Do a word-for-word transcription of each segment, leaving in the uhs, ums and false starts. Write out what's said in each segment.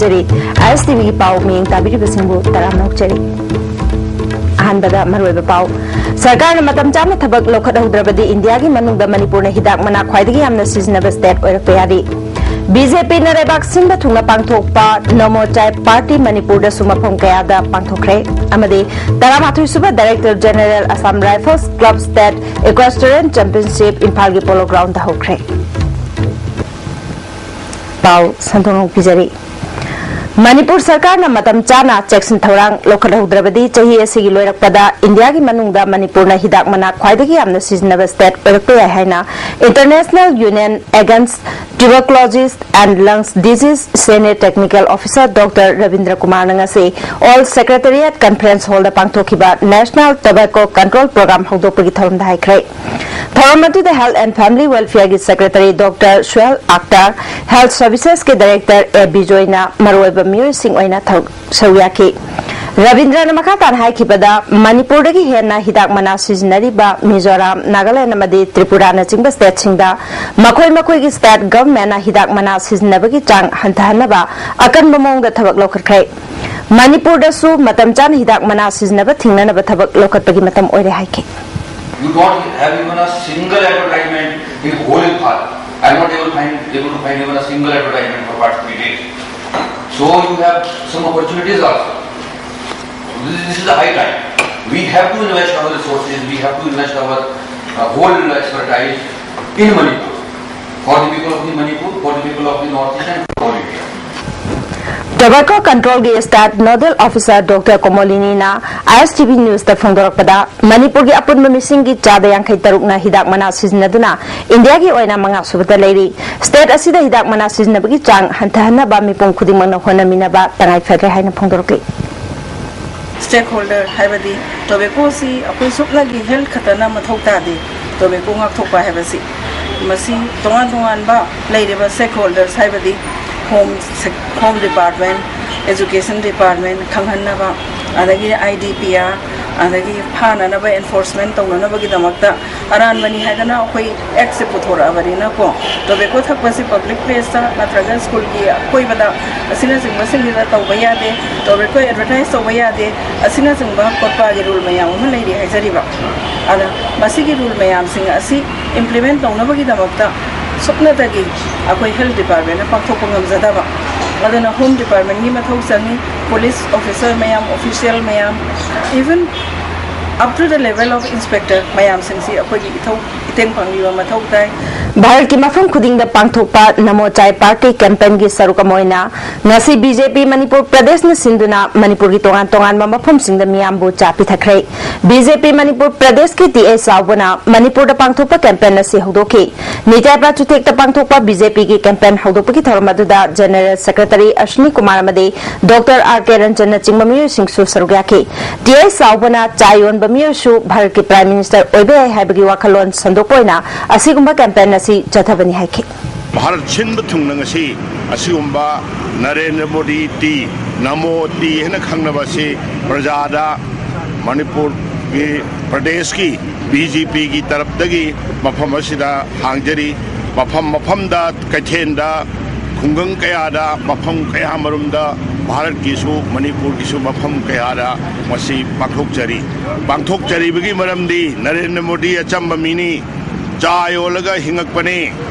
ꯖꯔꯤ꯫ ꯑꯥꯏ S T ꯚꯤꯒꯤ ꯄꯥꯎ ꯃꯤꯠꯌꯦꯡ ꯇꯥꯕꯤꯔꯤꯕꯁꯤꯡꯕꯨ ꯇꯔꯥꯝꯅ ꯑꯣꯛꯆꯔꯤ꯫ ꯑꯍꯥꯟꯕꯗ ꯃꯔꯨꯑꯣꯏꯕ ꯄꯥꯎ꯫ ꯁꯔꯀꯥꯔꯅ ꯃꯇꯝ ꯆꯥꯅ ꯊꯕꯛ ꯂꯧꯈꯠꯍꯧꯗ꯭ꯔꯕꯗꯤ ꯏꯟꯗꯤꯌꯥꯒꯤ ꯃꯅꯨꯡꯗ ꯃꯅꯤꯄꯨꯔꯅ ꯍꯤꯗꯥꯛ ꯃꯅꯥ ꯈ꯭ꯋꯥꯏꯗꯒꯤ ꯌꯥꯝꯅ ꯁꯤꯖꯤꯟꯅꯕ state ꯑꯣꯏꯔꯛꯄ ꯌꯥꯔꯤ꯫ ꯕꯤ ꯖꯦ ꯄꯤꯅ ꯂꯩꯕꯥꯛ ꯁꯤꯟꯕ ꯊꯨꯡꯅ ꯄꯥꯡꯊꯣꯛꯄ ꯅꯃꯣ ꯆꯥꯏ party ꯃꯅꯤꯄꯨꯔꯗꯁꯨ ꯃꯐꯝ ꯀꯌꯥꯗ ꯄꯥꯡꯊꯣꯛꯈ꯭ꯔꯦ꯫ ꯑꯃꯗꯤ ꯇꯔꯥꯃꯥꯊꯣꯏ ꯁꯨꯕ Director General Assam Rifles Club State Equestrian Championship ꯏꯝꯐꯥꯜꯒꯤ Polo Groundꯗ ꯍꯧꯈ꯭ꯔꯦ꯫ ꯄꯥꯎ ꯁꯟꯗꯣꯛꯅ ꯄꯤꯖꯔꯤ꯫ ꯃꯅꯤꯄꯨꯔ ꯁꯔꯀꯥꯔꯅ ꯃꯇꯝ ꯆꯥꯅ ꯆꯦꯛꯁꯤꯟ ꯊꯧꯔꯥꯡ ꯂꯧꯈꯠꯍꯧꯗ꯭ꯔꯕꯗꯤ ꯆꯍꯤ ꯑꯁꯤꯒꯤ ꯂꯣꯏꯔꯛꯄꯗ ꯏꯟꯗꯤꯌꯥꯒꯤ ꯃꯅꯨꯡꯗ ꯃꯅꯤꯄꯨꯔꯅ ꯍꯤꯗꯥꯛ ꯃꯅꯥ ꯈ꯭ꯋꯥꯏꯗꯒꯤ ꯌꯥꯝꯅ ꯁꯤꯖꯤꯟꯅꯕ state ꯑꯣꯏꯔꯛꯄ ꯌꯥꯏ ꯍꯥꯏꯅ International Union Against Tuberculosis and Lungs Disease Senior Technical Officer Doctor Rabindra ꯀꯨꯃꯥꯔꯅ ꯉꯁꯤ Old Secretariat Conference Hallꯗ ꯄꯥꯡꯊꯣꯛꯈꯤꯕ National Tobacco Control Program ꯍꯧꯗꯣꯛꯄꯒꯤ ꯊꯧꯔꯝꯗ ꯍꯥꯏꯈ꯭ꯔꯦ꯫ ꯊꯧꯔꯝ ꯑꯗꯨꯗ Health and Family Welfareꯒꯤ Secretary Doctor Suhel Akhtar, Health Servicesꯀꯤ Director ꯑꯦ ꯕꯤꯖꯣꯏꯅ ꯃꯔꯨꯑꯣꯏꯕ ꯃꯤꯑꯣꯏꯁꯤꯡ ꯑꯣꯏꯅ ꯊꯧ-, ꯁꯔꯨꯛ ꯌꯥꯈꯤ꯫ ꯔꯕꯤꯟꯗ꯭ꯔꯅ ꯃꯈꯥ ꯇꯥꯅ ꯍꯥꯏꯈꯤꯕꯗ, ꯃꯅꯤꯄꯨꯔꯗꯒꯤ ꯍꯦꯟꯅ ꯍꯤꯗꯥꯛ ꯃꯅꯥ ꯁꯤꯖꯤꯟꯅꯔꯤꯕ ꯃꯤꯖꯣꯔꯥꯝ, ꯅꯥꯒꯥꯂꯦꯟ ꯑꯃꯗꯤ ꯇ꯭ꯔꯤꯄꯨꯔꯥꯅꯆꯤꯡꯕ stateꯁꯤꯡꯗ ꯃꯈꯣꯏ ꯃꯈꯣꯏꯒꯤ state governmentꯅ ꯍꯤꯗꯥꯛ ꯃꯅꯥ ꯁꯤꯖꯤꯟꯅꯕꯒꯤ ꯆꯥꯡ ꯍꯟꯊꯍꯟꯅꯕ ꯑꯀꯟꯕ ꯃꯑꯣꯡꯗ ꯊꯕꯛ ꯂꯧꯈꯠꯈ꯭ꯔꯦ꯫ ꯃꯅꯤꯄꯨꯔꯗꯁꯨ ꯃꯇꯝ ꯆꯥꯅ ꯍꯤꯗꯥꯛ ꯃꯅꯥ ꯁꯤꯖꯤꯟꯅꯕ ꯊꯤꯡꯅꯅꯕ ꯊꯕꯛ ꯂꯧꯈꯠꯄꯒꯤ ꯃꯇꯝ ꯑꯣꯏꯔꯦ ꯍꯥꯏꯈꯤ꯫ You don't have even a single advertisement in whole Imphal. I'm not able find, able to find even a single advertisement for past three days. So you have some opportunities also. This, this is the high time. We have to invest our resources, we have to invest our uh, whole expertise in Manipur. For the people of the Manipur, for the people of the Northeast and for all India. Tobacco Controlꯒꯤ State Nodal Officer Doctor ꯀꯣꯃꯣꯂꯤꯅꯤꯅ I S T V Newsꯇ ꯐꯣꯡꯗꯣꯔꯛꯄꯗ, ꯃꯅꯤꯄꯨꯔꯒꯤ ꯑꯄꯨꯟꯕ ꯃꯤꯁꯤꯡꯒꯤ ꯆꯥꯗ ꯌꯥꯡꯈꯩ ꯇꯔꯨꯛꯅ ꯍꯤꯗꯥꯛ ꯃꯅꯥ ꯁꯤꯖꯤꯟꯅꯗꯨꯅ ꯏꯟꯗꯤꯌꯥꯒꯤ ꯑꯣꯏꯅ ꯃꯉꯥ ꯁꯨꯕꯗ ꯂꯩꯔꯤ꯫ State ꯑꯁꯤꯗ ꯍꯤꯗꯥꯛ ꯃꯅꯥ ꯁꯤꯖꯤꯟꯅꯕꯒꯤ ꯆꯥꯡ ꯍꯟꯊꯍꯟꯅꯕ ꯃꯤꯄꯨꯝ ꯈꯨꯗꯤꯡꯃꯛꯅ ꯍꯣꯠꯅꯃꯤꯟꯅꯕ ꯇꯉꯥꯏ ꯐꯗ꯭ꯔꯦ ꯍꯥꯏꯅ ꯐꯣꯡꯗꯣꯔꯛꯂꯤ꯫ Stakeholder ꯍꯥꯏꯕꯗꯤ tobacco ꯑꯁꯤ ꯑꯩꯈꯣꯏ ꯁꯨꯞꯅꯒꯤ health ꯈꯛꯇꯅ ꯃꯊꯧ ꯇꯥꯗꯦ꯫ Tobacco ꯉꯥꯛꯊꯣꯛꯄ ꯍꯥꯏꯕꯁꯤ ꯃꯁꯤ ꯇꯣꯉꯥꯟ ꯇꯣꯉꯥꯟꯕ ꯂꯩꯔꯤꯕ stakeholders ꯍꯥꯏꯕꯗꯤ home sec-, home department, education department ꯈꯪꯍꯟꯅꯕ, ꯑꯗꯒꯤ ꯑꯥꯏ ꯗꯤ ꯄꯤ ꯑꯥꯔ, ꯑꯗꯒꯤ ꯐꯥꯅꯅꯕ, ꯑꯦꯟꯐꯣꯔꯁꯃꯦꯟ ꯇꯧꯅꯅꯕꯒꯤꯗꯃꯛꯇ ꯑꯔꯥꯟꯕꯅꯤ ꯍꯥꯏꯗꯅ ꯑꯩꯈꯣꯏ ꯑꯦꯛꯁꯦ ꯄꯨꯊꯣꯔꯛꯑꯕꯅꯤꯅꯀꯣ, ꯇꯣꯕꯦꯀꯣ ꯊꯛꯄꯁꯤ ꯄꯕ꯭ꯂꯤꯛ ꯄ꯭ꯂꯦꯁꯇ ꯅꯠꯇ꯭ꯔꯒ ꯁ꯭ꯀꯨꯜꯒꯤ ꯑꯀꯣꯏꯕꯗ ꯑꯁꯤꯅꯆꯤꯡꯕꯁꯤꯡꯁꯤꯗ ꯇꯧꯕ ꯌꯥꯗꯦ, ꯇꯣꯕꯦꯀꯣ ꯑꯦꯗꯚꯔꯇꯥꯏꯁ ꯇꯧꯕ ꯌꯥꯗꯦ, ꯑꯁꯤꯅꯆꯤꯡꯕ ꯀꯣꯠꯄꯥꯒꯤ ꯔꯨꯜ ꯃꯌꯥꯝ ꯑꯃ ꯂꯩꯔꯤ ꯍꯥꯏꯖꯔꯤꯕ꯫ ꯑꯗ ꯃꯁꯤꯒꯤ ꯔꯨꯜ ꯃꯌꯥꯝꯁꯤꯡ ꯑꯁꯤ ꯏꯝꯄ꯭ꯂꯤꯃꯦꯟ ꯇꯧꯅꯕꯒꯤꯗꯃꯛꯇ ꯁꯨꯞꯅꯇꯒꯤ ꯑꯩꯈꯣꯏ ꯍꯦꯜꯊ ꯗꯤꯄꯥꯔꯠꯃꯦꯟꯅ ꯄꯥꯡꯊꯣꯛꯄ ꯉꯝꯖꯗꯕ꯫ ꯑꯗꯨꯅ ꯍꯣꯝ ꯗꯤꯄꯥꯔꯠꯃꯦꯟꯒꯤ ꯃꯊꯧ ꯆꯪꯉꯤ, ꯄꯨꯂꯤꯁ ꯑꯣꯐꯤꯁꯔ ꯃꯌꯥꯝ, ꯑꯣꯐꯤꯁꯤꯌꯦꯜ ꯃꯌꯥꯝ, even up to the level of inspector ꯃꯌꯥꯝꯁꯤꯡꯁꯤ ꯑꯩꯈꯣꯏꯒꯤ ꯏꯊꯧ ꯏꯇꯦꯡ ꯄꯥꯡꯕꯤꯕ ꯃꯊꯧ ꯇꯥꯏ꯫ ꯚꯥꯔꯠꯀꯤ ꯃꯐꯝ ꯈꯨꯗꯤꯡꯗ ꯄꯥꯡꯊꯣꯛꯄ ꯅꯃꯣ ꯆꯥꯏ ꯄꯥꯔꯇꯤ ꯀꯦꯝꯄꯦꯟꯒꯤ ꯁꯔꯨꯛ ꯑꯃ ꯑꯣꯏꯅ ꯉꯁꯤ ꯕꯤ ꯖꯦ ꯄꯤ ꯃꯅꯤꯄꯨꯔ ꯄ꯭ꯔꯗꯦꯁꯅ ꯁꯤꯟꯗꯨꯅ ꯃꯅꯤꯄꯨꯔꯒꯤ ꯇꯣꯉꯥꯟ ꯇꯣꯉꯥꯟꯕ ꯃꯐꯝꯁꯤꯡꯗ ꯃꯤꯌꯥꯝꯕꯨ ꯆꯥ ꯄꯤꯊꯛꯈ꯭ꯔꯦ꯫ ꯕꯤ ꯖꯦ ꯄꯤ ꯃꯅꯤꯄꯨꯔ ꯄ꯭ꯔꯗꯦꯁꯀꯤ ꯇꯤ ꯑꯦꯁ ꯆꯥꯎꯕꯅ ꯃꯅꯤꯄꯨꯔꯗ ꯄꯥꯡꯊꯣꯛꯄ ꯀꯦꯝꯄꯦꯟ ꯑꯁꯤ ꯍꯧꯗꯣꯛꯈꯤ꯫ ꯅꯤꯇꯥꯏ ꯄꯥꯆꯨꯊꯦꯛꯇ ꯄꯥꯡꯊꯣꯛꯄ ꯕꯤ ꯖꯦ ꯄꯤꯒꯤ ꯀꯦꯝꯄꯦꯟ ꯍꯧꯗꯣꯛꯄꯒꯤ ꯊꯧꯔꯝ ꯑꯗꯨꯗ ꯖꯦꯅꯦꯔꯦꯜ ꯁꯦꯀ꯭ꯔꯦꯇꯔꯤ ꯑꯁ꯭ꯋꯤꯅꯤ ꯀꯨꯃꯥꯔ ꯑꯃꯗꯤ ꯗꯣꯛꯇꯔ ꯑꯥꯔ ꯀꯦ ꯔꯟꯖꯟꯅꯆꯤꯡꯕ ꯃꯤꯑꯣꯏꯁꯤꯡꯁꯨ ꯁꯔꯨꯛ ꯌꯥꯈꯤ꯫ ꯇꯤ ꯑꯦꯁ ꯆꯥꯎꯕꯅ ꯆꯥ ꯌꯣꯟꯕ ꯃꯤꯑꯣꯏꯁꯨ ꯚꯥꯔꯠꯀꯤ ꯄ꯭ꯔꯥꯏꯝ ꯃꯤꯅꯤꯁꯇꯔ ꯑꯣꯏꯕ ꯌꯥꯏ ꯍꯥꯏꯕꯒꯤ ꯋꯥꯈꯜꯂꯣꯟ ꯁꯟꯗꯣꯛꯄ ꯑꯣꯏꯅ ꯑꯁꯤꯒꯨꯝꯕ ꯀꯦꯝꯄꯦꯟ ꯑꯁꯤ ꯆꯠꯊꯕꯅꯤ ꯍꯥꯏꯈꯤ꯫ ꯚꯥꯔꯠ ꯁꯤꯟꯕ ꯊꯨꯡꯅ ꯉꯁꯤ ꯑꯁꯤꯒꯨꯝꯕ ꯅꯔꯦꯟꯗ꯭ꯔ ꯃꯣꯗꯤ ꯇꯤ, ꯅꯃꯣ ꯇꯤ ꯍꯥꯏꯅ ꯈꯪꯅꯕ ꯑꯁꯤ ꯄ꯭ꯔꯖꯥꯗ ꯃꯅꯤꯄꯨꯔꯒꯤ ꯄ꯭ꯔꯗꯦꯁꯀꯤ ꯕꯤ ꯖꯦ ꯄꯤꯒꯤ ꯇꯔꯞꯇꯒꯤ ꯃꯐꯝ ꯑꯁꯤꯗ ꯍꯥꯡꯖꯔꯤ꯫ ꯃꯐꯝ ꯃꯐꯝꯗ, ꯀꯩꯊꯦꯜꯗ, ꯈꯨꯡꯒꯪ ꯀꯌꯥꯗ, ꯃꯐꯝ ꯀꯌꯥ ꯃꯔꯨꯝꯗ, ꯚꯥꯔꯠꯀꯤꯁꯨ ꯃꯅꯤꯄꯨꯔꯒꯤꯁꯨ ꯃꯐꯝ ꯀꯌꯥꯗ ꯃꯁꯤ ꯄꯥꯡꯊꯣꯛꯆꯔꯤ꯫ ꯄꯥꯡꯊꯣꯛꯆꯔꯤꯕꯒꯤ ꯃꯔꯝꯗꯤ ꯅꯔꯦꯟꯗ꯭ꯔ ꯃꯣꯗꯤ ꯑꯆꯝꯕ ꯃꯤꯅꯤ, ꯆꯥ ꯌꯣꯜꯂꯒ ꯍꯤꯡꯉꯛꯄꯅꯤ꯫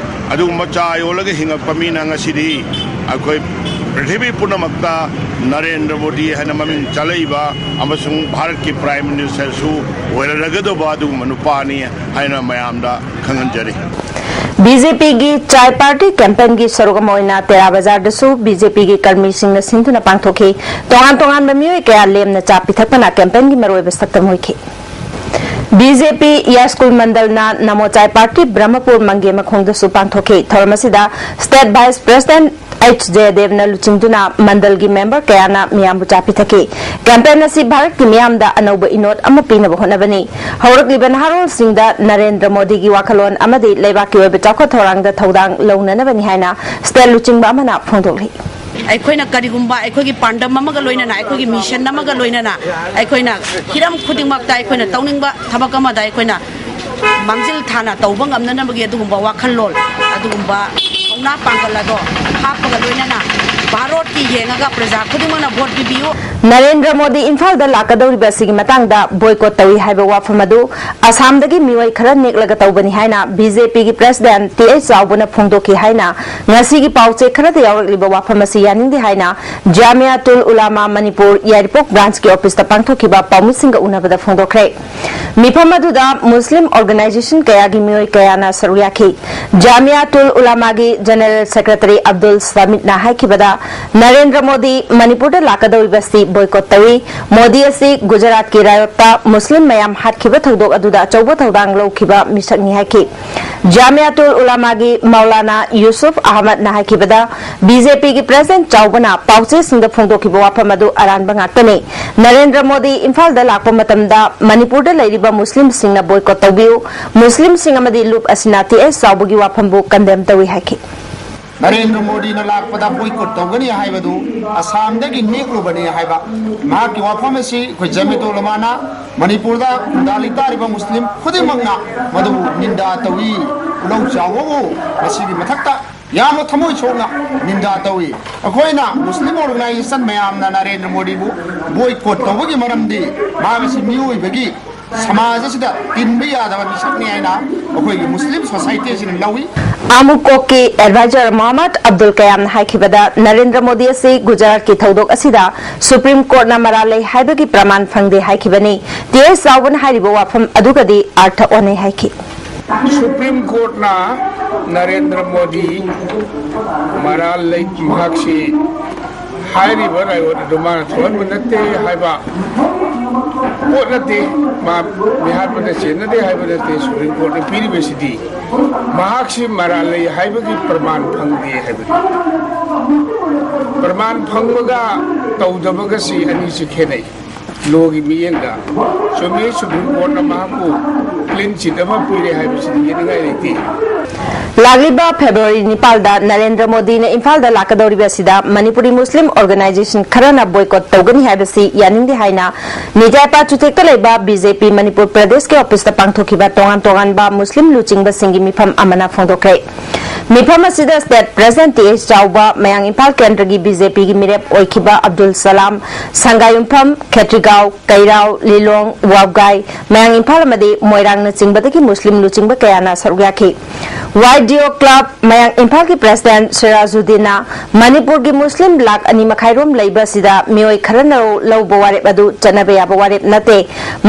ꯑꯗꯨꯒꯨꯝꯕ ꯆꯥ ꯌꯣꯜꯂꯒ ꯍꯤꯡꯉꯛꯄ ꯃꯤꯅ ꯉꯁꯤꯗꯤ ꯑꯩꯈꯣꯏ ꯄ꯭ꯔꯤꯊꯤꯕꯤ ꯄꯨꯝꯅꯃꯛꯇ ꯅꯔꯦꯟꯗ꯭ꯔ ꯃꯣꯗꯤ ꯍꯥꯏꯅ ꯃꯃꯤꯡ ꯆꯠꯂꯛꯏꯕ ꯑꯃꯁꯨꯡ ꯚꯥꯔꯠꯀꯤ ꯄ꯭ꯔꯥꯏꯝ ꯃꯤꯅꯤꯁꯇꯔꯁꯨ ꯑꯣꯏꯔꯔꯒꯗꯧꯕ ꯑꯗꯨꯒꯨꯝꯕ ꯅꯨꯄꯥꯅꯤ ꯍꯥꯏꯅ ꯃꯌꯥꯝꯗ ꯈꯪꯍꯟꯖꯔꯤ꯫ ꯕꯤ ꯖꯦ ꯄꯤꯒꯤ ꯆꯥꯏ ꯄꯥꯔꯇꯤ ꯀꯦꯝꯄꯦꯟꯒꯤ ꯁꯔꯨꯛ ꯑꯃ ꯑꯣꯏꯅ ꯇꯦꯔꯥ ꯕꯖꯥꯔꯗꯁꯨ ꯕꯤ ꯖꯦ ꯄꯤꯒꯤ ꯀꯔꯃꯤꯁꯤꯡꯅ ꯁꯤꯟꯗꯨꯅ ꯄꯥꯡꯊꯣꯛꯈꯤ꯫ ꯇꯣꯉꯥꯟ ꯇꯣꯉꯥꯟꯕ ꯃꯤꯑꯣꯏ ꯀꯌꯥ ꯂꯦꯝꯅ ꯆꯥ ꯄꯤꯊꯛꯄꯅ ꯀꯦꯝꯄꯦꯟꯒꯤ ꯃꯔꯨꯑꯣꯏꯕ ꯁꯛꯇꯝ ꯑꯣꯏꯈꯤ꯫ ꯕꯤ ꯖꯦ ꯄꯤ ꯌꯥꯏꯁ꯭ꯀꯨꯜ ꯃꯟꯗꯜꯅ ꯅꯃꯣ ꯆꯥꯏ ꯄꯥꯔꯇꯤ ꯕ꯭ꯔꯍꯃꯄꯨꯔ ꯃꯪꯒꯦ ꯃꯈꯣꯡꯗꯁꯨ ꯄꯥꯡꯊꯣꯛꯈꯤ꯫ ꯊꯧꯔꯝ ꯑꯁꯤꯗ ꯁ꯭ꯇꯦꯠ ꯚꯥꯏꯁ ꯄ꯭ꯔꯦꯁꯤꯗꯦꯟꯠ ꯑꯩꯆ ꯖꯌꯗꯦꯕꯅ ꯂꯨꯆꯤꯡꯗꯨꯅ ꯃꯟꯗꯜꯒꯤ ꯃꯦꯝꯕꯔ ꯀꯌꯥꯅ ꯃꯤꯌꯥꯝꯕꯨ ꯆꯥ ꯄꯤꯊꯛꯈꯤ꯫ ꯀꯦꯝꯄꯦꯟ ꯑꯁꯤ ꯚꯥꯔꯠꯀꯤ ꯃꯤꯌꯥꯝꯗ ꯑꯅꯧꯕ ꯏꯅꯣꯠ ꯑꯃ ꯄꯤꯅꯕ ꯍꯣꯠꯅꯕꯅꯤ꯫ ꯍꯧꯔꯛꯂꯤꯕ ꯅꯍꯥꯔꯣꯜꯁꯤꯡꯗ ꯅꯔꯦꯟꯗ꯭ꯔ ꯃꯣꯗꯤꯒꯤ ꯋꯥꯈꯜꯂꯣꯟ ꯑꯃꯗꯤ ꯂꯩꯕꯥꯛꯀꯤ ꯑꯣꯏꯕ ꯆꯥꯎꯈꯠ ꯊꯧꯔꯥꯡꯗ ꯊꯧꯗꯥꯡ ꯂꯧꯅꯅꯕꯅꯤ ꯍꯥꯏꯅ ꯁ꯭ꯇꯦꯠ ꯂꯨꯆꯤꯡꯕ ꯑꯃꯅ ꯐꯣꯡꯗꯣꯛꯂꯤ꯫ ꯑꯩꯈꯣꯏꯅ ꯀꯔꯤꯒꯨꯝꯕ ꯑꯩꯈꯣꯏꯒꯤ ꯄꯥꯟꯗꯝ ꯑꯃꯒ ꯂꯣꯏꯅꯅ, ꯑꯩꯈꯣꯏꯒꯤ mission ꯑꯃꯒ ꯂꯣꯏꯅꯅ, ꯑꯩꯈꯣꯏꯅ ꯍꯤꯔꯝ ꯈꯨꯗꯤꯡꯃꯛꯇ ꯑꯩꯈꯣꯏꯅ ꯇꯧꯅꯤꯡꯕ ꯊꯕꯛ ꯑꯃꯗ ꯑꯩꯈꯣꯏꯅ ꯃꯥꯡꯖꯤꯜ ꯊꯥꯅ ꯇꯧꯕ ꯉꯝꯅꯅꯕꯒꯤ ꯑꯗꯨꯒꯨꯝꯕ ꯋꯥꯈꯜꯂꯣꯟ, ꯑꯗꯨꯒꯨꯝꯕ ꯊꯧꯅꯥ ꯄꯥꯡꯒꯜ ꯑꯗꯣ ꯍꯥꯞꯄꯒ ꯂꯣꯏꯅꯅ ꯚꯥꯔꯠꯀꯤ ꯌꯦꯡꯉꯒ ꯄ꯭ꯔꯖꯥ ꯈꯨꯗꯤꯡꯃꯛꯅ vote ꯄꯤꯕꯤꯌꯨ꯫ ꯅꯔꯦꯟꯗ꯭ꯔ ꯃꯣꯗꯤ ꯏꯝꯐꯥꯜꯗ ꯂꯥꯛꯀꯗꯧꯔꯤꯕ ꯑꯁꯤꯒꯤ ꯃꯇꯥꯡꯗ boycott ꯇꯧꯏ ꯍꯥꯏꯕ ꯋꯥꯐꯝ ꯑꯗꯨ ꯑꯁꯥꯝꯗꯒꯤ ꯃꯤꯑꯣꯏ ꯈꯔ ꯅꯦꯛꯂꯒ ꯇꯧꯕꯅꯤ ꯍꯥꯏꯅ BJPꯒꯤ president ꯇꯤ ꯑꯩꯆ ꯆꯥꯎꯕꯅ ꯐꯣꯡꯗꯣꯛꯈꯤ ꯍꯥꯏꯅ ꯉꯁꯤꯒꯤ ꯄꯥꯎꯆꯦ ꯈꯔꯗ ꯌꯥꯎꯔꯛꯂꯤꯕ ꯋꯥꯐꯝ ꯑꯁꯤ ꯌꯥꯅꯤꯡꯗꯦ ꯍꯥꯏꯅ ꯖꯥꯃꯤꯌꯥꯇꯨꯜ ꯎꯂꯥꯃꯥ ꯃꯅꯤꯄꯨꯔ ꯌꯥꯏꯔꯤꯄꯣꯛ branchꯀꯤ officeꯇ ꯄꯥꯡꯊꯣꯛꯈꯤꯕ ꯄꯥꯎꯃꯤꯁꯤꯡꯒ ꯎꯅꯕꯗ ꯐꯣꯡꯗꯣꯛꯈ꯭ꯔꯦ꯫ ꯃꯤꯐꯝ ꯑꯗꯨꯗ Muslim organisation ꯀꯌꯥꯒꯤ ꯃꯤꯑꯣꯏ ꯀꯌꯥꯅ ꯁꯔꯨꯛ ꯌꯥꯈꯤ꯫ ꯖꯥꯃꯤꯌꯥꯇꯨꯜ ꯎꯂꯥꯃꯥꯒꯤ general secretary ꯑꯕꯗꯨꯜ ꯁꯃꯤꯠꯅ ꯍꯥꯏꯈꯤꯕꯗ, ꯅꯔꯦꯟꯗ꯭ꯔ ꯃꯣꯗꯤ ꯃꯅꯤꯄꯨꯔꯗ ꯂꯥꯛꯀꯗꯧꯔꯤꯕ ꯑꯁꯤ boycott ꯇꯧꯏ꯫ ꯃꯣꯗꯤ ꯑꯁꯤ ꯒꯨꯖꯔꯥꯠꯀꯤ ꯔꯥꯌꯣꯠꯇ ꯃꯨꯁꯂꯤꯝ ꯃꯌꯥꯝ ꯍꯥꯠꯈꯤꯕ ꯊꯧꯗꯣꯛ ꯑꯗꯨꯗ ꯑꯆꯧꯕ ꯊꯧꯗꯥꯡ ꯂꯧꯈꯤꯕ ꯃꯤꯁꯛꯅꯤ ꯍꯥꯏꯈꯤ꯫ ꯖꯥꯃꯤꯌꯥꯇꯨꯜ ꯎꯂꯥꯃꯥꯒꯤ ꯃꯧꯂꯥꯅꯥ ꯌꯨꯁꯨꯐ ꯑꯍꯃꯗꯅ ꯍꯥꯏꯈꯤꯕꯗ, BJPꯒꯤ president ꯆꯥꯎꯕꯅ ꯄꯥꯎꯆꯦꯁꯤꯡꯗ ꯐꯣꯡꯗꯣꯛꯈꯤꯕ ꯋꯥꯐꯝ ꯑꯗꯨ ꯑꯔꯥꯟꯕ ꯉꯥꯛꯇꯅꯤ꯫ ꯅꯔꯦꯟꯗ꯭ꯔ ꯃꯣꯗꯤ ꯏꯝꯐꯥꯜꯗ ꯂꯥꯛꯄ ꯃꯇꯝꯗ ꯃꯅꯤꯄꯨꯔꯗ ꯂꯩꯔꯤꯕ ꯃꯨꯁꯂꯤꯝꯁꯤꯡꯅ boycott ꯇꯧꯕꯤꯌꯨ꯫ ꯃꯨꯁꯂꯤꯝꯁꯤꯡ ꯑꯃꯗꯤ ꯂꯨꯞ ꯑꯁꯤꯅ ꯇꯤ ꯑꯦꯁ ꯆꯥꯎꯕꯒꯤ ꯋꯥꯐꯝꯕꯨ condemn ꯇꯧꯏ ꯍꯥꯏꯈꯤ꯫ ꯅꯔꯦꯟꯗ꯭ꯔ ꯃꯣꯗꯤꯅ ꯂꯥꯛꯄꯗ boycott ꯇꯧꯒꯅꯤ ꯍꯥꯏꯕꯗꯨ ꯑꯁꯥꯝꯗꯒꯤ ꯅꯦꯛꯂꯨꯕꯅꯤ ꯍꯥꯏꯕ ꯃꯍꯥꯛꯀꯤ ꯋꯥꯐꯝ ꯑꯁꯤ ꯑꯩꯈꯣꯏ ꯖꯃꯤꯌꯥꯇꯨꯜ ꯎꯂꯃꯥꯅ ꯃꯅꯤꯄꯨꯔꯗ ꯈꯨꯟꯗꯥ ꯂꯩꯇꯥꯔꯤꯕ ꯃꯨꯁꯂꯤꯝ ꯈꯨꯗꯤꯡꯃꯛꯅ ꯃꯗꯨꯕꯨ ꯅꯤꯟꯗꯥ ꯇꯧꯏ꯫ ꯈꯨꯂꯧ ꯆꯥꯎꯕꯕꯨ ꯃꯁꯤꯒꯤ ꯃꯊꯛꯇ ꯌꯥꯝꯅ ꯊꯃꯣꯏ ꯁꯣꯛꯅ ꯅꯤꯟꯗꯥ ꯇꯧꯏ꯫ ꯑꯩꯈꯣꯏꯅ ꯃꯨꯁꯂꯤꯝ organisation ꯃꯌꯥꯝꯅ ꯅꯔꯦꯟꯗ꯭ꯔ ꯃꯣꯗꯤꯕꯨ boycott ꯇꯧꯕꯒꯤ ꯃꯔꯝꯗꯤ ꯃꯍꯥꯛ ꯑꯁꯤ ꯃꯤꯑꯣꯏꯕꯒꯤ ꯁꯃꯥꯖ ꯑꯁꯤꯗ ꯇꯤꯟꯕ ꯌꯥꯗꯕ ꯃꯤꯁꯛꯅꯤ ꯍꯥꯏꯅ ꯑꯩꯈꯣꯏꯒꯤ ꯃꯨꯁꯂꯤꯝ society ꯑꯁꯤꯅ ꯂꯧꯏ꯫ ꯑꯃꯨꯀꯣꯛꯀꯤ advisor ꯃꯣꯍꯝꯃꯗ ꯑꯕꯗꯨꯜ ꯀꯌꯥꯝꯅ ꯍꯥꯏꯈꯤꯕꯗ, ꯅꯔꯦꯟꯗ꯭ꯔ ꯃꯣꯗꯤ ꯑꯁꯤ ꯒꯨꯖꯔꯥꯠꯀꯤ ꯊꯧꯗꯣꯛ ꯑꯁꯤꯗ Supreme Courtꯅ ꯃꯔꯥꯜ ꯂꯩ ꯍꯥꯏꯕꯒꯤ ꯄ꯭ꯔꯃꯥꯟ ꯐꯪꯗꯦ ꯍꯥꯏꯈꯤꯕꯅꯤ꯫ ꯇꯤ ꯑꯦꯁ ꯆꯥꯎꯕꯅ ꯍꯥꯏꯔꯤꯕ ꯋꯥꯐꯝ ꯑꯗꯨꯒꯗꯤ ꯑꯥꯔꯊ ꯑꯣꯟꯅꯩ ꯍꯥꯏꯈꯤ꯫ Supreme Courtꯅ ꯅꯔꯦꯟꯗ꯭ꯔ ꯃꯣꯗꯤ ꯃꯔꯥꯜ ꯂꯩ, ꯃꯍꯥꯛꯁꯤ ꯍꯥꯏꯔꯤꯕ ꯔꯥꯏꯌꯣꯠ ꯑꯗꯨ ꯃꯥꯅ ꯊꯣꯛꯍꯟꯕ ꯅꯠꯇꯦ ꯍꯥꯏꯕ ꯄꯣꯠ ꯅꯠꯇꯦ, ꯃꯥ ꯃꯤꯍꯥꯠꯄꯗ ꯆꯦꯟꯅꯗꯦ ꯍꯥꯏꯕ ꯅꯠꯇꯦ꯫ Supreme Courtꯅ ꯄꯤꯔꯤꯕꯁꯤꯗꯤ ꯃꯍꯥꯛꯁꯤ ꯃꯔꯥꯜ ꯂꯩ ꯍꯥꯏꯕꯒꯤ ꯄ꯭ꯔꯃꯥꯟ ꯐꯪꯗꯦ ꯍꯥꯏꯕꯅꯤ꯫ ꯄ꯭ꯔꯃꯥꯟ ꯐꯪꯕꯒ ꯇꯧꯗꯕꯒꯁꯤ ꯑꯅꯤꯁꯤ ꯈꯦꯠꯅꯩ꯫ Lawꯒꯤ ꯃꯤꯠꯌꯦꯡꯗ ꯆꯨꯝꯃꯤ, Supreme Courtꯅ ꯃꯍꯥꯛꯄꯨ clean chit ꯑꯃ ꯄꯤꯔꯦ ꯍꯥꯏꯕꯁꯤꯗꯤ ꯌꯦꯠꯅꯤꯡꯉꯥꯏ ꯂꯩꯇꯦ꯫ ꯂꯥꯛꯂꯤꯕ ꯐꯦꯕ꯭ꯔꯨꯋꯥꯔꯤ ꯅꯤꯄꯥꯜꯗ ꯅꯔꯦꯟꯗ꯭ꯔ ꯃꯣꯗꯤꯅ ꯏꯝꯐꯥꯜꯗ ꯂꯥꯛꯀꯗꯧꯔꯤꯕ ꯑꯁꯤꯗ ꯃꯅꯤꯄꯨꯔꯤ ꯃꯨꯁꯂꯤꯝ ꯑꯣꯔꯒꯅꯥꯏꯖꯦꯁꯟ ꯈꯔꯅ ꯕꯣꯏꯀꯣꯠ ꯇꯧꯒꯅꯤ ꯍꯥꯏꯕꯁꯤ ꯌꯥꯅꯤꯡꯗꯦ ꯍꯥꯏꯅ ꯅꯤꯖꯥꯏꯄꯥ ꯆꯨꯊꯦꯛꯇ ꯂꯩꯕ ꯕꯤ ꯖꯦ ꯄꯤ ꯃꯅꯤꯄꯨꯔ ꯄ꯭ꯔꯗꯦꯁꯀꯤ ꯑꯣꯐꯤꯁꯇ ꯄꯥꯡꯊꯣꯛꯈꯤꯕ ꯇꯣꯉꯥꯟ ꯇꯣꯉꯥꯟꯕ ꯃꯨꯁꯂꯤꯝ ꯂꯨꯆꯤꯡꯕꯁꯤꯡꯒꯤ ꯃꯤꯐꯝ ꯑꯃꯅ ꯐꯣꯡꯗꯣꯛꯈ꯭ꯔꯦ꯫ ꯃꯤꯐꯝ ꯑꯁꯤꯗ ꯁ꯭ꯇꯦꯠ ꯄ꯭ꯔꯦꯁꯤꯗꯦꯟꯠ ꯇꯤ ꯑꯦꯁ ꯆꯥꯎꯕ, ꯃꯌꯥꯡ ꯏꯝꯐꯥꯜ ꯀꯦꯟꯗ꯭ꯔꯒꯤ ꯕꯤ ꯖꯦ ꯄꯤꯒꯤ ꯃꯤꯔꯦꯞ ꯑꯣꯏꯈꯤꯕ ꯑꯕꯗꯨꯜ ꯁꯂꯥꯝ, ꯁꯪꯒꯥꯌꯨꯝꯐꯝ, ꯈꯦꯇ꯭ꯔꯤꯒꯥꯎ, ꯀꯩꯔꯥꯎ, ꯂꯤꯂꯣꯡ, ꯋꯥꯕꯒꯥꯏ, ꯃꯌꯥꯡ ꯏꯝꯐꯥꯜ ꯑꯃꯗꯤ ꯃꯣꯏꯔꯥꯡꯅꯆꯤꯡꯕꯗꯒꯤ ꯃꯨꯁꯂꯤꯝ ꯂꯨꯆꯤꯡꯕ ꯀꯌꯥꯅ ꯁꯔꯨꯛ ꯌꯥꯈꯤ꯫ ꯋꯥꯏ ꯗꯤ ꯑꯣ ꯀ꯭ꯂꯕ ꯃꯌꯥꯡ ꯏꯝꯐꯥꯜꯒꯤ ꯄ꯭ꯔꯦꯁꯤꯗꯦꯟꯠ ꯁꯤꯔꯥꯖꯨꯗꯤꯟꯅ ꯃꯅꯤꯄꯨꯔꯒꯤ ꯃꯨꯁꯂꯤꯝ ꯂꯥꯈ ꯑꯅꯤ ꯃꯈꯥꯏ ꯔꯣꯝ ꯂꯩꯕ ꯑꯁꯤꯗ ꯃꯤꯑꯣꯏ ꯈꯔꯅ ꯂꯧꯕ ꯋꯥꯔꯦꯞ ꯑꯗꯨ ꯆꯠꯅꯕ ꯌꯥꯕ ꯋꯥꯔꯦꯞ ꯅꯠꯇꯦ꯫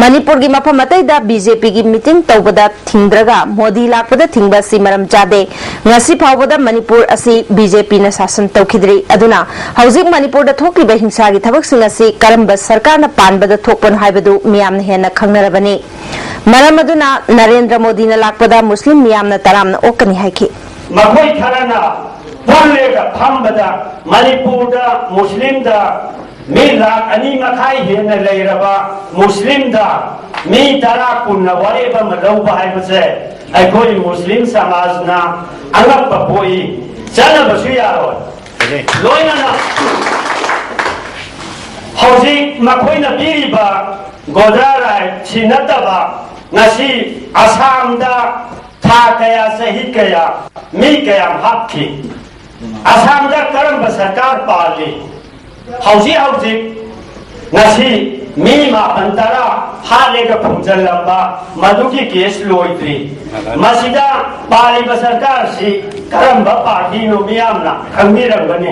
ꯃꯅꯤꯄꯨꯔꯒꯤ ꯃꯐꯝ ꯑꯇꯩꯗ ꯕꯤ ꯖꯦ ꯄꯤꯒꯤ ꯃꯤꯇꯤꯡ ꯇꯧꯕꯗ ꯊꯤꯡꯗ꯭ꯔꯒ ꯃꯣꯗꯤ ꯂꯥꯛꯄꯗ ꯊꯤꯡꯕ ꯑꯁꯤ ꯃꯔꯝ ꯆꯥꯗꯦ꯫ ꯉꯁꯤ ꯐꯥꯎꯕꯗ ꯃꯅꯤꯄꯨꯔ ꯑꯁꯤ ꯕꯤ ꯖꯦ ꯄꯤꯅ ꯁꯥꯁꯟ ꯇꯧꯈꯤꯗ꯭ꯔꯤ꯫ ꯑꯗꯨꯅ ꯍꯧꯖꯤꯛ ꯃꯅꯤꯄꯨꯔꯗ ꯊꯣꯛꯂꯤꯕ ꯍꯤꯡꯁꯥꯒꯤ ꯊꯕꯛꯁꯤꯡ ꯑꯁꯤ ꯀꯔꯝꯕ ꯁꯔꯀꯥꯔꯅ ꯄꯥꯟꯕꯗ ꯊꯣꯛꯄꯅꯣ ꯍꯥꯏꯕꯗꯨ ꯃꯤꯌꯥꯝꯅ ꯍꯦꯟꯅ ꯈꯪꯅꯔꯕꯅꯤ꯫ ꯃꯔꯝ ꯑꯗꯨꯅ ꯅꯔꯦꯟꯗ꯭ꯔ ꯃꯣꯗꯤꯅ ꯂꯥꯛꯄꯗ ꯃꯨꯁꯂꯤꯝ ꯃꯤꯌꯥꯝꯅ ꯇꯔꯥꯝꯅ ꯑꯣꯛꯀꯅꯤ ꯍꯥꯏꯈꯤ꯫ ꯃꯈꯣꯏ ꯈꯔꯅ ꯄꯨꯜꯂꯦꯒ ꯐꯝꯕꯗ ꯃꯅꯤꯄꯨꯔꯗ ꯃꯨꯁꯂꯤꯝꯗ ꯃꯤ ꯂꯥꯈ ꯑꯅꯤ ꯃꯈꯥꯏ ꯍꯦꯟꯅ ꯂꯩꯔꯕ ꯃꯨꯁꯂꯤꯝꯗ ꯃꯤ ꯇꯔꯥ ꯀꯨꯟꯅ ꯋꯥꯔꯦꯞ ꯑꯃ ꯂꯧꯕ ꯍꯥꯏꯕꯁꯦ ꯑꯩꯈꯣꯏ ꯃꯨꯁꯂꯤꯝ ꯁꯃꯥꯖꯅ ꯑꯉꯛꯄ ꯄꯣꯛꯏ꯫ ꯆꯠꯅꯕꯁꯨ ꯌꯥꯔꯣꯏ꯫ ꯂꯣꯏꯅꯅ ꯍꯧꯖꯤꯛ ꯃꯈꯣꯏꯅ ꯄꯤꯔꯤꯕ ꯒꯣꯗꯥ ꯔꯥꯏꯠꯁꯤ ꯅꯠꯇꯕ ꯉꯁꯤ ꯑꯁꯥꯝꯗ ꯊꯥ ꯀꯌꯥ, ꯆꯍꯤ ꯀꯌꯥ, ꯃꯤ ꯀꯌꯥꯝ ꯍꯥꯠꯈꯤ? ꯑꯁꯥꯝꯗ ꯀꯔꯝꯕ ꯁꯔꯀꯥꯔ ꯄꯥꯜꯂꯤ? ꯍꯧꯖꯤꯛ ꯍꯧꯖꯤꯛ ꯉꯁꯤ ꯃꯤ ꯃꯥꯄꯟ ꯇꯔꯥ ꯍꯥꯠꯂꯦꯒ ꯐꯨꯝꯖꯤꯜꯂꯝꯕ ꯃꯗꯨꯒꯤ ꯀꯦꯁ ꯂꯣꯏꯗ꯭ꯔꯤ꯫ ꯃꯁꯤꯗ ꯄꯥꯜꯂꯤꯕ ꯁꯔꯀꯥꯔꯁꯤ ꯀꯔꯝꯕ ꯄꯥꯔꯇꯤꯅꯣ ꯃꯤꯌꯥꯝꯅ ꯈꯪꯕꯤꯔꯝꯒꯅꯤ꯫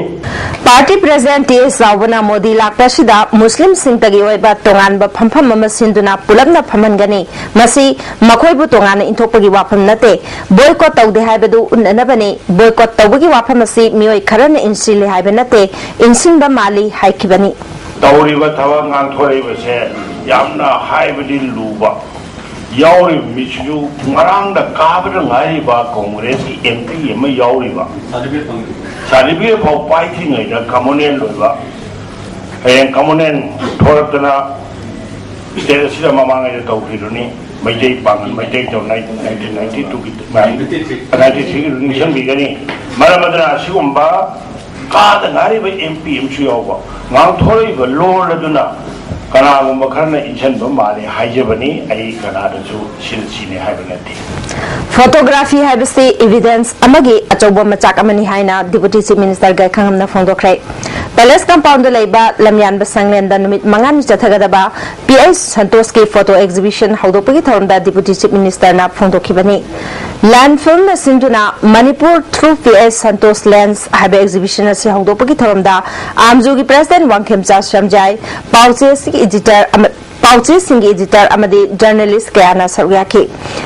ꯄꯥꯔꯇꯤ ꯄ꯭ꯔꯦꯁꯤꯗꯦꯟꯠ ꯇꯤ ꯑꯦꯁ ꯆꯥꯎꯕꯅ ꯃꯣꯗꯤ ꯂꯥꯛꯄ ꯑꯁꯤꯗ ꯃꯨꯁꯂꯤꯝꯁꯤꯡꯇꯒꯤ ꯑꯣꯏꯕ ꯇꯣꯉꯥꯟꯕ ꯐꯝꯐꯝ ꯑꯃ ꯁꯤꯟꯗꯨꯅ ꯄꯨꯂꯞꯅ ꯐꯝꯍꯟꯒꯅꯤ꯫ ꯃꯁꯤ ꯃꯈꯣꯏꯕꯨ ꯇꯣꯉꯥꯟꯅ ꯏꯟꯊꯣꯛꯄꯒꯤ ꯋꯥꯐꯝ ꯅꯠꯇꯦ꯫ ꯕꯣꯏꯀꯣꯠ ꯇꯧꯗꯦ ꯍꯥꯏꯕꯗꯨ ꯎꯠꯅꯅꯕꯅꯤ꯫ ꯕꯣꯏꯀꯣꯠ ꯇꯧꯕꯒꯤ ꯋꯥꯐꯝ ꯑꯁꯤ ꯃꯤꯑꯣꯏ ꯈꯔꯅ ꯏꯟꯁꯤꯜꯂꯤ ꯍꯥꯏꯕ ꯅꯠꯇꯦ, ꯏꯟꯁꯤꯟꯕ ꯃꯥꯜꯂꯤ ꯍꯥꯏꯈꯤꯕꯅꯤ꯫ ꯇꯧꯔꯤꯕ ꯊꯕꯛ ꯉꯥꯡꯊꯣꯔꯛꯏꯕꯁꯦ ꯌꯥꯝꯅ ꯍꯥꯏꯕꯗꯤ ꯂꯨꯕ꯫ ꯌꯥꯎꯔꯤꯕ ꯃꯤꯁꯤꯁꯨ ꯉꯔꯥꯡꯗ ꯀꯥꯕꯗ ꯉꯥꯏꯔꯤꯕ ꯀꯣꯡꯒ꯭ꯔꯦꯁꯀꯤ ꯑꯦꯝ ꯄꯤ ꯑꯃ ꯌꯥꯎꯔꯤꯕ꯫ ꯁꯥꯔꯇꯤꯐꯤꯀꯦꯠ ꯐꯥꯎ ꯄꯥꯏꯗ꯭ꯔꯤꯉꯩꯗ ꯀꯃꯟꯋꯦꯜꯊ ꯑꯣꯏꯕ꯫ ꯍꯌꯦꯡ ꯀꯃꯟꯋꯦꯜꯊ ꯊꯣꯔꯛꯇꯅ ꯁ꯭ꯇꯦꯠ ꯑꯁꯤꯗ ꯃꯃꯥꯡꯉꯩꯗ ꯇꯧꯈꯤꯗꯨꯅꯤ꯫ ꯃꯩꯇꯩ ꯄꯥꯡꯒꯜ, ꯃꯩꯇꯩ ꯇꯧ nineteen ninety-two ꯒꯤ, ninety-three ꯒꯤ ꯅꯤꯡꯁꯤꯡꯕꯤꯒꯅꯤ꯫ ꯃꯔꯝ ꯑꯗꯨꯅ ꯑꯁꯤꯒꯨꯝꯕ ꯀꯥꯗ ꯉꯥꯏꯔꯤꯕ M P ꯑꯃꯁꯨ ꯌꯥꯎꯕ, ꯉꯥꯡꯊꯣꯔꯛꯏꯕ ꯂꯣꯟ ꯑꯗꯨꯅ ꯀꯅꯥꯒꯨꯝꯕ ꯈꯔꯅ ꯏꯟꯁꯤꯟꯕ ꯃꯥꯜꯂꯤ ꯍꯥꯏꯖꯕꯅꯤ꯫ ꯑꯩ ꯀꯅꯥꯗꯁꯨ ꯁꯤꯜ ꯁꯤꯅꯤ ꯍꯥꯏꯕ ꯅꯠꯇꯦ꯫ Photography ꯍꯥꯏꯕꯁꯤ evidence ꯑꯃꯒꯤ ꯑꯆꯧꯕ ꯃꯆꯥꯛ ꯑꯃꯅꯤ ꯍꯥꯏꯅ Deputy Chief Minister ꯒꯥꯏꯈꯪꯉꯝꯅ ꯐꯣꯡꯗꯣꯛꯈ꯭ꯔꯦ꯫ Palace compound ꯗ ꯂꯩꯕ ꯂꯝꯌꯥꯟꯕ ꯁꯪꯂꯦꯟꯗ ꯅꯨꯃꯤꯠ ꯃꯉꯥꯅꯤ ꯆꯠꯊꯒꯗꯕ P H ꯁꯟꯇꯣꯁꯀꯤ photo exhibition ꯍꯧꯗꯣꯛꯄꯒꯤ ꯊꯧꯔꯝꯗ Deputy Chief Minister ꯅ ꯐꯣꯡꯗꯣꯛꯈꯤꯕꯅꯤ꯫ Land film ꯅ ꯁꯤꯟꯗꯨꯅ Manipur through P H Santos lens ꯍꯥꯏꯕ exhibition ꯑꯁꯤ ꯍꯧꯗꯣꯛꯄꯒꯤ ꯊꯧꯔꯝꯗ ꯑꯥꯝꯖꯨꯒꯤ President ꯋꯥꯡꯈꯦꯝꯆꯥ ꯁꯝꯖꯥꯏ, ꯄꯥꯎꯆꯦ ꯑꯁꯤꯒꯤ editor ꯑꯃ, ꯄꯥꯎꯆꯦꯁꯤꯡꯒꯤ editor ꯑꯃꯗꯤ journalist ꯀꯌꯥꯅ ꯁꯔꯨꯛ ꯌꯥꯈꯤ꯫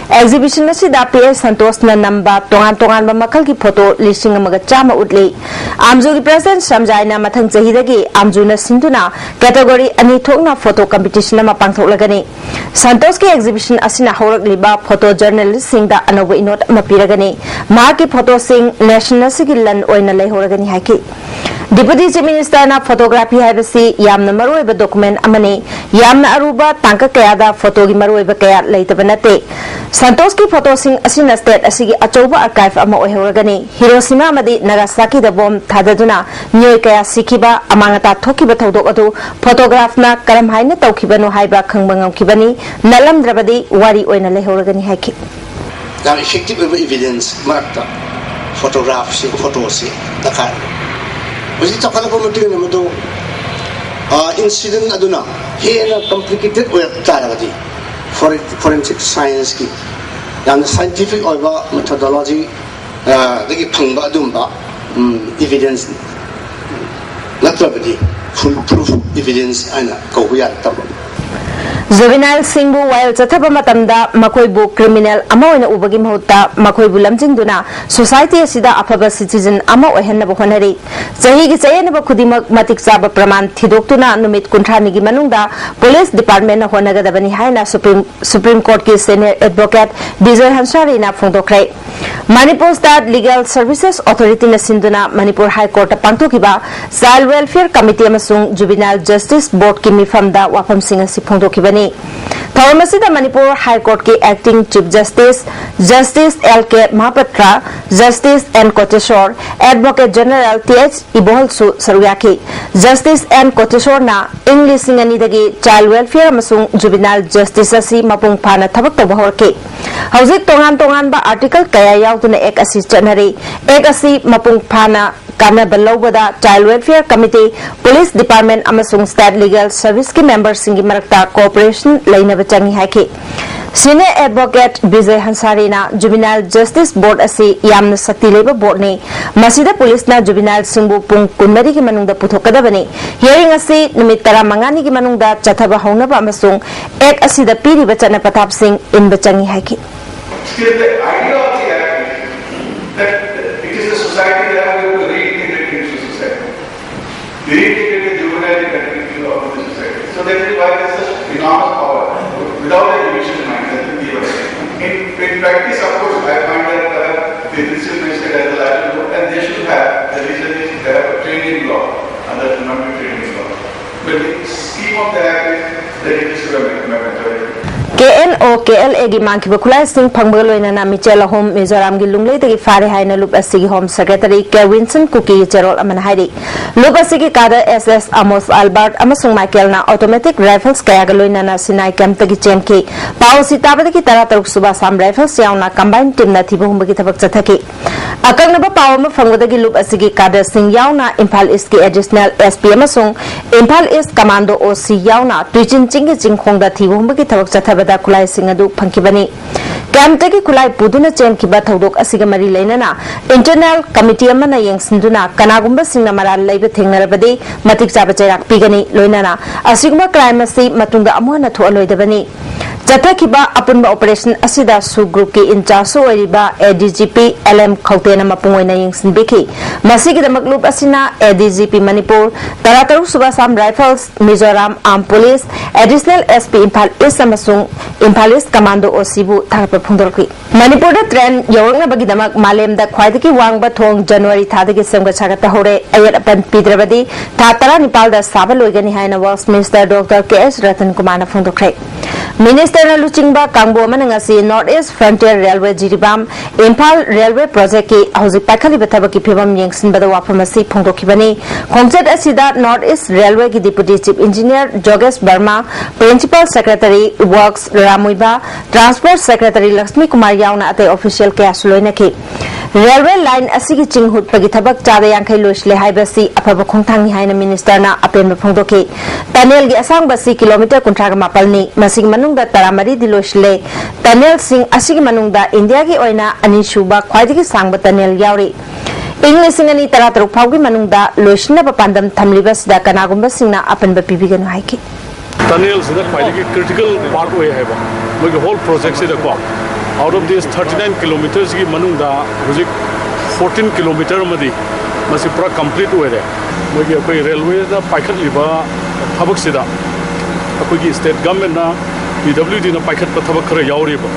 Exhibition ꯑꯁꯤꯗ P H ꯁꯟꯇꯣꯁꯅ ꯅꯝꯕ ꯇꯣꯉꯥꯟ ꯇꯣꯉꯥꯟꯕ ꯃꯈꯜꯒꯤ photo ꯂꯤꯁꯤꯡ ꯑꯃꯒ ꯆꯥꯝꯃ ꯎꯠꯂꯤ꯫ ꯑꯥꯝꯖꯨꯒꯤ President ꯁꯝꯖꯥꯏꯅ ꯃꯊꯪ ꯆꯍꯤꯗꯒꯤ ꯑꯥꯝꯖꯨꯅ ꯁꯤꯟꯗꯨꯅ category ꯑꯅꯤ ꯊꯣꯛꯅ photo competition ꯑꯃ ꯄꯥꯡꯊꯣꯛꯂꯒꯅꯤ꯫ ꯁꯟꯇꯣꯁꯀꯤ exhibition ꯑꯁꯤꯅ ꯍꯧꯔꯛꯂꯤꯕ photo journalist ꯁꯤꯡꯗ ꯑꯅꯧꯕ ꯏꯅꯣꯠ ꯑꯃ ꯄꯤꯔꯒꯅꯤ꯫ ꯃꯍꯥꯛꯀꯤ photo ꯁꯤꯡ nation ꯑꯁꯤꯒꯤ ꯂꯟ ꯑꯣꯏꯅ ꯂꯩꯍꯧꯔꯒꯅꯤ ꯍꯥꯏꯈꯤ꯫ Deputy Chief Minister ꯅ photography ꯍꯥꯏꯕꯁꯤ ꯌꯥꯝꯅ ꯃꯔꯨꯑꯣꯏꯕ document ꯑꯃꯅꯤ꯫ ꯌꯥꯝꯅ ꯑꯔꯨꯕ ꯇꯥꯡꯀꯛ ꯀꯌꯥꯗ photo ꯒꯤ ꯃꯔꯨꯑꯣꯏꯕ ꯀꯌꯥ ꯂꯩꯇꯕ ꯅꯠꯇꯦ꯫ ꯁꯟꯇꯣꯁꯀꯤ photo ꯁꯤꯡ ꯑꯁꯤꯅ state ꯑꯁꯤꯒꯤ ꯑꯆꯧꯕ archive ꯑꯃ ꯑꯣꯏꯍꯧꯔꯒꯅꯤ꯫ Hiroshima ꯑꯃꯗꯤ Nagasaki ꯗ bomb ꯊꯥꯗꯗꯨꯅ ꯃꯤꯑꯣꯏ ꯀꯌꯥ ꯁꯤꯈꯤꯕ, ꯑꯃꯥꯡ ꯑꯇꯥ ꯊꯣꯛꯈꯤꯕ ꯊꯧꯗꯣꯛ ꯑꯗꯨ photograph ꯅ ꯀꯔꯝꯍꯥꯏꯅ ꯇꯧꯈꯤꯕꯅꯣ ꯍꯥꯏꯕ ꯈꯪꯕ ꯉꯝꯈꯤꯕꯅꯤ꯫ ꯅꯠꯂꯝꯗ꯭ꯔꯕꯗꯤ ꯋꯥꯔꯤ ꯑꯣꯏꯅ ꯂꯩꯍꯧꯔꯒꯅꯤ ꯍꯥꯏꯈꯤ꯫ ꯌꯥꯝ effective ꯑꯣꯏꯕ evidence ꯃꯔꯛꯇ photograph ꯁꯤ, photo ꯁꯤ ꯗꯔꯀꯥꯔ ꯑꯣꯏ꯫ ꯍꯧꯖꯤꯛ ꯆꯥꯎꯈꯠꯂꯛꯄ ꯃꯇꯨꯡ ꯏꯟꯅ ꯃꯗꯨ, ꯑ, incident ꯑꯗꯨꯅ ꯍꯦꯟꯅ complicated ꯑꯣꯏꯔꯛ ꯇꯥꯔꯒꯗꯤ, foren-, forensic science ꯀꯤ ꯌꯥꯝꯅ scientific ꯑꯣꯏꯕ methodology, ꯑ, ꯗꯒꯤ ꯐꯪꯕ ꯑꯗꯨꯒꯨꯝꯕ, ꯎꯝ, evidence ꯅꯠꯇ꯭ꯔꯕꯗꯤ full proof evidence ꯍꯥꯏꯅ ꯀꯧꯕ ꯌꯥꯔꯛꯇꯕ꯫ Juvenile ꯁꯤꯡꯕꯨ ꯋꯥꯌꯦꯜ ꯆꯠꯊꯕ ꯃꯇꯝꯗ ꯃꯈꯣꯏꯕꯨ criminal ꯑꯃ ꯑꯣꯏꯅ ꯎꯕꯒꯤ ꯃꯍꯨꯠꯇ ꯃꯈꯣꯏꯕꯨ ꯂꯝꯖꯤꯡꯗꯨꯅ society ꯑꯁꯤꯗ ꯑꯐꯕ citizen ꯑꯃ ꯑꯣꯏꯍꯟꯅꯕ ꯍꯣꯠꯅꯔꯤ꯫ ꯆꯍꯤꯒꯤ ꯆꯌꯦꯠꯅꯕ ꯈꯨꯗꯤꯡꯃꯛ ꯃꯇꯤꯛ ꯆꯥꯕ ꯄ꯭ꯔꯃꯥꯟ ꯊꯤꯗꯣꯛꯇꯨꯅ ꯅꯨꯃꯤꯠ ꯀꯨꯟꯊ꯭ꯔꯥꯅꯤꯒꯤ ꯃꯅꯨꯡꯗ police department ꯅ ꯍꯣꯠꯅꯒꯗꯕꯅꯤ ꯍꯥꯏꯅ Supreme, Supreme Court ꯀꯤ senior advocate Bijoy ꯍꯟꯁꯥꯔꯤꯅ ꯐꯣꯡꯗꯣꯛꯈ꯭ꯔꯦ꯫ Manipur State Legal Services Authority ꯅ ꯁꯤꯟꯗꯨꯅ ꯃꯅꯤꯄꯨꯔ High Court ꯇ ꯄꯥꯡꯊꯣꯛꯈꯤꯕ Child Welfare Committee ꯑꯃꯁꯨꯡ Juvenile Justice Board ꯀꯤ ꯃꯤꯐꯝꯗ ꯋꯥꯐꯝꯁꯤꯡ ꯑꯁꯤ ꯐꯣꯡꯗꯣꯛꯈꯤꯕꯅꯤ꯫ ꯊꯧꯔꯝ ꯑꯁꯤꯗ ꯃꯅꯤꯄꯨꯔ ꯍꯥꯏ ꯀꯣꯔꯠꯀꯤ acting Chief Justice, Justice L K Mahapatra, Justice N Koteshwar, Advocate General T H ꯏꯕꯣꯍꯜꯁꯨ ꯁꯔꯨꯛ ꯌꯥꯈꯤ꯫ Justice N ꯀꯣꯇꯦꯁꯣꯔꯅ ꯏꯪ ꯂꯤꯁꯤꯡ ꯑꯅꯤꯗꯒꯤ child welfare ꯑꯃꯁꯨꯡ juvenile justice ꯑꯁꯤ ꯃꯄꯨꯡ ꯐꯥꯅ ꯊꯕꯛ ꯇꯧꯕ ꯍꯧꯔꯛꯈꯤ꯫ ꯍꯧꯖꯤꯛ ꯇꯣꯉꯥꯟ ꯇꯣꯉꯥꯟꯕ article ꯀꯌꯥ ꯌꯥꯎꯗꯨꯅ Act ꯑꯁꯤ ꯆꯠꯅꯔꯤ꯫ Act ꯑꯁꯤ ꯃꯄꯨꯡ ꯐꯥꯅ ꯀꯥꯟꯅꯕ ꯂꯧꯕꯗ Child Welfare Committee, Police Department ꯑꯃꯁꯨꯡ State Legal Service ꯀꯤ member ꯁꯤꯡꯒꯤ ꯃꯔꯛꯇ cooperation ꯂꯩꯅꯕ ꯆꯪꯏ ꯍꯥꯏꯈꯤ꯫ Senior Advocate Bijay ꯍꯟꯁꯥꯔꯤꯅ Juvenile Justice Board ꯑꯁꯤ ꯌꯥꯝꯅ ꯁꯛꯇꯤ ꯂꯩꯕ board ꯅꯤ꯫ ꯃꯁꯤꯗ police ꯅ juvenile ꯁꯤꯡꯕꯨ ꯄꯨꯡ ꯀꯨꯟꯃꯔꯤꯒꯤ ꯃꯅꯨꯡꯗ ꯄꯨꯊꯣꯛꯀꯗꯕꯅꯤ꯫ Hearing ꯑꯁꯤ ꯅꯨꯃꯤꯠ ꯇꯔꯥꯃꯉꯥꯅꯤꯒꯤ ꯃꯅꯨꯡꯗ ꯆꯠꯊꯕ ꯍꯧꯅꯕ ꯑꯃꯁꯨꯡ Act ꯑꯁꯤꯗ ꯄꯤꯔꯤꯕ ꯆꯠꯅ ꯄꯊꯥꯞꯁꯤꯡ ꯏꯟꯕ ꯆꯪꯏ ꯍꯥꯏꯈꯤ꯫ Still, the idea of the act is that it is the society that we have to reintegrate into society. Reintegrate the juvenile into the society. So that is why there is such enormous power. Without the judicial mind, nothing will be able to. In, in practice, of course, I find that perhaps the principal magistrate has a larger role, and they should have, the reason is they have a training law under the non-training law. But the scheme of the act is that it is to a majority. K N O K L A ꯒꯤ ꯃꯥꯡꯈꯤꯕ ꯈꯨꯠꯂꯥꯏꯁꯤꯡ ꯐꯪꯕꯒ ꯂꯣꯏꯅꯅ Michael ꯑꯍꯨꯝ ꯃꯤꯖꯣꯔꯥꯝꯒꯤ ꯂꯨꯡꯂꯩꯗꯒꯤ ꯐꯥꯔꯦ ꯍꯥꯏꯅ ꯂꯨꯞ ꯑꯁꯤꯒꯤ Home Secretary K ꯋꯤꯟꯁꯟ ꯀꯨꯀꯤꯒꯤ ꯆꯦꯔꯣꯜ ꯑꯃꯅ ꯍꯥꯏꯔꯤ꯫ ꯂꯨꯞ ꯑꯁꯤꯒꯤ ꯀꯥꯗ S S ꯑꯃꯣꯁ ꯑꯜꯕꯥꯔꯠ ꯑꯃꯁꯨꯡ ꯃꯥꯏꯀꯦꯜꯅ automatic rifles ꯀꯌꯥꯒ ꯂꯣꯏꯅꯅ ꯁꯤꯅꯥꯏ camp ꯇꯒꯤ ꯆꯦꯟꯈꯤ꯫ ꯄꯥꯎ ꯑꯁꯤ ꯇꯥꯕꯗꯒꯤ ꯇꯔꯥꯇꯔꯨꯛ ꯁꯨꯕ Assam Rifles ꯌꯥꯎꯅ combined team ꯅ ꯊꯤꯕ ꯍꯨꯝꯕꯒꯤ ꯊꯕꯛ ꯆꯠꯊꯈꯤ꯫ ꯑꯀꯛꯅꯕ ꯄꯥꯎ ꯑꯃ ꯐꯪꯕꯗꯒꯤ ꯂꯨꯞ ꯑꯁꯤꯒꯤ ꯀꯥꯗꯔꯁꯤꯡ ꯌꯥꯎꯅ ꯏꯝꯐꯥꯜ East ꯀꯤ Additional S P ꯑꯃꯁꯨꯡ Imphal East Commando O C ꯌꯥꯎꯅ ꯇꯨꯏꯆꯤꯟ ꯆꯤꯡꯒꯤ ꯆꯤꯡꯈꯣꯡꯗ ꯊꯤꯕ ꯍꯨꯝꯕꯒꯤ ꯊꯕꯛ ꯆꯠꯊꯕꯗ ꯈꯨꯠꯂꯥꯏꯁꯤꯡ ꯑꯗꯨ ꯐꯪꯈꯤꯕꯅꯤ꯫ Camp ꯇꯒꯤ ꯈꯨꯠꯂꯥꯏ ꯄꯨꯗꯨꯅ ꯆꯦꯟꯈꯤꯕ ꯊꯧꯗꯣꯛ ꯑꯁꯤꯒ ꯃꯔꯤ ꯂꯩꯅꯅ internal committee ꯑꯃꯅ ꯌꯦꯡꯁꯤꯟꯗꯨꯅ ꯀꯅꯥꯒꯨꯝꯕꯁꯤꯡꯅ ꯃꯔꯥꯜ ꯂꯩꯕ ꯊꯦꯡꯅꯔꯕꯗꯤ ꯃꯇꯤꯛ ꯆꯥꯕ ꯆꯩꯔꯥꯛ ꯄꯤꯒꯅꯤ꯫ ꯂꯣꯏꯅꯅ ꯑꯁꯤꯒꯨꯝꯕ crime ꯑꯁꯤ ꯃꯇꯨꯡꯗ ꯑꯃꯨꯛ ꯍꯟꯅ ꯊꯣꯛꯍꯜꯂꯣꯏꯗꯕꯅꯤ꯫ ꯆꯠꯊꯈꯤꯕ ꯑꯄꯨꯟꯕ operation ꯑꯁꯤꯗ SoO group ꯀꯤ in charge ꯁꯨ ꯑꯣꯏꯔꯤꯕ A D G P L M ꯈꯧꯇꯦꯅ ꯃꯄꯨꯡ ꯑꯣꯏꯅ ꯌꯦꯡꯁꯤꯟꯕꯤꯈꯤ꯫ ꯃꯁꯤꯒꯤꯗꯃꯛ ꯂꯨꯞ ꯑꯁꯤꯅ A D G P Manipur, ꯇꯔꯥꯇꯔꯨꯛ ꯁꯨꯕ Assam Rifles, Mizoram Armed Police, Additional S P Imphal East ꯑꯃꯁꯨꯡ Imphal East Commando O C ꯕꯨ ꯊꯥꯒꯠꯄ ꯐꯣꯡꯗꯣꯔꯛꯂꯤ꯫ ꯃꯅꯤꯄꯨꯔꯗ train ꯌꯧꯔꯛꯅꯕꯒꯤꯗꯃꯛ ꯃꯥꯂꯦꯝꯗ ꯈ꯭ꯋꯥꯏꯗꯒꯤ ꯋꯥꯡꯕ ꯊꯣꯡ January ꯊꯥꯗꯒꯤ ꯁꯦꯝꯒꯠ ꯁꯥꯒꯠꯄ ꯍꯧꯔꯦ꯫ ꯑꯌꯦꯠ ꯑꯄꯟ ꯄꯤꯗ꯭ꯔꯕꯗꯤ ꯊꯥ ꯇꯔꯥꯅꯤꯄꯥꯜꯗ ꯁꯥꯕ ꯂꯣꯏꯒꯅꯤ ꯍꯥꯏꯅ Works Minister Doctor K S Ratan ꯀꯨꯃꯥꯔꯅ ꯐꯣꯡꯗꯣꯛꯈ꯭ꯔꯦ꯫ ꯃꯤꯅꯤꯁꯇꯔꯅ ꯂꯨꯆꯤꯡꯕ ꯀꯥꯡꯕꯨ ꯑꯃꯅ ꯉꯁꯤ North East Frontier Railway Jiribam Imphal railway ꯄ꯭ꯔꯣꯖꯦꯛꯀꯤ ꯍꯧꯖꯤꯛ ꯄꯥꯏꯈꯠꯂꯤꯕ ꯊꯕꯛꯀꯤ ꯐꯤꯕꯝ ꯌꯦꯡꯁꯤꯟꯕꯗ ꯋꯥꯐꯝ ꯑꯁꯤ ꯐꯣꯡꯗꯣꯛꯈꯤꯕꯅꯤ꯫ ꯈꯣꯡꯆꯠ ꯑꯁꯤꯗ North East Railwayꯒꯤ Deputy Chief Engineer ꯖꯣꯒꯦꯁ ꯕꯔꯃꯥ, Principal Secretary Works ꯔꯥꯃꯨꯏꯕ, Transport Secretary Lakshmi Kumar ꯌꯥꯎꯅ ꯑꯇꯩ official ꯀꯌꯥꯁꯨ ꯂꯣꯏꯅꯈꯤ꯫ ꯔꯦꯜꯋꯦ ꯂꯥꯏꯟ ꯑꯁꯤꯒꯤ ꯆꯤꯡ ꯍꯨꯠꯄꯒꯤ ꯊꯕꯛ ꯆꯥꯗ ꯌꯥꯡꯈꯩ ꯂꯣꯏꯁꯤꯜꯂꯦ ꯍꯥꯏꯕꯁꯤ ꯑꯐꯕ ꯈꯣꯡꯊꯥꯡꯅꯤ ꯍꯥꯏꯅ ꯃꯤꯅꯤꯁꯇꯔꯅ ꯑꯄꯦꯟꯕ ꯐꯣꯡꯗꯣꯛꯈꯤ꯫ ꯇꯅꯦꯜꯒꯤ ꯑꯁꯥꯡꯕ ꯑꯁꯤ ꯀꯤꯂꯣꯃꯤꯇꯔ ꯀꯨꯟꯊ꯭ꯔꯥꯒ ꯃꯥꯄꯜꯅꯤ꯫ ꯃꯁꯤꯒꯤ ꯃꯅꯨꯡꯗ ꯇꯔꯥꯃꯔꯤꯗꯤ ꯂꯣꯏꯁꯤꯜꯂꯦ꯫ ꯇꯅꯦꯜꯁꯤꯡ ꯑꯁꯤꯒꯤ ꯃꯅꯨꯡꯗ ꯏꯟꯗꯤꯌꯥꯒꯤ ꯑꯣꯏꯅ ꯑꯅꯤꯁꯨꯕ ꯈ꯭ꯋꯥꯏꯗꯒꯤ ꯁꯥꯡꯕ ꯇꯅꯦꯜ ꯌꯥꯎꯔꯤ꯫ ꯏꯪ ꯂꯤꯁꯤꯡ ꯑꯅꯤ ꯇꯔꯥꯇꯔꯨꯛ ꯐꯥꯎꯒꯤ ꯃꯅꯨꯡꯗ ꯂꯣꯏꯁꯤꯟꯅꯕ ꯄꯥꯟꯗꯝ ꯊꯝꯂꯤꯕꯁꯤꯗ ꯀꯅꯥꯒꯨꯝꯕꯁꯤꯡꯅ ꯑꯄꯟꯕ ꯄꯤꯕꯤꯒꯅꯨ ꯍꯥꯏꯈꯤ꯫ ꯇꯅꯦꯜꯁꯤꯅ ꯈ꯭ꯋꯥꯏꯗꯒꯤ critical part ꯑꯣꯏ ꯍꯥꯏꯕ, ꯃꯣꯏꯒꯤ whole projectꯁꯤꯗꯀꯣ꯫ Out of this thirty nine kilometersꯀꯤ ꯃꯅꯨꯡꯗ ꯍꯧꯖꯤꯛ fourteen kilometer ꯑꯃꯗꯤ ꯃꯁꯤ ꯄꯨꯔꯥ complete ꯑꯣꯏꯔꯦ꯫ ꯃꯣꯏꯒꯤ ꯑꯩꯈꯣꯏ ꯔꯦꯜꯋꯦꯅ ꯄꯥꯏꯈꯠꯂꯤꯕ ꯊꯕꯛꯁꯤꯗ ꯑꯩꯈꯣꯏꯒꯤ state governmentꯅ, PWDꯅ ꯄꯥꯏꯈꯠꯄ ꯊꯕꯛ ꯈꯔ ꯌꯥꯎꯔꯤꯕ꯫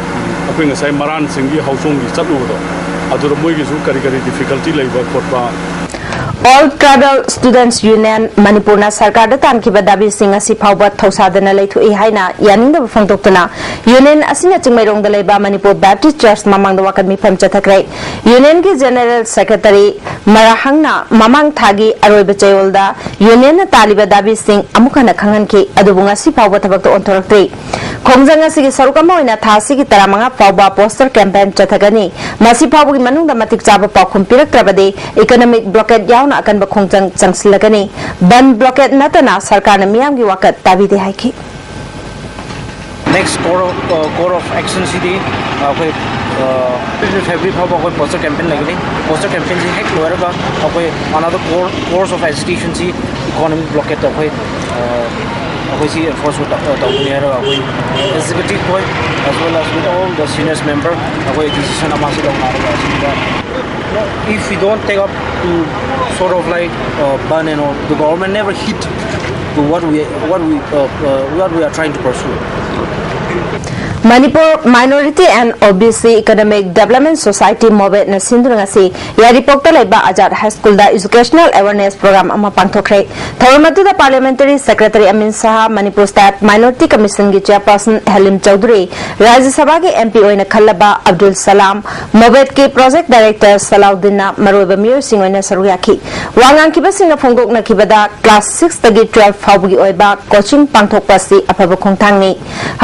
ꯑꯩꯈꯣꯏ ꯉꯁꯥꯏ ꯃꯔꯥꯟꯁꯤꯡꯒꯤ ꯍꯥꯎꯆꯣꯡꯒꯤ ꯆꯠꯂꯨꯕꯗꯣ, ꯑꯗꯨꯗ ꯃꯣꯏꯒꯤꯁꯨ ꯀꯔꯤ ꯀꯔꯤ difficulty ꯂꯩꯕ ꯈꯣꯠꯄ꯫ All Tribal Students Union ꯃꯅꯤꯄꯨꯔꯅ ꯁꯔꯀꯥꯔꯗ ꯇꯥꯟꯈꯤꯕ ꯗꯥꯕꯤꯁꯤꯡ ꯑꯁꯤ ꯐꯥꯎꯕ ꯊꯧꯁꯥꯗꯅ ꯂꯩꯊꯣꯛꯏ ꯍꯥꯏꯅ ꯌꯥꯅꯤꯡꯗꯕ ꯐꯣꯡꯗꯣꯛꯇꯨꯅ ꯌꯨꯅꯤꯌꯟ ꯑꯁꯤꯅ ꯆꯤꯡꯃꯩꯔꯣꯡꯗ ꯂꯩꯕ ꯃꯅꯤꯄꯨꯔ ꯕꯦꯞꯇꯤꯁ ꯆꯔꯆ ꯃꯃꯥꯡꯗ ꯋꯥꯀꯠ ꯃꯤꯐꯝ ꯆꯠꯊꯈ꯭ꯔꯦ꯫ ꯌꯨꯅꯤꯌꯟꯒꯤ ꯖꯦꯅꯦꯔꯦꯜ ꯁꯦꯀ꯭ꯔꯦꯇꯔꯤ ꯃꯔꯥꯍꯪꯅ ꯃꯃꯥꯡ ꯊꯥꯒꯤ ꯑꯔꯣꯏꯕ ꯆꯌꯣꯜꯗ ꯌꯨꯅꯤꯌꯟꯅ ꯇꯥꯜꯂꯤꯕ ꯗꯥꯕꯤꯁꯤꯡ ꯑꯃꯨꯛ ꯍꯟꯅ ꯈꯪꯍꯟꯈꯤ, ꯑꯗꯨꯕꯨ ꯉꯁꯤ ꯐꯥꯎꯕ ꯊꯕꯛꯇ ꯑꯣꯟꯊꯣꯔꯛꯇ꯭ꯔꯤ꯫ ꯈꯣꯡꯖꯪ ꯑꯁꯤꯒꯤ ꯁꯔꯨꯛ ꯑꯃ ꯑꯣꯏꯅ ꯊꯥ ꯑꯁꯤꯒꯤ ꯇꯔꯥꯃꯉꯥ ꯐꯥꯎꯕ poster campaign ꯆꯠꯊꯒꯅꯤ꯫ ꯃꯁꯤ ꯐꯥꯎꯕꯒꯤ ꯃꯅꯨꯡꯗ ꯃꯇꯤꯛ ꯆꯥꯕ ꯄꯥꯎꯈꯨꯝ ꯄꯤꯔꯛꯇ꯭ꯔꯕꯗꯤ economic blockade ꯌꯥꯎꯅ ꯑꯀꯟꯕ ꯈꯣꯡꯖꯪ ꯆꯪꯁꯤꯜꯂꯒꯅꯤ꯫ ꯕꯟ blockade ꯅꯠꯇꯅ ꯁꯔꯀꯥꯔꯅ ꯃꯤꯌꯥꯝꯒꯤ ꯋꯥꯀꯠ ꯇꯥꯕꯤꯗꯦ ꯍꯥꯏꯈꯤ꯫ Next course of, uh, course of action CD, uh, ꯑꯩꯈꯣꯏ, uh, February ꯐꯥꯎꯕ ꯑꯩꯈꯣꯏ poster campaign ꯂꯩꯒꯅꯤ꯫ Poster campaignꯁꯤ ꯍꯦꯛ ꯂꯣꯏꯔꯒ ꯑꯩꯈꯣꯏ another course, course of agitation ꯁꯤ economic blockade ꯑꯩꯈꯣꯏ, uh, ꯑꯩꯈꯣꯏ ꯁꯤ enforce ꯇꯧ-, ꯇꯧꯒꯅꯤ ꯍꯥꯏꯔꯒ ꯑꯩꯈꯣꯏ executive ꯈꯣꯏ as well as with all the seniors member ꯑꯩꯈꯣꯏ decision ꯑꯃꯁꯤ ꯂꯧꯅꯔꯒ ꯑꯁꯤꯗ, if we don't take up to sort of like, uh, ban and all, the government never hit to what we, what we, uh, uh, what we are trying to pursue. Manipur Minority and O B C Economic Development Society, ꯃꯣꯕꯦꯠꯅ ꯁꯤꯟꯗꯨꯅ ꯉꯁꯤ ꯌꯥꯏꯔꯤꯄꯣꯛꯇ ꯂꯩꯕ ꯑꯖꯥꯗ ꯍꯥꯏ ꯁ꯭ꯀꯨꯜꯗ educational awareness program ꯑꯃ ꯄꯥꯡꯊꯣꯛꯈ꯭ꯔꯦ꯫ ꯊꯧꯔꯝ ꯑꯗꯨꯗ Parliamentary Secretary ꯑꯃꯤꯟ ꯁꯍꯥ, Manipur State Minority Commission ꯒꯤ Chairperson ꯍꯦꯂꯤꯝ Chaudhuri, ꯔꯥꯖ꯭ꯌ ꯁꯚꯥꯒꯤ M P ꯑꯣꯏꯅ ꯈꯜꯂꯕ ꯑꯕꯗꯨꯜ ꯁꯂꯥꯝ, ꯃꯣꯕꯦꯠꯀꯤ Project Director ꯁꯂꯥꯎꯗꯤꯟꯅ ꯃꯔꯨꯑꯣꯏꯕ ꯃꯤꯑꯣꯏꯁꯤꯡ ꯑꯣꯏꯅ ꯁꯔꯨꯛ ꯌꯥꯈꯤ꯫ ꯋꯥ ꯉꯥꯡꯈꯤꯕꯁꯤꯡꯅ ꯐꯣꯡꯗꯣꯛꯅꯈꯤꯕꯗ, class six ꯇꯒꯤ twelve ꯐꯥꯎꯕꯒꯤ ꯑꯣꯏꯕ coaching ꯄꯥꯡꯊꯣꯛꯄ ꯑꯁꯤ ꯑꯐꯕ ꯈꯣꯡꯊꯥꯡꯅꯤ꯫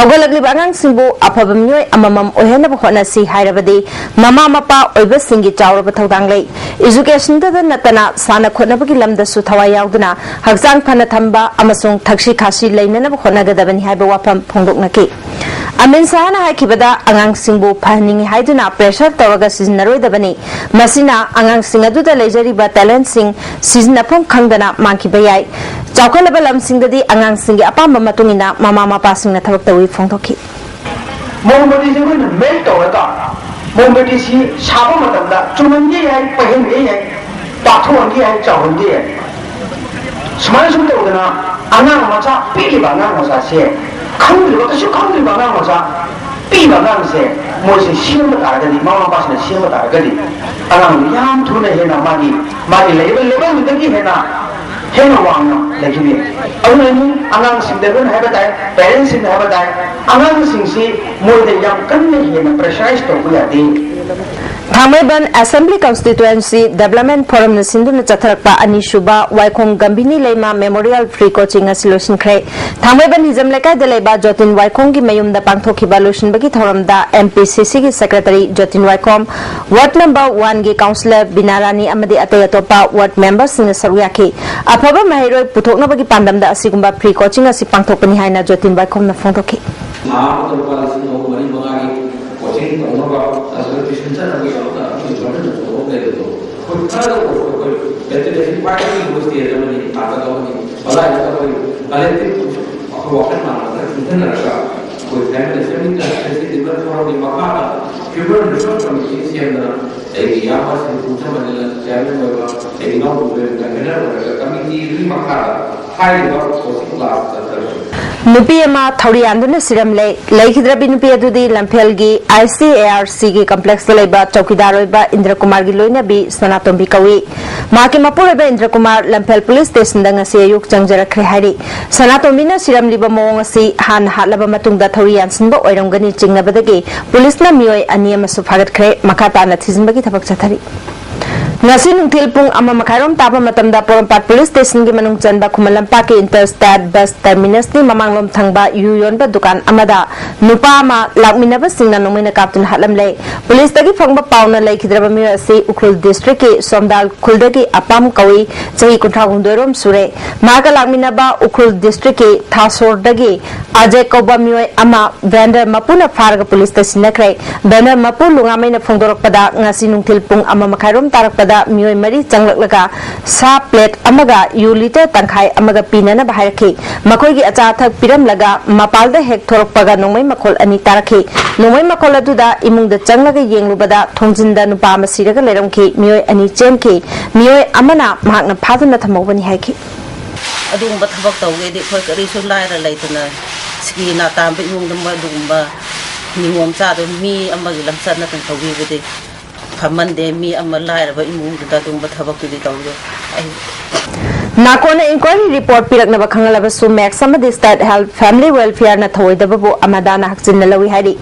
ꯍꯧꯒꯠꯂꯛꯂꯤꯕ ꯑꯉꯥꯡꯁꯤꯡꯕꯨ ꯑꯐꯕ ꯃꯤꯑꯣꯏ ꯑꯃꯃꯝ ꯑꯣꯏꯍꯟꯅꯕ ꯍꯣꯠꯅꯁꯤ ꯍꯥꯏꯔꯕꯗꯤ, ꯃꯃꯥ ꯃꯄꯥ ꯑꯣꯏꯕꯁꯤꯡꯒꯤ ꯆꯥꯎꯔꯕ ꯊꯧꯗꯥꯡ ꯂꯩ꯫ Education ꯗꯇ ꯅꯠꯇꯅ ꯁꯥꯟꯅ ꯈꯣꯠꯅꯕꯒꯤ ꯂꯝꯗꯁꯨ ꯊꯋꯥꯏ ꯌꯥꯎꯗꯨꯅ ꯍꯛꯆꯥꯡ ꯐꯅ ꯊꯝꯕ ꯑꯃꯁꯨꯡ ꯊꯛꯁꯤ ꯈꯥꯁꯤ ꯂꯩꯅꯅꯕ ꯍꯣꯠꯅꯒꯗꯕꯅꯤ ꯍꯥꯏꯕ ꯋꯥꯐꯝ ꯐꯣꯡꯗꯣꯛꯅꯈꯤ꯫ ꯑꯃꯤꯟ ꯁꯍꯥꯅ ꯍꯥꯏꯈꯤꯕꯗ, ꯑꯉꯥꯡꯁꯤꯡꯕꯨ ꯐꯍꯟꯅꯤꯡꯏ ꯍꯥꯏꯗꯨꯅ pressure ꯇꯧꯔꯒ ꯁꯤꯖꯤꯟꯅꯔꯣꯏꯗꯕꯅꯤ꯫ ꯃꯁꯤꯅ ꯑꯉꯥꯡꯁꯤꯡ ꯑꯗꯨꯗ ꯂꯩꯖꯔꯤꯕ talent ꯁꯤꯡ ꯁꯤꯖꯤꯟꯅꯐꯝ ꯈꯪꯗꯅ ꯃꯥꯡꯈꯤꯕ ꯌꯥꯏ꯫ ꯆꯥꯎꯈꯠꯂꯕ ꯂꯝꯁꯤꯡꯗꯗꯤ ꯑꯉꯥꯡꯁꯤꯡꯒꯤ ꯑꯄꯥꯝꯕ ꯃꯇꯨꯡ ꯏꯟꯅ ꯃꯃꯥ ꯃꯄꯥꯁꯤꯡꯅ ꯊꯕꯛ ꯇꯧꯏ ꯐꯣꯡꯗꯣꯛꯈꯤ꯫ ꯃꯣꯝꯕꯇꯤꯁꯦ ꯑꯩꯈꯣꯏꯅ melt ꯇꯧꯔꯒ, ꯃꯣꯝꯕꯇꯤꯁꯤ ꯁꯥꯕ ꯃꯇꯝꯗ ꯆꯨꯝꯍꯟꯒꯦ ꯌꯥꯏ, ꯄꯩꯍꯟꯒꯦ ꯌꯥꯏ, ꯄꯥꯊꯣꯛꯍꯟꯒꯦ ꯌꯥꯏ, ꯆꯥꯎꯍꯟꯒꯦ ꯌꯥꯏ꯫ ꯁꯨꯃꯥꯏꯅ ꯁꯨꯝ ꯇꯧꯗꯅ ꯑꯉꯥꯡ ꯃꯆꯥ, ꯄꯤꯛꯂꯤꯕ ꯑꯉꯥꯡ ꯃꯆꯥꯁꯦ, ꯈꯪꯗ꯭ꯔꯤꯕ, ꯀꯩꯁꯨ ꯈꯪꯗ꯭ꯔꯤꯕ ꯑꯉꯥꯡ ꯃꯆꯥ, ꯄꯤꯛꯂꯤꯕ ꯑꯉꯥꯡꯁꯦ, ꯃꯣꯏꯁꯦ ꯁꯦꯝꯕ ꯇꯥꯔꯒꯗꯤ, ꯃꯃꯥ ꯃꯄꯥꯁꯤꯡꯅ ꯁꯦꯝꯕ ꯇꯥꯔꯒꯗꯤ, ꯑꯉꯥꯡꯗꯨ ꯌꯥꯝ ꯊꯨꯅ ꯍꯦꯟꯅ ꯃꯥꯒꯤ, ꯃꯥꯒꯤ ꯂꯩꯔꯤꯕ level ꯗꯨꯗꯒꯤ ꯍꯦꯟꯅ, ꯍꯦꯟꯅ ꯋꯥꯡꯅ ꯂꯩꯈꯤꯅꯤ꯫ ꯑꯗꯨꯅꯅꯤ ꯑꯉꯥꯡꯁꯤꯡꯗ ꯑꯩꯈꯣꯏꯅ ꯍꯥꯏꯕ ꯇꯥꯏ, parents ꯁꯤꯡꯅ ꯍꯥꯏꯕ ꯇꯥꯏ, ꯑꯉꯥꯡꯁꯤꯡꯁꯤ ꯃꯣꯏꯗ ꯌꯥꯝ ꯀꯟꯅ ꯍꯦꯟꯅ pressurize ꯇꯧꯕ ꯌꯥꯗꯦ꯫ ꯊꯥꯡꯃꯩꯕꯟ Assembly Constituency Development Forum ꯅ ꯁꯤꯟꯗꯨꯅ ꯆꯠꯊꯔꯛꯄ ꯑꯅꯤꯁꯨꯕ ꯋꯥꯏꯈꯣꯡ ꯒꯝꯚꯤꯅꯤ ꯂꯩꯃ Memorial Free Coaching ꯉꯁꯤ ꯂꯣꯏꯁꯤꯟꯈ꯭ꯔꯦ꯫ ꯊꯥꯡꯃꯩꯕꯟ ꯍꯤꯖꯝ ꯂꯩꯀꯥꯏꯗ ꯂꯩꯕ ꯖꯣꯇꯤꯟ ꯋꯥꯏꯈꯣꯝꯒꯤ ꯃꯌꯨꯝꯗ ꯄꯥꯡꯊꯣꯛꯈꯤꯕ ꯂꯣꯏꯁꯤꯟꯕꯒꯤ ꯊꯧꯔꯝꯗ M P C C ꯒꯤ Secretary ꯖꯣꯇꯤꯟ ꯋꯥꯏꯈꯣꯝ, Ward number one ꯒꯤ Councillor ꯕꯤꯅꯥ ꯔꯥꯅꯤ ꯑꯃꯗꯤ ꯑꯇꯩ ꯑꯇꯣꯞꯄ ward member ꯁꯤꯡꯅ ꯁꯔꯨꯛ ꯌꯥꯈꯤ꯫ ꯑꯐꯕ ꯃꯍꯩꯔꯣꯏ ꯄꯨꯊꯣꯛꯅꯕꯒꯤ ꯄꯥꯟꯗꯝꯗ ꯑꯁꯤꯒꯨꯝꯕ free coaching ꯑꯁꯤ ꯄꯥꯡꯊꯣꯛꯄꯅꯤ ꯍꯥꯏꯅ ꯖꯣꯇꯤꯟ ꯋꯥꯏꯈꯣꯝꯅ ꯐꯣꯡꯗꯣꯛꯈꯤ꯫ ꯊꯥ ꯑꯃꯗ ꯂꯨꯄꯥ ꯂꯤꯁꯤꯡ ꯑꯍꯨꯝ ꯃꯔꯤ ꯃꯉꯥꯒꯤ coaching ꯇꯧꯅꯕ, ꯑꯗꯨꯒ tuition ꯆꯠꯅꯕꯒꯤꯗꯃꯛꯇ ꯑꯩꯈꯣꯏꯒꯤ government ꯅ ꯄꯨꯊꯣꯛꯑꯒ ꯂꯩꯕꯗꯣ, ꯑꯩꯈꯣꯏ ꯈꯔꯗ ꯑꯣꯏꯔꯁꯨ ꯑꯩꯈꯣꯏ ꯂꯩꯇ ꯂꯩꯁꯤꯡ ꯄꯥꯏꯕꯒꯤ stage ꯑꯃꯅꯤ, ꯇꯥꯡꯀꯛ ꯑꯃꯅꯤ꯫ ꯃꯇꯥꯡꯁꯤꯗ ꯑꯩꯈꯣꯏ collective ꯑꯩꯈꯣꯏ ꯋꯥꯈꯜ ꯃꯥꯟꯅꯕ ꯈꯔ ꯆꯨꯡꯁꯤꯟꯅꯔꯒ ꯑꯩꯈꯣꯏ Family Assembly Constituency Development Forum ꯒꯤ ꯃꯈꯥꯗ Human Resource Committee ꯁꯦꯝꯗꯅ ꯑꯩꯒꯤ ꯏꯌꯥꯝꯕ ꯁꯤꯡ ꯄꯨꯟꯁꯤꯟꯕꯅꯤꯅ chairman ꯑꯣꯏꯕ, ꯑꯩꯒꯤ ꯏꯅꯥꯎꯄꯥ ꯑꯣꯏꯕ convener ꯑꯣꯏꯔꯒ committee ꯗꯨꯒꯤ ꯃꯈꯥꯗ ꯍꯥꯏꯔꯤꯕ coaching class ꯆꯠꯊꯔꯛꯄꯅꯤ꯫ ꯅꯨꯄꯤ ꯑꯃ ꯊꯧꯔꯤ ꯌꯥꯟꯗꯨꯅ ꯁꯤꯔꯝꯂꯦ꯫ ꯂꯩꯈꯤꯗ꯭ꯔꯕꯤ ꯅꯨꯄꯤ ꯑꯗꯨꯗꯤ ꯂꯝꯐꯦꯜꯒꯤ ꯑꯥꯏ ꯁꯤ ꯑꯦ ꯑꯥꯔ ꯁꯤꯒꯤ ꯀꯝꯄ꯭ꯂꯦꯛꯁꯇ ꯂꯩꯕ ꯆꯧꯀꯤꯗꯥꯔ ꯑꯣꯏꯕ ꯏꯟꯗ꯭ꯔꯀꯨꯃꯥꯔꯒꯤ ꯂꯣꯏꯅꯕꯤ ꯁꯅꯥꯇꯣꯝꯕꯤ ꯀꯧꯏ꯫ ꯃꯍꯥꯛꯀꯤ ꯃꯄꯨꯔꯣꯏꯕ ꯏꯟꯗ꯭ꯔꯀꯨꯃꯥꯔ ꯂꯝꯐꯦꯜ ꯄꯨꯂꯤꯁ ꯁ꯭ꯇꯦꯁꯟꯗ ꯉꯁꯤ ꯑꯌꯨꯛ ꯆꯪꯖꯔꯛꯈ꯭ꯔꯦ ꯍꯥꯏꯔꯤ꯫ ꯁꯅꯥꯇꯣꯝꯕꯤꯅ ꯁꯤꯔꯝꯂꯤꯕ ꯃꯑꯣꯡ ꯑꯁꯤ ꯍꯥꯟꯅ ꯍꯥꯠꯂꯕ ꯃꯇꯨꯡꯗ ꯊꯧꯔꯤ ꯌꯥꯟꯁꯤꯟꯕ ꯑꯣꯏꯔꯝꯒꯅꯤ ꯆꯤꯡꯅꯕꯗꯒꯤ ꯄꯨꯂꯤꯁꯅ ꯃꯤꯑꯣꯏ ꯑꯅꯤ ꯑꯃꯁꯨ ꯐꯥꯒꯠꯈ꯭ꯔꯦ꯫ ꯃꯈꯥ ꯇꯥꯅ ꯊꯤꯖꯤꯟꯕꯒꯤ ꯊꯕꯛ ꯆꯠꯊꯔꯤ꯫ ꯉꯁꯤ ꯅꯨꯡꯊꯤꯜ ꯄꯨꯡ ꯑꯃ ꯃꯈꯥꯏꯔꯣꯝ ꯇꯥꯕ ꯃꯇꯝꯗ ꯄꯣꯔꯣꯝꯄꯥꯠ ꯄꯨꯂꯤꯁ ꯁ꯭ꯇꯦꯁꯟꯒꯤ ꯃꯅꯨꯡ ꯆꯟꯕ ꯈꯨꯃꯟ ꯂꯝꯄꯥꯛꯀꯤ ꯏꯟꯇꯔ ꯁ꯭ꯇꯦꯠ ꯕꯁ ꯇꯔꯃꯤꯅꯁꯀꯤ ꯃꯃꯥꯡꯂꯣꯝ ꯊꯪꯕ ꯌꯨ ꯌꯣꯟꯕ ꯗꯨꯀꯥꯟ ꯑꯃꯗ ꯅꯨꯄꯥ ꯑꯃ ꯂꯥꯛꯃꯤꯟꯅꯕꯁꯤꯡꯅ ꯅꯣꯡꯃꯩꯅ ꯀꯥꯞꯇꯨꯅ ꯍꯥꯠꯂꯝꯂꯦ꯫ ꯄꯨꯂꯤꯁꯇꯒꯤ ꯐꯪꯕ ꯄꯥꯎꯅ ꯂꯩꯈꯤꯗ꯭ꯔꯕ ꯃꯤꯑꯣꯏ ꯑꯁꯤ ꯎꯈ꯭ꯔꯨꯜ ꯗꯤꯁꯇ꯭ꯔꯤꯛꯀꯤ ꯁꯣꯝꯗꯥꯜ ꯈꯨꯜꯗꯒꯤ ꯑꯄꯥꯝ ꯀꯧꯏ, ꯆꯍꯤ ꯀꯨꯟꯊ꯭ꯔꯥ ꯍꯨꯝꯗꯣꯏ ꯔꯣꯝ ꯁꯨꯔꯦ꯫ ꯃꯍꯥꯛꯀ ꯂꯥꯛꯃꯤꯟꯅꯕ ꯎꯈ꯭ꯔꯨꯜ ꯗꯤꯁꯇ꯭ꯔꯤꯛꯀꯤ ꯊꯥꯁꯣꯔꯗꯒꯤ ꯑꯖꯦ ꯀꯧꯕ ꯃꯤꯑꯣꯏ ꯑꯃ ꯚꯦꯟꯗꯔ ꯃꯄꯨꯅ ꯐꯥꯔꯒ ꯄꯨꯂꯤꯁꯇ ꯁꯤꯟꯅꯈ꯭ꯔꯦ꯫ ꯚꯦꯟꯗꯔ ꯃꯄꯨ ꯂꯨꯉꯥꯃꯩꯅ ꯐꯣꯡꯗꯣꯔꯛꯄꯗ, ꯉꯁꯤ ꯅꯨꯡꯊꯤꯜ ꯄꯨꯡ ꯑꯃ ꯃꯈꯥꯏꯔꯣꯝ ꯇꯥꯔꯛꯄꯗ ꯃꯤꯑꯣꯏ ꯃꯔꯤ ꯆꯪꯂꯛꯂꯒ ꯁꯥ ꯄ꯭ꯂꯦꯠ ꯑꯃꯒ ꯌꯨ ꯂꯤꯇꯔ ꯇꯪꯈꯥꯏ ꯑꯃꯒ ꯄꯤꯅꯅꯕ ꯍꯥꯏꯔꯛꯈꯤ꯫ ꯃꯈꯣꯏꯒꯤ ꯑꯆꯥ ꯑꯊꯛ ꯄꯤꯔꯝꯂꯒ ꯃꯄꯥꯜꯗ ꯍꯦꯛ ꯊꯣꯔꯛꯄꯒ ꯅꯣꯡꯃꯩ ꯃꯈꯣꯜ ꯑꯅꯤ ꯇꯥꯔꯛꯈꯤ꯫ ꯅꯣꯡꯃꯩ ꯃꯈꯣꯜ ꯑꯗꯨꯗ ꯏꯃꯨꯡꯗ ꯆꯪꯂꯒ ꯌꯦꯡꯂꯨꯕꯗ ꯊꯣꯡꯖꯤꯟꯗ ꯅꯨꯄꯥ ꯑꯃ ꯁꯤꯔꯒ ꯂꯩꯔꯝꯈꯤ꯫ ꯃꯤꯑꯣꯏ ꯑꯅꯤ ꯆꯦꯟꯈꯤ꯫ ꯃꯤꯑꯣꯏ ꯑꯃꯅ ꯃꯍꯥꯛꯅ ꯐꯥꯗꯨꯅ ꯊꯝꯍꯧꯕꯅꯤ ꯍꯥꯏꯈꯤ꯫ ꯑꯗꯨꯒꯨꯝꯕ ꯊꯕꯛ ꯇꯧꯒꯦꯗꯤ ꯑꯩꯈꯣꯏ ꯀꯔꯤꯁꯨ ꯂꯥꯏꯔ ꯂꯩꯇꯅ ꯁꯤꯀꯤ ꯅꯥꯇꯥꯝꯕ ꯏꯃꯨꯡꯗ ꯃꯣꯏ ꯑꯗꯨꯒꯨꯝꯕ ꯅꯤꯉꯣꯝ ꯆꯥꯗꯕ ꯃꯤ ꯑꯃꯒꯤ ꯂꯝꯆꯠ ꯅꯠꯇꯅ ꯇꯧꯕꯤꯕꯗꯤ ꯐꯃꯟꯗꯦ꯫ ꯃꯤ ꯑꯃ ꯂꯥꯏꯔꯕ ꯏꯃꯨꯡꯗꯨꯗ ꯑꯗꯨꯒꯨꯝꯕ ꯊꯕꯛꯇꯨꯗꯤ ꯇꯧꯗꯦ꯫ ꯑꯩ ꯅꯥꯀꯣꯟꯅ ꯏꯟꯀ꯭ꯋꯥꯏꯔꯤ ꯔꯤꯄꯣꯔꯠ ꯄꯤꯔꯛꯅꯕ ꯈꯪꯍꯜꯂꯕꯁꯨ, ꯃꯦꯛꯁ ꯑꯃꯗꯤ ꯁ꯭ꯇꯦꯠ ꯍꯦꯜꯊ ꯐꯦꯃꯤꯂꯤ ꯋꯦꯜꯐꯤꯌꯔꯅ ꯊꯧꯑꯣꯏꯗꯕꯕꯨ ꯑꯃꯗꯥꯅ ꯍꯛꯆꯤꯟꯅ ꯂꯧꯏ ꯍꯥꯏꯔꯤ꯫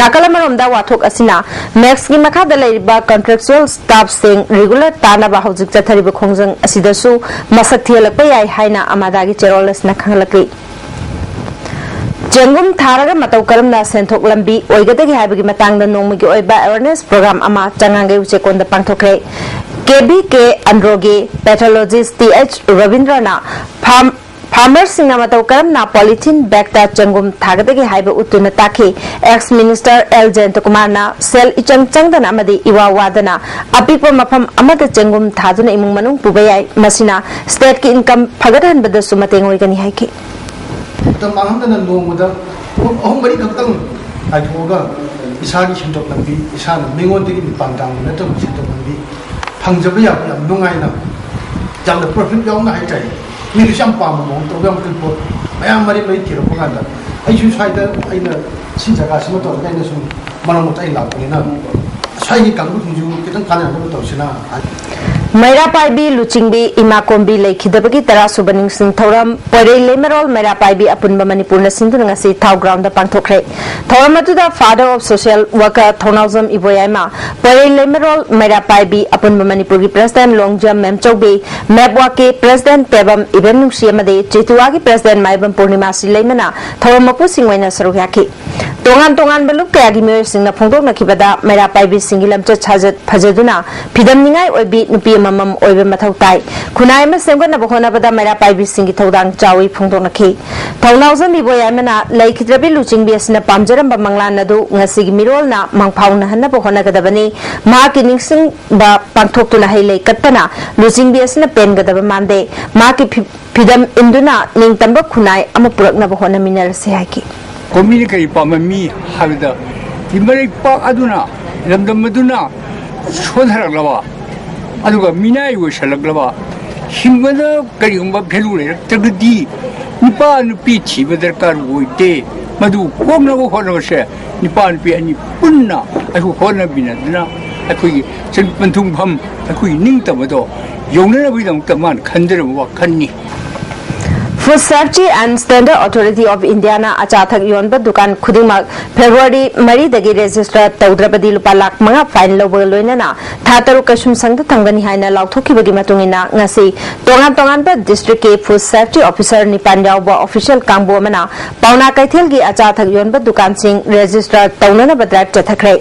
ꯅꯥꯀꯜ ꯑꯃꯔꯣꯝꯗ, ꯋꯥꯊꯣꯛ ꯑꯁꯤꯅ ꯃꯦꯛꯁꯀꯤ ꯃꯈꯥꯗ ꯂꯩꯔꯤꯕ ꯀꯟꯇ꯭ꯔꯦꯛꯆꯨꯑꯦꯜ ꯁ꯭ꯇꯥꯐꯁꯤꯡ ꯔꯤꯒꯨꯂꯔ ꯇꯥꯅꯕ ꯍꯧꯖꯤꯛ ꯆꯠꯊꯔꯤꯕ ꯈꯣꯡꯖꯪ ꯑꯁꯤꯗꯁꯨ ꯃꯁꯛ ꯊꯤꯍꯜꯂꯛꯄ ꯌꯥꯏ ꯍꯥꯏꯅ ꯑꯃꯗꯥꯒꯤ ꯆꯦꯔꯣꯜ ꯑꯁꯤꯅ ꯈꯪꯍꯜꯂꯛꯂꯤ꯫ ꯆꯦꯡꯒꯨꯝ ꯊꯥꯔꯒ ꯃꯇꯧ ꯀꯔꯝꯅ ꯁꯦꯟꯊꯣꯛ ꯂꯝꯕꯤ ꯑꯣꯏꯒꯗꯒꯦ ꯍꯥꯏꯕꯒꯤ ꯃꯇꯥꯡꯗ ꯅꯣꯡꯃꯒꯤ ꯑꯣꯏꯕ ꯑꯦꯋꯦꯔꯅꯦꯁ ꯄ꯭ꯔꯣꯒ꯭ꯔꯥꯝ ꯑꯃ ꯆꯉꯥꯡꯒꯩ ꯎꯆꯦꯛꯀꯣꯟꯗ ꯄꯥꯡꯊꯣꯛꯈ꯭ꯔꯦ꯫ ꯀꯦ ꯕꯤ ꯀꯦ ꯑꯟꯗ꯭ꯔꯣꯒꯤ ꯄꯦꯊꯣꯂꯣꯖꯤꯁ ꯇꯤ ꯑꯩꯆ ꯔꯕꯤꯟꯗ꯭ꯔꯅ ꯐꯥꯔꯝ ꯐꯥꯔꯃꯔꯁꯤꯡꯅ ꯃꯇꯧ ꯀꯔꯝꯅ ꯄꯣꯂꯤꯊꯤꯟ ꯕꯦꯒꯇ ꯆꯦꯡꯒꯨꯝ ꯊꯥꯒꯗꯒꯦ ꯍꯥꯏꯕ ꯎꯠꯇꯨꯅ ꯇꯥꯛꯈꯤ꯫ ꯑꯦꯛꯁ ꯃꯤꯅꯤꯁꯇꯔ ꯑꯦꯜ ꯖꯌꯟꯇꯀꯨꯃꯥꯔꯅ ꯁꯦꯜ ꯏꯆꯪ ꯆꯪꯗꯅ ꯑꯃꯗꯤ ꯏꯋꯥ ꯋꯥꯗꯅ ꯑꯄꯤꯛꯄ ꯃꯐꯝ ꯑꯃꯗ ꯆꯦꯡꯒꯨꯝ ꯊꯥꯗꯨꯅ ꯏꯃꯨꯡ ꯃꯅꯨꯡ ꯄꯨꯕ ꯌꯥꯏ꯫ ꯃꯁꯤꯅ ꯁ꯭ꯇꯦꯠꯀꯤ ꯏꯟꯀꯝ ꯐꯒꯠꯍꯟꯕꯗꯁꯨ ꯃꯇꯦꯡ ꯑꯣꯏꯒꯅꯤ ꯍꯥꯏꯈꯤ꯫ ꯃꯇꯝ ꯃꯥꯡꯍꯟꯗꯅ ꯅꯣꯡꯃꯗ ꯄꯨꯡ ꯑꯍꯨꯝ ꯃꯔꯤ ꯈꯛꯇꯪ ꯀꯥꯏꯊꯣꯛꯑꯒ ꯏꯁꯥꯒꯤ ꯁꯦꯟꯊꯣꯛ ꯂꯝꯕꯤ, ꯏꯁꯥꯅ ꯃꯤꯉꯣꯟꯗꯒꯤ ꯃꯤꯄꯥꯟ ꯇꯥꯡꯕ ꯅꯠꯇꯕ ꯁꯦꯟꯊꯣꯛ ꯂꯝꯕꯤ ꯐꯪꯖꯕ ꯌꯥꯕ ꯌꯥꯝ ꯅꯨꯡꯉꯥꯏꯅ, ꯌꯥꯝꯅ ꯄ꯭ꯔꯣꯐꯤꯠ ꯌꯥꯎꯅ ꯍꯥꯏꯇꯥꯔꯦ꯫ ꯃꯤꯅꯁꯨ ꯌꯥꯝ ꯄꯥꯝꯕ ꯃꯑꯣꯡ ꯇꯧꯕ ꯌꯥꯝ ꯄꯣꯠ꯫ ꯃꯌꯥꯝ ꯃꯔꯤ ꯃꯔꯤ ꯊꯤꯔꯛꯄ ꯀꯥꯟꯗ ꯑꯩꯁꯨ ꯁ꯭ꯋꯥꯏꯗ ꯑꯩꯅ ꯁꯤ ꯖꯒꯥꯁꯤꯃ ꯇꯧꯔꯒ ꯑꯩꯅ ꯁꯨꯝ ꯃꯔꯛ ꯃꯔꯛꯇ ꯑꯩ ꯂꯥꯛꯄꯅꯤꯅ ꯁ꯭ꯋꯥꯏꯒꯤ ꯀꯥꯡꯕꯨꯁꯤꯡꯁꯨ ꯈꯤꯇꯪ ꯀꯥꯟꯅꯅꯕ ꯇꯧꯁꯤꯅ ꯍꯥꯏ꯫ ꯃꯩꯔꯥ ꯄꯥꯏꯕꯤ ꯂꯨꯆꯤꯡꯕꯤ ꯏꯃꯥ ꯀꯣꯝꯕꯤ ꯂꯩꯈꯤꯗꯕꯒꯤ ꯇꯔꯥ ꯁꯨꯕ ꯅꯤꯡꯁꯤꯡ ꯊꯧꯔꯝ ꯄꯣꯏꯔꯩ ꯂꯩꯃꯔꯣꯜ ꯃꯩꯔꯥ ꯄꯥꯏꯕꯤ ꯑꯄꯨꯟꯕ ꯃꯅꯤꯄꯨꯔꯅ ꯁꯤꯟꯗꯨꯅ ꯉꯁꯤ ꯊꯥꯎ ꯒ꯭ꯔꯥꯎꯟꯗ ꯄꯥꯡꯊꯣꯛꯈ꯭ꯔꯦ꯫ ꯊꯧꯔꯝ ꯑꯗꯨꯗ Father of Social Worker ꯊꯧꯅꯥꯎꯖꯝ ꯏꯕꯣꯌꯥꯏꯃ, ꯄꯣꯏꯔꯩ ꯂꯩꯃꯔꯣꯜ ꯃꯩꯔꯥ ꯄꯥꯏꯕꯤ ꯑꯄꯨꯟꯕ ꯃꯅꯤꯄꯨꯔꯒꯤ ꯄ꯭ꯔꯁꯤꯗꯦꯟ ꯂꯣꯡꯖꯝ ꯃꯦꯝꯆꯧꯕꯤ, ꯃꯦꯞꯋꯥꯛꯀꯤ ꯄ꯭ꯔꯁꯤꯗꯦꯟ ꯇꯦꯕꯝ ꯏꯕꯦꯝꯅꯨꯡꯁꯤ ꯑꯃꯗꯤ ꯆꯦꯇꯨꯋꯥꯒꯤ ꯄ꯭ꯔꯁꯤꯗꯦꯟ ꯃꯥꯏꯕꯝ ꯄꯨꯔꯅꯤꯃꯥꯁꯤ ꯂꯩꯃꯅ ꯊꯧꯔꯝ ꯃꯄꯨꯁꯤꯡ ꯑꯣꯏꯅ ꯁꯔꯨꯛ ꯌꯥꯈꯤ꯫ ꯇꯣꯉꯥꯟ ꯇꯣꯉꯥꯟꯕ ꯂꯨꯞ ꯀꯌꯥꯒꯤ ꯃꯤꯑꯣꯏꯁꯤꯡꯅ ꯐꯣꯡꯗꯣꯛꯅꯈꯤꯕꯗ ꯃꯩꯔꯥ ꯄꯥꯏꯕꯤꯁꯤꯡꯒꯤ ꯂꯝꯆꯠ ꯁꯥꯖꯠ ꯐꯖꯗꯨꯅ ꯐꯤꯗꯝꯅꯤꯉꯥꯏ ꯑꯣꯏꯕꯤ ꯅꯨꯄꯤ ꯑꯃꯃꯝ ꯑꯣꯏꯕ ꯃꯊꯧ ꯇꯥꯏ꯫ ꯈꯨꯟꯅꯥꯏ ꯑꯃ ꯁꯦꯝꯒꯠꯅꯕ ꯍꯣꯠꯅꯕꯗ ꯃꯩꯔꯥ ꯄꯥꯏꯕꯤꯁꯤꯡꯒꯤ ꯊꯧꯗꯥꯡ ꯆꯥꯎꯏ ꯐꯣꯡꯗꯣꯛꯅꯈꯤ꯫ ꯊꯧꯅꯥꯎꯖꯝ ꯏꯕꯣꯌꯥꯏꯃꯅ ꯂꯩꯈꯤꯗ꯭ꯔꯕꯤ ꯂꯨꯆꯤꯡꯕꯤ ꯑꯁꯤꯅ ꯄꯥꯝꯖꯔꯝꯕ ꯃꯪꯂꯥꯟ ꯑꯗꯨ ꯉꯁꯤꯒꯤ ꯃꯤꯔꯣꯜꯅ ꯃꯪꯐꯥꯎꯅꯍꯟꯅꯕ ꯍꯣꯠꯅꯒꯗꯕꯅꯤ꯫ ꯃꯍꯥꯛꯀꯤ ꯅꯤꯡꯁꯤꯡꯕ ꯄꯥꯡꯊꯣꯛꯇꯨꯅ ꯍꯩ ꯂꯩ ꯀꯠꯄꯅ ꯂꯨꯆꯤꯡꯕꯤ ꯑꯁꯤꯅ ꯄꯦꯟꯒꯗꯕ ꯃꯥꯟꯗꯦ꯫ ꯃꯍꯥꯛꯀꯤ ꯐꯤ-, ꯐꯤꯗꯝ ꯏꯟꯗꯨꯅ ꯅꯤꯡꯇꯝꯕ ꯈꯨꯟꯅꯥꯏ ꯑꯃ ꯄꯨꯔꯛꯅꯕ ꯍꯣꯠꯅꯃꯤꯟꯅꯔꯁꯤ ꯍꯥꯏꯈꯤ꯫ ꯀꯣꯃꯤꯅ ꯀꯔꯤ ꯄꯥꯝꯂꯝꯃꯤ ꯍꯥꯏꯕꯗ, ꯏꯃꯔꯩꯄꯥꯛ ꯑꯗꯨꯅ, ꯂꯝꯗꯝ ꯑꯗꯨꯅ ꯁꯣꯟꯊꯔꯛꯂꯕ, ꯑꯗꯨꯒ ꯃꯤꯅꯥꯏ ꯑꯣꯏꯁꯜꯂꯛꯂꯕ, ꯍꯤꯡꯕꯗ ꯀꯔꯤꯒꯨꯝꯕ ꯚꯦꯂꯨ ꯂꯩꯔꯛꯇ꯭ꯔꯒꯗꯤ ꯅꯨꯄꯥ ꯅꯨꯄꯤ ꯊꯤꯕ ꯗꯔꯀꯥꯔ ꯑꯣꯏꯗꯦ꯫ ꯃꯗꯨ ꯀꯣꯛꯅꯕ ꯍꯣꯠꯅꯕꯁꯦ ꯅꯨꯄꯥ ꯅꯨꯄꯤ ꯑꯅꯤ ꯄꯨꯟꯅ ꯑꯩꯈꯣꯏ ꯍꯣꯠꯅꯃꯤꯟꯅꯗꯨꯅ ꯑꯩꯈꯣꯏꯒꯤ ꯁꯦꯟ-, ꯄꯟꯊꯨꯡꯐꯝ, ꯑꯩꯈꯣꯏꯒꯤ ꯅꯤꯡꯇꯝꯕꯗꯣ ꯌꯧꯅꯅꯕꯒꯤꯗꯃꯛꯇ ꯃꯥꯅ ꯈꯟꯖꯔꯕ ꯋꯥꯈꯜꯅꯤ꯫ Food Safety and Standard Authority of Indiaꯅ ꯑꯆꯥ ꯑꯊꯛ ꯌꯣꯟꯕ ꯗꯨꯀꯥꯟ ꯈꯨꯗꯤꯡꯃꯛ ꯐꯦꯕ꯭ꯔꯨꯋꯥꯔꯤ ꯃꯔꯤꯗꯒꯤ ꯔꯦꯖꯤꯁꯇꯔ ꯇꯧꯗ꯭ꯔꯕꯗꯤ ꯂꯨꯄꯥ ꯂꯥꯈ ꯃꯉꯥ ꯐꯥꯏꯟ ꯂꯧꯕꯒ ꯂꯣꯏꯅꯅ ꯊꯥ ꯇꯔꯨꯛ ꯀꯩꯁꯨꯝꯁꯪꯗ ꯊꯝꯒꯅꯤ ꯍꯥꯏꯅ ꯂꯥꯎꯊꯣꯛꯈꯤꯕꯒꯤ ꯃꯇꯨꯡ ꯏꯟꯅ ꯉꯁꯤ ꯇꯣꯉꯥꯟ ꯇꯣꯉꯥꯟꯕ ꯗꯤꯁꯇ꯭ꯔꯤꯛꯀꯤ ꯐꯨꯗ ꯁꯦꯐꯇꯤ ꯑꯣꯐꯤꯁꯔ ꯅꯤꯄꯥꯟ ꯌꯥꯎꯕ ꯑꯣꯐꯤꯁꯤꯌꯦꯜ ꯀꯥꯡꯕꯨ ꯑꯃꯅ ꯄꯥꯎꯅꯥ ꯀꯩꯊꯦꯜꯒꯤ ꯑꯆꯥ ꯑꯊꯛ ꯌꯣꯟꯕ ꯗꯨꯀꯥꯟꯁꯤꯡ ꯔꯦꯖꯤꯁꯇꯔ ꯇꯧꯅꯅꯕ ꯗ꯭ꯔꯥꯏꯚ ꯆꯠꯊꯈ꯭ꯔꯦ꯫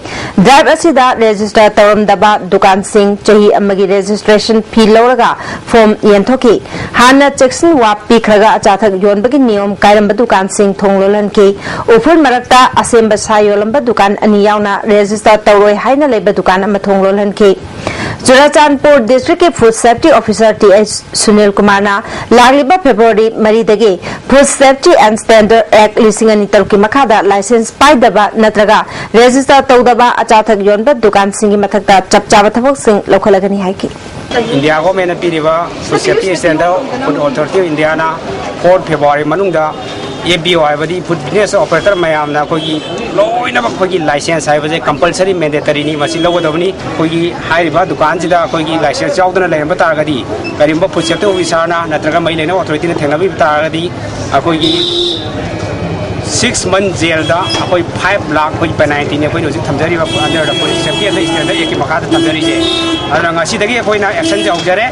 ꯗ꯭ꯔꯥꯏꯚ ꯑꯁꯤꯗ ꯔꯦꯖꯤꯁꯇꯔ ꯇꯧꯔꯝꯗꯕ ꯗꯨꯀꯥꯟꯁꯤꯡ ꯆꯍꯤ ꯑꯃꯒꯤ ꯔꯦꯖꯤꯁꯇ꯭ꯔꯦꯁꯟ ꯐꯤ ꯂꯧꯔꯒ ꯐꯣꯔꯝ ꯌꯦꯟꯊꯣꯛꯈꯤ꯫ ꯍꯥꯟꯅ ꯆꯦꯛꯁꯤꯟ ꯋꯥ ꯄꯤꯈ꯭ꯔꯒ ꯑꯆꯥ ꯑꯊꯛ ꯌꯣꯟꯕꯒꯤ ꯅꯤꯌꯣꯝ ꯀꯥꯏꯔꯝꯕ ꯗꯨꯀꯥꯟꯁꯤꯡ ꯊꯣꯡ ꯂꯣꯜꯍꯟꯈꯤ꯫ ꯎꯐꯨꯜ ꯃꯔꯛꯇ ꯑꯁꯦꯝꯕ ꯁꯥ ꯌꯣꯜꯂꯝꯕ ꯗꯨꯀꯥꯟ ꯑꯅꯤ ꯌꯥꯎꯅ ꯔꯦꯖꯤꯁꯇꯔ ꯇꯧꯔꯣꯏ ꯍꯥꯏꯅ ꯂꯩꯕ ꯗꯨꯀꯥꯟ ꯑꯃ ꯊꯣꯡ ꯂꯣꯜꯍꯟꯈꯤ꯫ ꯆꯨꯔꯥꯆꯥꯟꯄꯨꯔ ꯗꯤꯁꯇ꯭ꯔꯤꯛꯀꯤ food safety officer T H Sunil ꯀꯨꯃꯥꯔꯅ ꯂꯥꯛꯂꯤꯕ ꯐꯦꯕ꯭ꯔꯨꯋꯥꯔꯤ ꯃꯔꯤꯗꯒꯤ food safety and standard act ꯂꯤꯁꯤꯡ ꯑꯅꯤ ꯇꯔꯨꯛꯀꯤ ꯃꯈꯥꯗ ꯂꯥꯏꯁꯦꯟꯁ ꯄꯥꯏꯗꯕ ꯅꯠꯇ꯭ꯔꯒ ꯔꯦꯖꯤꯁꯇꯔ ꯇꯧꯗꯕ ꯑꯆꯥ ꯑꯊꯛ ꯌꯣꯟꯕ ꯗꯨꯀꯥꯟꯁꯤꯡꯒꯤ ꯃꯊꯛꯇ ꯆꯞ ꯆꯥꯕ ꯊꯕꯛꯁꯤꯡ ꯂꯧꯈꯠꯂꯒꯅꯤ ꯍꯥꯏꯈꯤ꯫ ꯏꯟꯗꯤꯌꯥ ꯒꯣꯔꯃꯦꯟꯅ ꯄꯤꯔꯤꯕ food safety standard, food authority of Indian four February ꯃꯅꯨꯡꯗ ꯑꯦꯐ ꯕꯤ ꯑꯣ ꯍꯥꯏꯕꯗꯤ ꯐꯨꯗ ꯕꯤꯖꯤꯅꯦꯁ ꯑꯣꯄꯔꯦꯇꯔ ꯃꯌꯥꯝꯅ ꯑꯩꯈꯣꯏꯒꯤ ꯂꯣꯏꯅꯃꯛ ꯑꯩꯈꯣꯏꯒꯤ ꯂꯥꯏꯁꯦꯟꯁ ꯍꯥꯏꯕꯁꯦ ꯀꯝꯄꯜꯁꯔꯤ ꯃꯦꯟꯗꯦꯇꯔꯤꯅꯤ, ꯃꯁꯤ ꯂꯧꯒꯗꯕꯅꯤ꯫ ꯑꯩꯈꯣꯏꯒꯤ ꯍꯥꯏꯔꯤꯕ ꯗꯨꯀꯥꯟꯁꯤꯗ ꯑꯩꯈꯣꯏꯒꯤ ꯂꯥꯏꯁꯦꯟꯁ ꯌꯥꯎꯗꯅ ꯂꯩꯔꯝꯕ ꯇꯥꯔꯒꯗꯤ, ꯀꯔꯤꯒꯨꯝꯕ ꯐꯨꯗ ꯁꯦꯐꯇꯤ ꯑꯣꯐꯤꯁꯥꯔꯅ ꯅꯠꯇ꯭ꯔꯒ ꯃꯔꯤ ꯂꯩꯅꯕ ꯑꯣꯊꯣꯔꯤꯇꯤꯅ ꯊꯦꯡꯅꯕꯤꯕ ꯇꯥꯔꯒꯗꯤ, ꯑꯩꯈꯣꯏꯒꯤ ꯁꯤꯛꯁ ꯃꯟ ꯖꯦꯜꯗ ꯑꯩꯈꯣꯏ ꯐꯥꯏꯚ ꯂꯥꯈ ꯑꯩꯈꯣꯏ ꯄꯦꯅꯥꯜꯇꯤꯅꯤ ꯑꯩꯈꯣꯏꯅ ꯍꯧꯖꯤꯛ ꯊꯝꯖꯔꯤꯕ ꯑꯟꯗꯔꯗ ꯐꯨꯗ ꯁꯦꯐꯇꯤ ꯑꯦꯟ ꯁ꯭ꯇꯦꯟꯗꯔꯗ ꯑꯦꯛꯀꯤ ꯃꯈꯥꯗ ꯊꯝꯖꯔꯤꯁꯦ꯫ ꯑꯗꯨꯅ ꯉꯁꯤꯗꯒꯤ ꯑꯩꯈꯣꯏꯅ ꯑꯦꯛꯁꯟꯁꯦ ꯍꯧꯖꯔꯦ꯫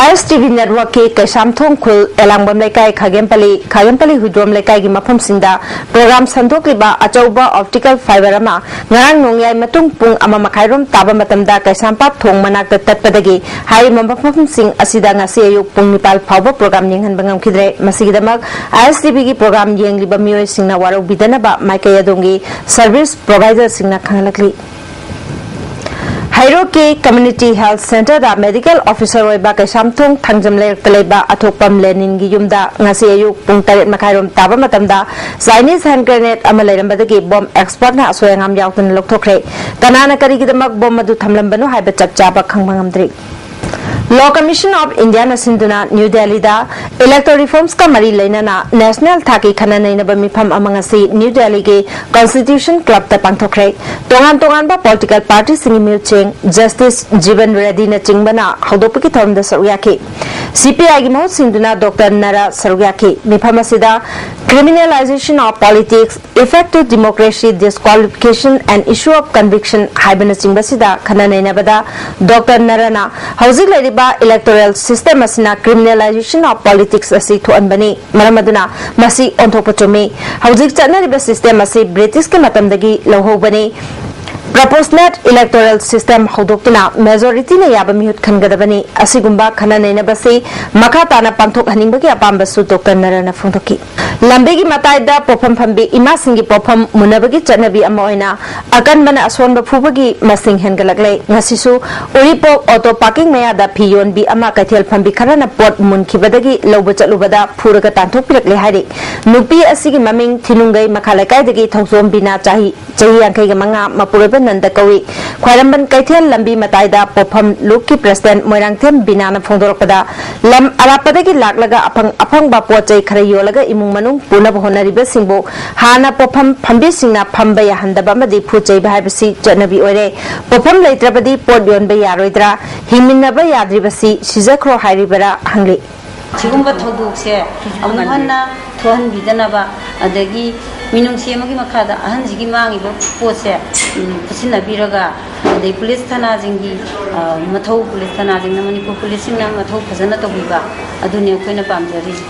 ꯑꯥꯏ ꯑꯦꯁ ꯇꯤ ꯚꯤ ꯅꯦꯠꯋꯥꯔꯛꯀꯤ ꯀꯩꯁꯥꯝꯊꯣꯡ ꯈꯨꯜ ꯑꯦꯂꯥꯡꯕꯝ ꯂꯩꯀꯥꯏ, ꯈꯥꯒꯦꯝꯄꯜꯂꯤ, ꯈꯥꯒꯦꯝꯄꯜꯂꯤ ꯍꯨꯏꯗ꯭ꯔꯣꯝ ꯂꯩꯀꯥꯏꯒꯤ ꯃꯐꯝꯁꯤꯡꯗ ꯄ꯭ꯔꯣꯒ꯭ꯔꯥꯝ ꯁꯟꯗꯣꯛꯂꯤꯕ ꯑꯆꯧꯕ ꯑꯣꯞꯇꯤꯀꯦꯜ ꯐꯥꯏꯕꯔ ꯑꯃ ꯉꯔꯥꯡ ꯅꯣꯡꯌꯥꯏ ꯃꯇꯨꯡ ꯄꯨꯡ ꯑꯃ ꯃꯈꯥꯏꯔꯣꯝ ꯇꯥꯕ ꯃꯇꯝꯗ ꯀꯩꯁꯥꯝꯄꯥꯠ ꯊꯣꯡ ꯃꯅꯥꯛꯇ ꯇꯠꯄꯗꯒꯤ ꯍꯥꯏꯔꯤꯕ ꯃꯐꯝꯁꯤꯡ ꯑꯁꯤꯗ ꯉꯁꯤ ꯑꯌꯨꯛ ꯄꯨꯡ ꯅꯤꯄꯥꯜ ꯐꯥꯎꯕ ꯄ꯭ꯔꯣꯒ꯭ꯔꯥꯝ ꯌꯦꯡꯍꯟꯕ ꯉꯝꯈꯤꯗ꯭ꯔꯦ꯫ ꯃꯁꯤꯒꯤꯗꯃꯛ ꯑꯥꯏ ꯑꯦꯁ ꯇꯤ ꯚꯤꯒꯤ ꯄ꯭ꯔꯣꯒ꯭ꯔꯥꯝ ꯌꯦꯡꯂꯤꯕ ꯃꯤꯑꯣꯏꯁꯤꯡꯅ ꯋꯥꯔꯧꯕꯤꯗꯅꯕ ꯃꯥꯏꯀꯩ ꯑꯗꯣꯝꯒꯤ ꯁꯔꯚꯤꯁ ꯄ꯭ꯔꯣꯚꯥꯏꯗꯔꯁꯤꯡꯅ ꯈꯪꯍꯜꯂꯛꯂꯤ꯫ ꯍꯩꯔꯣꯛꯀꯤ ꯀꯝꯃ꯭ꯌꯨꯅꯤꯇꯤ ꯍꯦꯜꯊ ꯁꯦꯟꯇꯔꯗ ꯃꯦꯗꯤꯀꯦꯜ ꯑꯣꯐꯤꯁꯔ ꯑꯣꯏꯕ ꯀꯩꯁꯥꯝꯊꯣꯡ ꯊꯥꯡꯖꯝ ꯂꯩꯔꯛꯇ ꯂꯩꯕ ꯑꯊꯣꯛꯄꯝ ꯂꯦꯅꯤꯟꯒꯤ ꯌꯨꯝꯗ ꯉꯁꯤ ꯑꯌꯨꯛ ꯄꯨꯡ ꯇꯔꯦꯠ ꯃꯈꯥꯏꯔꯣꯝ ꯇꯥꯕ ꯃꯇꯝꯗ ꯆꯥꯏꯅꯤꯁ ꯍꯦꯟ ꯒ꯭ꯔꯦꯅꯦꯗ ꯑꯃ ꯂꯩꯔꯝꯕꯗꯒꯤ ꯕꯣꯝ ꯑꯦꯛꯁꯄꯔꯠꯅ ꯑꯁꯣꯏ ꯑꯉꯥꯝ ꯌꯥꯎꯗꯅ ꯂꯧꯊꯣꯛꯈ꯭ꯔꯦ꯫ ꯀꯅꯥꯅ ꯀꯔꯤꯒꯤꯗꯃꯛ ꯕꯣꯝ ꯑꯗꯨ ꯊꯝꯂꯝꯕꯅꯣ ꯍꯥꯏꯕ ꯆꯞ ꯆꯥꯕ ꯈꯪꯕ ꯉꯝꯗ꯭ꯔꯤ꯫ ꯂꯣ ꯀꯃꯤꯁꯟ ꯑꯣꯐ ꯏꯟꯗꯤꯌꯥꯅ ꯁꯤꯟꯗꯨꯅ ꯅ꯭ꯌꯨ ꯗꯦꯜꯂꯤꯗ ꯏꯂꯦꯛꯇꯣꯔꯦꯜ ꯔꯤꯐꯣꯔꯝꯁꯀ ꯃꯔꯤ ꯂꯩꯅꯅ ꯅꯦꯁꯅꯦꯜ ꯊꯥꯛꯀꯤ ꯈꯟꯅ ꯅꯩꯅꯕ ꯃꯤꯐꯝ ꯑꯃ ꯉꯁꯤ ꯅ꯭ꯌꯨ ꯗꯦꯜꯂꯤꯒꯤ ꯀꯣꯟꯁꯇꯤꯇ꯭ꯌꯨꯁꯟ ꯀ꯭ꯂꯕꯇ ꯄꯥꯡꯊꯣꯛꯈ꯭ꯔꯦ꯫ ꯇꯣꯉꯥꯟ ꯇꯣꯉꯥꯟꯕ ꯄꯣꯂꯤꯇꯤꯀꯦꯜ ꯄꯥꯔꯇꯤꯁꯤꯡꯒꯤ ꯃꯤꯍꯨꯠꯁꯤꯡ ꯖꯁꯇꯤꯁ ꯖꯤꯕꯟ ꯔꯦꯗꯗꯤꯅꯆꯤꯡꯕꯅ ꯍꯧꯗꯣꯛꯄꯒꯤ ꯊꯧꯔꯝꯗ ꯁꯔꯨꯛ ꯌꯥꯈꯤ꯫ ꯁꯤ ꯄꯤ ꯑꯥꯏꯒꯤ ꯃꯍꯨꯠ ꯁꯤꯟꯗꯨꯅ ꯗꯣꯛꯇꯔ ꯅꯔꯥ ꯁꯔꯨꯛ ꯌꯥꯈꯤ꯫ ꯃꯤꯐꯝ ꯑꯁꯤꯗ Criminalization of Politics, Effect to Democracy, Disqualification and Issue of Conviction ꯍꯥꯏꯕꯅꯆꯤꯡꯕꯁꯤꯗ ꯈꯟꯅ ꯅꯩꯅꯕꯗ ꯗꯣꯛꯇꯔ ꯅꯔꯥꯅ ꯍꯧꯖꯤꯛ ꯂꯩꯔꯤꯕ ꯏꯂꯦꯛꯇꯣꯔꯦꯜ ꯁꯤꯁꯇꯦꯝ ꯑꯁꯤꯅ criminalization of politics ꯑꯁꯤ ꯊꯣꯛꯍꯟꯕꯅꯤ꯫ ꯃꯔꯝ ꯑꯗꯨꯅ ꯃꯁꯤ ꯑꯣꯟꯊꯣꯛꯄ ꯆꯨꯝꯃꯤ꯫ ꯍꯧꯖꯤꯛ ꯆꯠꯅꯔꯤꯕ ꯁꯤꯁꯇꯦꯝ ꯑꯁꯤ ꯕ꯭ꯔꯤꯇꯤꯁꯀꯤ ꯃꯇꯝꯗꯒꯤ ꯂꯧꯍꯧꯕꯅꯤ꯫ ꯄ꯭ꯔꯣꯄꯣꯔꯁꯅꯦꯠ ꯏꯂꯦꯛꯇꯣꯔꯦꯜ ꯁꯤꯁꯇꯦꯝ ꯍꯧꯗꯣꯛꯇꯨꯅ ꯃꯦꯖꯣꯔꯤꯇꯤꯅ ꯌꯥꯕ ꯃꯤꯍꯨꯠ ꯈꯟꯒꯗꯕꯅꯤ꯫ ꯑꯁꯤꯒꯨꯝꯕ ꯈꯟꯅ ꯅꯩꯅꯕꯁꯤ ꯃꯈꯥ ꯇꯥꯅ ꯄꯥꯡꯊꯣꯛꯍꯟꯅꯤꯡꯕꯒꯤ ꯑꯄꯥꯝꯕꯁꯨ ꯗꯣꯛꯇꯔ ꯅꯔꯥꯅ ꯐꯣꯡꯗꯣꯛꯈꯤ꯫ ꯂꯝꯕꯤꯒꯤ ꯃꯇꯥꯏꯗ ꯄꯣꯠꯐꯝ ꯐꯝꯕꯤ ꯏꯃꯥꯁꯤꯡꯒꯤ ꯄꯣꯠꯐꯝ ꯃꯨꯟꯅꯕꯒꯤ ꯆꯠꯅꯕꯤ ꯑꯃ ꯑꯣꯏꯅ ꯑꯀꯟꯕꯅ ꯑꯁꯣꯟꯕ ꯐꯨꯕꯒꯤ ꯃꯁꯤꯡ ꯍꯦꯟꯒꯠꯂꯛꯂꯦ꯫ ꯉꯁꯤꯁꯨ ꯎꯔꯤꯄꯣꯛ ꯑꯣꯇꯣ ꯄꯥꯔꯀꯤꯡ ꯃꯌꯥꯗ ꯐꯤ ꯌꯣꯟꯕꯤ ꯑꯃ ꯀꯩꯊꯦꯜ ꯐꯝꯕꯤ ꯈꯔꯅ ꯄꯣꯠ ꯃꯨꯟꯈꯤꯕꯗꯒꯤ ꯂꯧꯕ ꯆꯠꯂꯨꯕꯗ ꯐꯨꯔꯒ ꯇꯥꯟꯊꯣꯛꯄꯤꯔꯛꯂꯦ ꯍꯥꯏꯔꯤ꯫ ꯅꯨꯄꯤ ꯑꯁꯤꯒꯤ ꯃꯃꯤꯡ ꯊꯤꯅꯨꯡꯒꯩ ꯃꯈꯥ ꯂꯩꯀꯥꯏꯗꯒꯤ ꯊꯧꯖꯣꯝ ꯕꯤꯅꯥ, ꯆꯍꯤ ꯆꯍꯤ ꯌꯥꯡꯈꯩꯒ ꯃꯉꯥ, ꯃꯄꯨꯔꯣꯏꯕ ꯅꯟꯗ ꯀꯧꯏ꯫ ꯈ꯭ꯋꯥꯏꯔꯝꯕꯟ ꯀꯩꯊꯦꯜ ꯂꯝꯕꯤ ꯃꯇꯥꯏꯗ ꯄꯣꯠꯐꯝ ꯂꯨꯞꯀꯤ ꯄ꯭ꯔꯦꯁꯤꯗꯦꯟ ꯃꯣꯏꯔꯥꯡꯊꯦꯝ ꯕꯤꯅꯥꯅ ꯐꯣꯡꯗꯣꯔꯛꯄꯗ, ꯂꯝ ꯑꯔꯥꯞꯄꯗꯒꯤ ꯂꯥꯛꯂꯒ ꯑꯐꯪ ꯑꯐꯪꯕ ꯄꯣꯠ ꯆꯩ ꯈꯔ ꯌꯣꯜꯂꯒ ꯏꯃꯨꯡ ꯃꯅꯨꯡ ꯄꯨꯅꯕ ꯍꯣꯠꯅꯔꯤꯕꯁꯤꯡꯕꯨ ꯍꯥꯟꯅ ꯄꯣꯠꯐꯝ ꯐꯝꯕꯤꯁꯤꯡꯅ ꯐꯝꯕ ꯌꯥꯍꯟꯗꯕ ꯑꯃꯗꯤ ꯐꯨ ꯆꯩꯕ ꯍꯥꯏꯕꯁꯤ ꯆꯠꯅꯕꯤ ꯑꯣꯏꯔꯦ꯫ ꯄꯣꯠꯐꯝ ꯂꯩꯇ꯭ꯔꯕꯗꯤ ꯄꯣꯠ ꯌꯣꯟꯕ ꯌꯥꯔꯣꯏꯗ꯭ꯔꯥ? ꯍꯤꯡꯃꯤꯟꯅꯕ ꯌꯥꯗ꯭ꯔꯤꯕꯁꯤ ꯁꯤꯖꯈ꯭ꯔꯣ ꯍꯥꯏꯔꯤꯕꯔꯥ ꯍꯪꯂꯤ꯫ ꯁꯤꯒꯨꯝꯕ ꯊꯧꯗꯣꯛꯁꯦ ꯑꯃꯨꯛ ꯍꯟꯅ ꯊꯣꯛꯍꯟꯕꯤꯗꯅꯕ, ꯑꯗꯒꯤ ꯃꯤꯅꯨꯡꯁꯤ ꯑꯃꯒꯤ ꯃꯈꯥꯗ ꯑꯍꯟꯁꯤꯒꯤ ꯃꯥꯡꯉꯤꯕ ꯄꯣꯠꯁꯦ, ꯎꯝ, ꯈꯨꯠꯁꯤꯟꯅꯕꯤꯔꯒ, ꯑꯗꯩ ꯄꯨꯂꯤꯁ ꯊꯥꯅꯥꯁꯤꯡꯒꯤ, ꯑ, ꯃꯊꯧ, ꯄꯨꯂꯤꯁ ꯊꯥꯅꯥꯁꯤꯡꯅ, ꯃꯅꯤꯄꯨꯔ ꯄꯨꯂꯤꯁꯁꯤꯡꯅ ꯃꯊꯧ ꯐꯖꯅ ꯇꯧꯕꯤꯕ, ꯑꯗꯨꯅꯤ ꯑꯩꯈꯣꯏꯅ ꯄꯥꯝꯖꯔꯤꯁꯦ꯫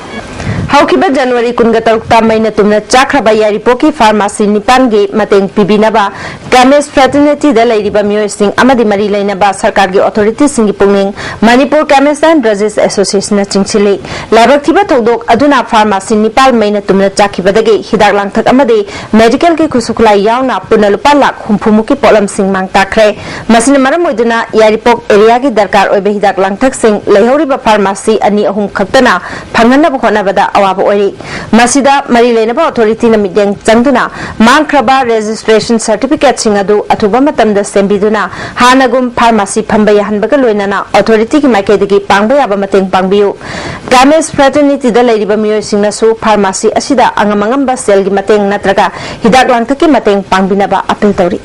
ꯍꯧꯈꯤꯕ ꯖꯅꯋꯥꯔꯤ ꯀꯨꯟꯒ ꯇꯔꯨꯛꯇ ꯃꯩꯅ ꯇꯨꯝꯅ ꯆꯥꯛꯈ꯭ꯔꯕ ꯌꯥꯏꯔꯤꯄꯣꯛꯀꯤ ꯐꯥꯔꯃꯥꯁꯤ ꯅꯤꯄꯥꯟꯒꯤ ꯃꯇꯦꯡ ꯄꯤꯕꯤꯅꯕ ꯀꯦꯃꯤꯁ ꯐ꯭ꯔꯦꯇꯔꯅꯤꯇꯤꯗ ꯂꯩꯔꯤꯕ ꯃꯤꯑꯣꯏꯁꯤꯡ ꯑꯃꯗꯤ ꯃꯔꯤ ꯂꯩꯅꯕ ꯁꯔꯀꯥꯔꯒꯤ ꯑꯣꯊꯣꯔꯤꯇꯤꯁꯤꯡꯒꯤ ꯄꯨꯛꯅꯤꯡ ꯃꯅꯤꯄꯨꯔ ꯀꯦꯃꯤꯁ ꯑꯦꯟ ꯗ꯭ꯔꯒꯤꯁ ꯑꯦꯁꯣꯁꯤꯌꯦꯁꯟꯅ ꯆꯤꯡꯁꯤꯜꯂꯤ꯫ ꯂꯥꯏꯕꯛ ꯊꯤꯕ ꯊꯧꯗꯣꯛ ꯑꯗꯨꯅ ꯐꯥꯔꯃꯥꯁꯤ ꯅꯤꯄꯥꯜ ꯃꯩꯅ ꯇꯨꯝꯅ ꯆꯥꯛꯈꯤꯕꯗꯒꯤ ꯍꯤꯗꯥꯛ ꯂꯥꯡꯊꯛ ꯑꯃꯗꯤ ꯃꯦꯗꯤꯀꯦꯜꯒꯤ ꯈꯨꯠꯁꯨ ꯈꯨꯠꯂꯥꯏ ꯌꯥꯎꯅ ꯄꯨꯟꯅ ꯂꯨꯄꯥ ꯂꯥꯈ ꯍꯨꯝꯐꯨ ꯃꯨꯛꯀꯤ ꯄꯣꯠꯂꯝꯁꯤꯡ ꯃꯥꯡ ꯇꯥꯛꯈ꯭ꯔꯦ꯫ ꯃꯁꯤꯅ ꯃꯔꯝ ꯑꯣꯏꯗꯨꯅ ꯌꯥꯏꯔꯤꯄꯣꯛ ꯑꯦꯔꯤꯌꯥꯒꯤ ꯗꯔꯀꯥꯔ ꯑꯣꯏꯕ ꯍꯤꯗꯥꯛ ꯂꯥꯡꯊꯛꯁꯤꯡ ꯂꯩꯍꯧꯔꯤꯕ ꯐꯥꯔꯃꯥꯁꯤ ꯑꯅꯤ ꯑꯍꯨꯝ ꯈꯛꯇꯅ ꯐꯪꯍꯟꯅꯕ ꯍꯣꯠꯅꯕꯗ ꯑꯋꯥꯕ ꯑꯣꯏꯔꯤ꯫ ꯃꯁꯤꯗ ꯃꯔꯤ ꯂꯩꯅꯕ ꯑꯣꯊꯣꯔꯤꯇꯤꯅ ꯃꯤꯠꯌꯦꯡ ꯆꯪꯗꯨꯅ ꯃꯥꯡꯈ꯭ꯔꯕ ꯔꯦꯖꯤꯁꯇ꯭ꯔꯦꯁꯟ ꯁꯔꯇꯤꯐꯤꯀꯦꯠꯁꯤꯡ ꯑꯗꯨ ꯑꯊꯨꯕ ꯃꯇꯝꯗ ꯁꯦꯝꯕꯤꯗꯨꯅ ꯍꯥꯟꯅꯒꯨꯝ ꯐꯥꯔꯃꯥꯁꯤ ꯐꯝꯕ ꯌꯥꯍꯟꯕꯒ ꯂꯣꯏꯅꯅ ꯑꯣꯊꯣꯔꯤꯇꯤꯒꯤ ꯃꯥꯏꯀꯩꯗꯒꯤ ꯄꯥꯡꯕ ꯌꯥꯕ ꯃꯇꯦꯡ ꯄꯥꯡꯕꯤꯌꯨ꯫ ꯀꯦꯃꯤꯁ ꯐ꯭ꯔꯦꯇꯔꯅꯤꯇꯤꯗ ꯂꯩꯔꯤꯕ ꯃꯤꯑꯣꯏꯁꯤꯡꯅꯁꯨ ꯐꯥꯔꯃꯥꯁꯤ ꯑꯁꯤꯗ ꯑꯉꯝ ꯑꯉꯝꯕ ꯁꯦꯜꯒꯤ ꯃꯇꯦꯡ ꯅꯠꯇ꯭ꯔꯒ ꯍꯤꯗꯥꯛ ꯂꯥꯡꯊꯛꯀꯤ ꯃꯇꯦꯡ ꯄꯥꯡꯕꯤꯅꯕ ꯑꯄꯤꯜ ꯇꯧꯔꯤ꯫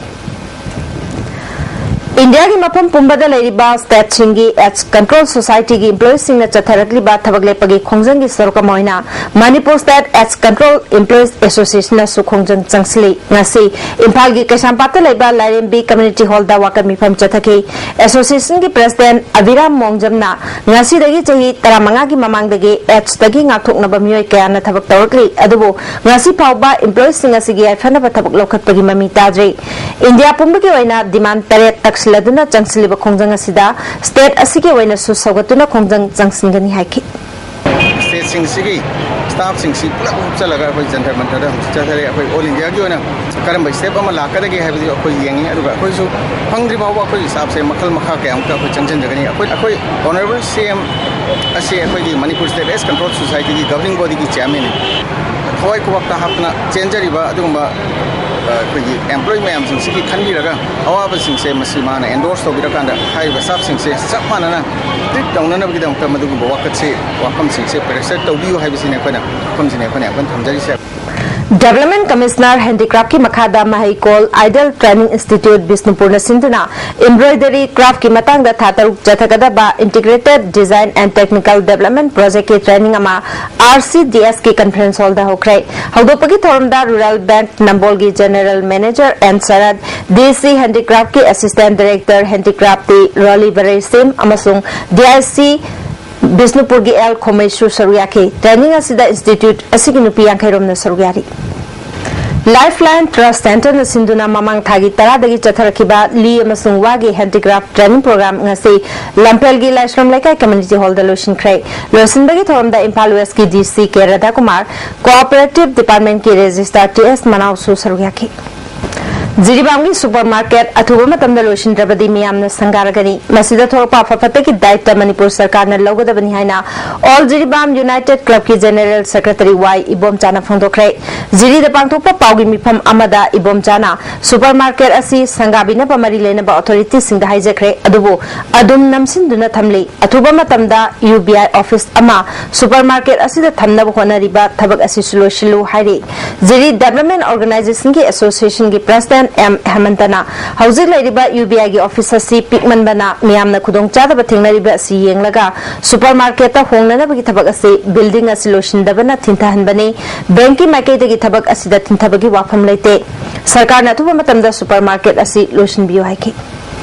ꯏꯟꯗꯤꯌꯥꯒꯤ ꯃꯐꯝ ꯄꯨꯝꯕꯗ ꯂꯩꯔꯤꯕ ꯁ꯭ꯇꯦꯠꯁꯤꯡꯒꯤ ꯑꯦꯗꯁ ꯀꯟꯇ꯭ꯔꯣꯜ ꯁꯣꯁꯥꯏꯇꯤꯒꯤ ꯏꯝꯄ꯭ꯂꯣꯌꯤꯁꯤꯡꯅ ꯆꯠꯊꯔꯛꯂꯤꯕ ꯊꯕꯛ ꯂꯦꯞꯄꯒꯤ ꯈꯣꯡꯖꯪꯒꯤ ꯁꯔꯨꯛ ꯑꯃ ꯑꯣꯏꯅ Manipur state AIDS control employees ꯑꯦꯁꯣꯁꯤꯌꯦꯁꯟꯅꯁꯨ ꯈꯣꯡꯖꯪ ꯆꯪꯁꯤꯜꯂꯤ꯫ ꯉꯁꯤ ꯏꯝꯐꯥꯜꯒꯤ ꯀꯩꯁꯥꯝꯄꯥꯠꯇ ꯂꯩꯕ ꯂꯥꯏꯔꯦꯝꯕꯤ ꯀꯝꯃ꯭ꯌꯨꯅꯤꯇꯤ ꯍꯣꯜꯗ ꯋꯥꯀꯠ ꯃꯤꯐꯝ ꯆꯠꯊꯈꯤ꯫ ꯑꯦꯁꯣꯁꯤꯌꯦꯁꯟꯒꯤ ꯄ꯭ꯔꯦꯁꯤꯗꯦꯟꯠ ꯑꯕꯤꯔꯥꯝ ꯃꯣꯡꯖꯝꯅ ꯉꯁꯤꯗꯒꯤ ꯆꯍꯤ ꯇꯔꯥꯃꯉꯥꯒꯤ ꯃꯃꯥꯡꯗꯒꯤ ꯑꯦꯗꯁꯇꯒꯤ ꯉꯥꯛꯊꯣꯛꯅꯕ ꯃꯤꯑꯣꯏ ꯀꯌꯥꯅ ꯊꯕꯛ ꯇꯧꯔꯛꯂꯤ, ꯑꯗꯨꯕꯨ ꯉꯁꯤ ꯐꯥꯎꯕ ꯏꯝꯄ꯭ꯂꯣꯌꯤꯁꯤꯡ ꯑꯁꯤꯒꯤ ꯌꯥꯏꯐꯅꯕ ꯊꯕꯛ ꯂꯧꯈꯠꯄꯒꯤ ꯃꯃꯤ ꯇꯥꯗ꯭ꯔꯤ꯫ ꯏꯟꯗꯤꯌꯥ ꯄꯨꯝꯕꯒꯤ ꯑꯣꯏꯅ ꯗꯤꯃꯥꯟ ꯇꯔꯦꯠ ꯇꯛꯁꯤꯜꯂꯗꯨꯅ ꯆꯪꯁꯤꯜꯂꯤꯕ ꯈꯣꯡꯖꯪ ꯑꯁꯤꯗ ꯁ꯭ꯇꯦꯠ ꯑꯁꯤꯒꯤ ꯑꯣꯏꯅꯁꯨ ꯁꯧꯒꯠꯇꯨꯅ ꯈꯣꯡꯖꯪ ꯆꯪꯁꯤꯟꯒꯅꯤ ꯍꯥꯏꯈꯤ꯫ ꯁ꯭ꯇꯦꯠꯁꯤꯡꯁꯤꯒꯤ ꯁ꯭ꯇꯥꯐꯁꯤꯡꯁꯤ ꯄꯨꯂꯞ ꯍꯥꯞꯆꯜꯂꯒ ꯑꯩꯈꯣꯏ ꯖꯟꯇꯔ ꯃꯟꯇꯔꯗ ꯍꯧꯖꯤꯛ ꯆꯠꯊꯔꯦ꯫ ꯑꯩꯈꯣꯏ ꯑꯣꯜ ꯏꯟꯗꯤꯌꯥꯒꯤ ꯑꯣꯏꯅ ꯀꯔꯝꯕ ꯁ꯭ꯇꯦꯞ ꯑꯃ ꯂꯥꯛꯀꯗꯒꯦ ꯍꯥꯏꯕꯗꯨ ꯑꯩꯈꯣꯏ ꯌꯦꯡꯉꯤ꯫ ꯑꯗꯨꯒ ꯑꯩꯈꯣꯏꯁꯨ ꯐꯪꯗ꯭ꯔꯤ ꯐꯥꯎꯕ ꯑꯩꯈꯣꯏꯒꯤ ꯁ꯭ꯇꯥꯐꯁꯦ ꯃꯈꯜ ꯃꯈꯥ ꯀꯌꯥꯃꯨꯛꯇ ꯑꯩꯈꯣꯏ ꯆꯪꯁꯤꯟꯖꯒꯅꯤ꯫ ꯑꯩꯈꯣꯏ ꯑꯩꯈꯣꯏ ꯑꯣꯅꯔꯦꯕꯜ ꯁꯤ ꯑꯦꯝ ꯑꯁꯤ ꯑꯩꯈꯣꯏꯒꯤ ꯃꯅꯤꯄꯨꯔ ꯁ꯭ꯇꯦꯠ ꯔꯦꯁ ꯀꯟꯇ꯭ꯔꯣꯜ ꯁꯣꯁꯥꯏꯇꯤꯒꯤ ꯒꯕꯔꯅꯤꯡ ꯕꯣꯗꯤꯒꯤ ꯆꯤꯌꯥꯔꯃꯦꯟꯅꯤ꯫ ꯊꯋꯥꯏ ꯈꯨꯕꯛꯇ ꯍꯥꯞꯇꯅ ꯆꯦꯟꯖꯔꯤꯕ ꯑꯗꯨꯒꯨꯝꯕ ꯑ, ꯑꯩꯈꯣꯏꯒꯤ ꯑꯦꯝꯄ꯭ꯂꯣꯌꯤ ꯃꯌꯥꯝꯁꯤꯡꯁꯤꯒꯤ ꯈꯟꯕꯤꯔꯒ ꯑꯋꯥꯕꯁꯤꯡꯁꯦ ꯃꯁꯤ ꯃꯥꯅ ꯑꯦꯟꯗꯣꯔꯁ ꯇꯧꯕꯤꯔꯀꯥꯟꯗ ꯍꯥꯏꯔꯤꯕ ꯁ꯭ꯇꯥꯐꯁꯤꯡꯁꯦ ꯆꯞ ꯃꯥꯟꯅꯅ ꯇ꯭ꯔꯤꯠ ꯇꯧꯅꯅꯕꯒꯤꯗꯃꯛꯇ ꯃꯗꯨꯒꯨꯝꯕ ꯋꯥꯀꯠꯁꯦ, ꯋꯥꯐꯝꯁꯤꯡꯁꯦ ꯄ꯭ꯔꯦꯁꯔ ꯇꯧꯕꯤꯌꯨ ꯍꯥꯏꯕꯁꯤꯅꯤ ꯑꯩꯈꯣꯏꯅ ꯋꯥꯐꯝꯁꯤꯅꯤ ꯑꯩꯈꯣꯏꯅ ꯌꯥꯝ ꯀꯟꯅ ꯊꯝꯖꯔꯤꯁꯦ꯫ Development Commissioner Handicraftꯀꯤ ꯃꯈꯥꯗ ꯃꯍꯩꯀꯣꯜ Ideal Training Institute ꯕꯤꯁꯅꯨꯄꯨꯔꯅ ꯁꯤꯟꯗꯨꯅ embroidery craftꯀꯤ ꯃꯇꯥꯡꯗ ꯊꯥ ꯇꯔꯨꯛ ꯆꯠꯊꯒꯗꯕ Integrated Design and Technical Development Projectꯀꯤ training ꯑꯃ RCDSꯀꯤ conference hallꯗ ꯍꯧꯈ꯭ꯔꯦ꯫ ꯍꯧꯗꯣꯛꯄꯒꯤ ꯊꯧꯔꯝꯗ Rural Bank ꯅꯝꯕꯣꯜꯒꯤ General Manager N ꯁꯔꯠ, DC Handicraftꯀꯤ Assistant Director Handicraftꯇꯤ ꯔꯣꯂꯤ ꯕꯔꯩꯁꯤꯝ ꯑꯃꯁꯨꯡ DIC ꯕꯤꯁꯅꯨꯄꯨꯔꯒꯤ ꯑꯦꯜ ꯈꯣꯃꯩꯁꯨ ꯁꯔꯨꯛ ꯌꯥꯈꯤ꯫ Training ꯑꯁꯤꯗ institute ꯑꯁꯤꯒꯤ ꯅꯨꯄꯤ ꯌꯥꯡꯈꯩ ꯔꯣꯝꯅ ꯁꯔꯨꯛ ꯌꯥꯔꯤ꯫ Lifeline Trust Centreꯅ ꯁꯤꯟꯗꯨꯅ ꯃꯃꯥꯡ ꯊꯥꯒꯤ ꯇꯔꯥꯗꯒꯤ ꯆꯠꯊꯔꯛꯈꯤꯕ ꯂꯤ ꯑꯃꯁꯨꯡ ꯋꯥꯒꯤ handicraft training program ꯉꯁꯤ ꯂꯝꯐꯦꯜꯒꯤ ꯂꯥꯏꯁ꯭ꯔꯝ ꯂꯩꯀꯥꯏ community hallꯗ ꯂꯣꯏꯁꯤꯟꯈ꯭ꯔꯦ꯫ ꯂꯣꯏꯁꯤꯟꯕꯒꯤ ꯊꯧꯔꯝꯗ ꯏꯝꯐꯥꯜ Westꯀꯤ DC ꯀꯦ ꯔꯥꯙꯥꯀꯨꯃꯥꯔ, Cooperative Departmentꯀꯤ Registrar ꯇꯤ ꯑꯦꯁ ꯃꯅꯥꯎꯁꯨ ꯁꯔꯨꯛ ꯌꯥꯈꯤ꯫ ꯖꯤꯔꯤꯕꯥꯝꯒꯤ supermarket ꯑꯊꯨꯕ ꯃꯇꯝꯗ ꯂꯣꯏꯁꯤꯟꯗ꯭ꯔꯕꯗꯤ ꯃꯤꯌꯥꯝꯅ ꯁꯪꯒꯥꯔꯒꯅꯤ꯫ ꯃꯁꯤꯗ ꯊꯣꯛꯂꯛꯄ ꯑꯐ ꯐꯠꯇꯒꯤ ꯗꯥꯏꯇ ꯃꯅꯤꯄꯨꯔ ꯁꯔꯀꯥꯔꯅ ꯂꯧꯒꯗꯕꯅꯤ ꯍꯥꯏꯅ All Jiribam United Clubꯀꯤ General Secretary ꯋꯥꯏ ꯏꯕꯣꯝꯆꯥꯅ ꯐꯣꯡꯗꯣꯛꯈ꯭ꯔꯦ꯫ ꯖꯤꯔꯤꯗ ꯄꯥꯡꯊꯣꯛꯄ ꯄꯥꯎꯒꯤ ꯃꯤꯐꯝ ꯑꯃꯗ ꯏꯕꯣꯝꯆꯥꯅ supermarket ꯑꯁꯤ ꯁꯪꯒꯥꯕꯤꯅꯕ ꯃꯔꯤ ꯂꯩꯅꯕ authorityꯁꯤꯡꯗ ꯍꯥꯏꯖꯈ꯭ꯔꯦ, ꯑꯗꯨꯕꯨ ꯑꯗꯨꯝ ꯅꯝꯁꯤꯟꯗꯨꯅ ꯊꯝꯂꯤ꯫ ꯑꯊꯨꯕ ꯃꯇꯝꯗ UBI office ꯑꯃ supermarket ꯑꯁꯤꯗ ꯊꯝꯅꯕ ꯍꯣꯠꯅꯔꯤꯕ ꯊꯕꯛ ꯑꯁꯤꯁꯨ ꯂꯣꯏꯁꯤꯜꯂꯨ ꯍꯥꯏꯔꯤ꯫ ꯖꯤꯔꯤ Development Organizationꯒꯤ Associationꯒꯤ President ꯑꯦꯝ ꯍꯦꯃꯟꯇꯅ ꯍꯧꯖꯤꯛ ꯂꯩꯔꯤꯕ UBIꯒꯤ office ꯑꯁꯤ ꯄꯤꯛꯃꯟꯕꯅ ꯃꯤꯌꯥꯝꯅ ꯈꯨꯗꯣꯡꯆꯥꯗꯕ ꯊꯦꯡꯅꯔꯤꯕ ꯑꯁꯤ ꯌꯦꯡꯂꯒ supermarketꯇ ꯍꯣꯡꯅꯅꯕꯒꯤ ꯊꯕꯛ ꯑꯁꯤ building ꯑꯁꯤ ꯂꯣꯏꯁꯤꯟꯗꯕꯅ ꯊꯤꯟꯊꯍꯟꯕꯅꯤ꯫ Bankꯀꯤ ꯃꯥꯏꯀꯩꯗꯒꯤ ꯊꯕꯛ ꯑꯁꯤꯗ ꯊꯤꯟꯊꯕꯒꯤ ꯋꯥꯐꯝ ꯂꯩꯇꯦ꯫ ꯁꯔꯀꯥꯔꯅ ꯑꯊꯨꯕ ꯃꯇꯝꯗ supermarket ꯑꯁꯤ ꯂꯣꯏꯁꯤꯟꯕꯤꯌꯨ ꯍꯥꯏꯈꯤ꯫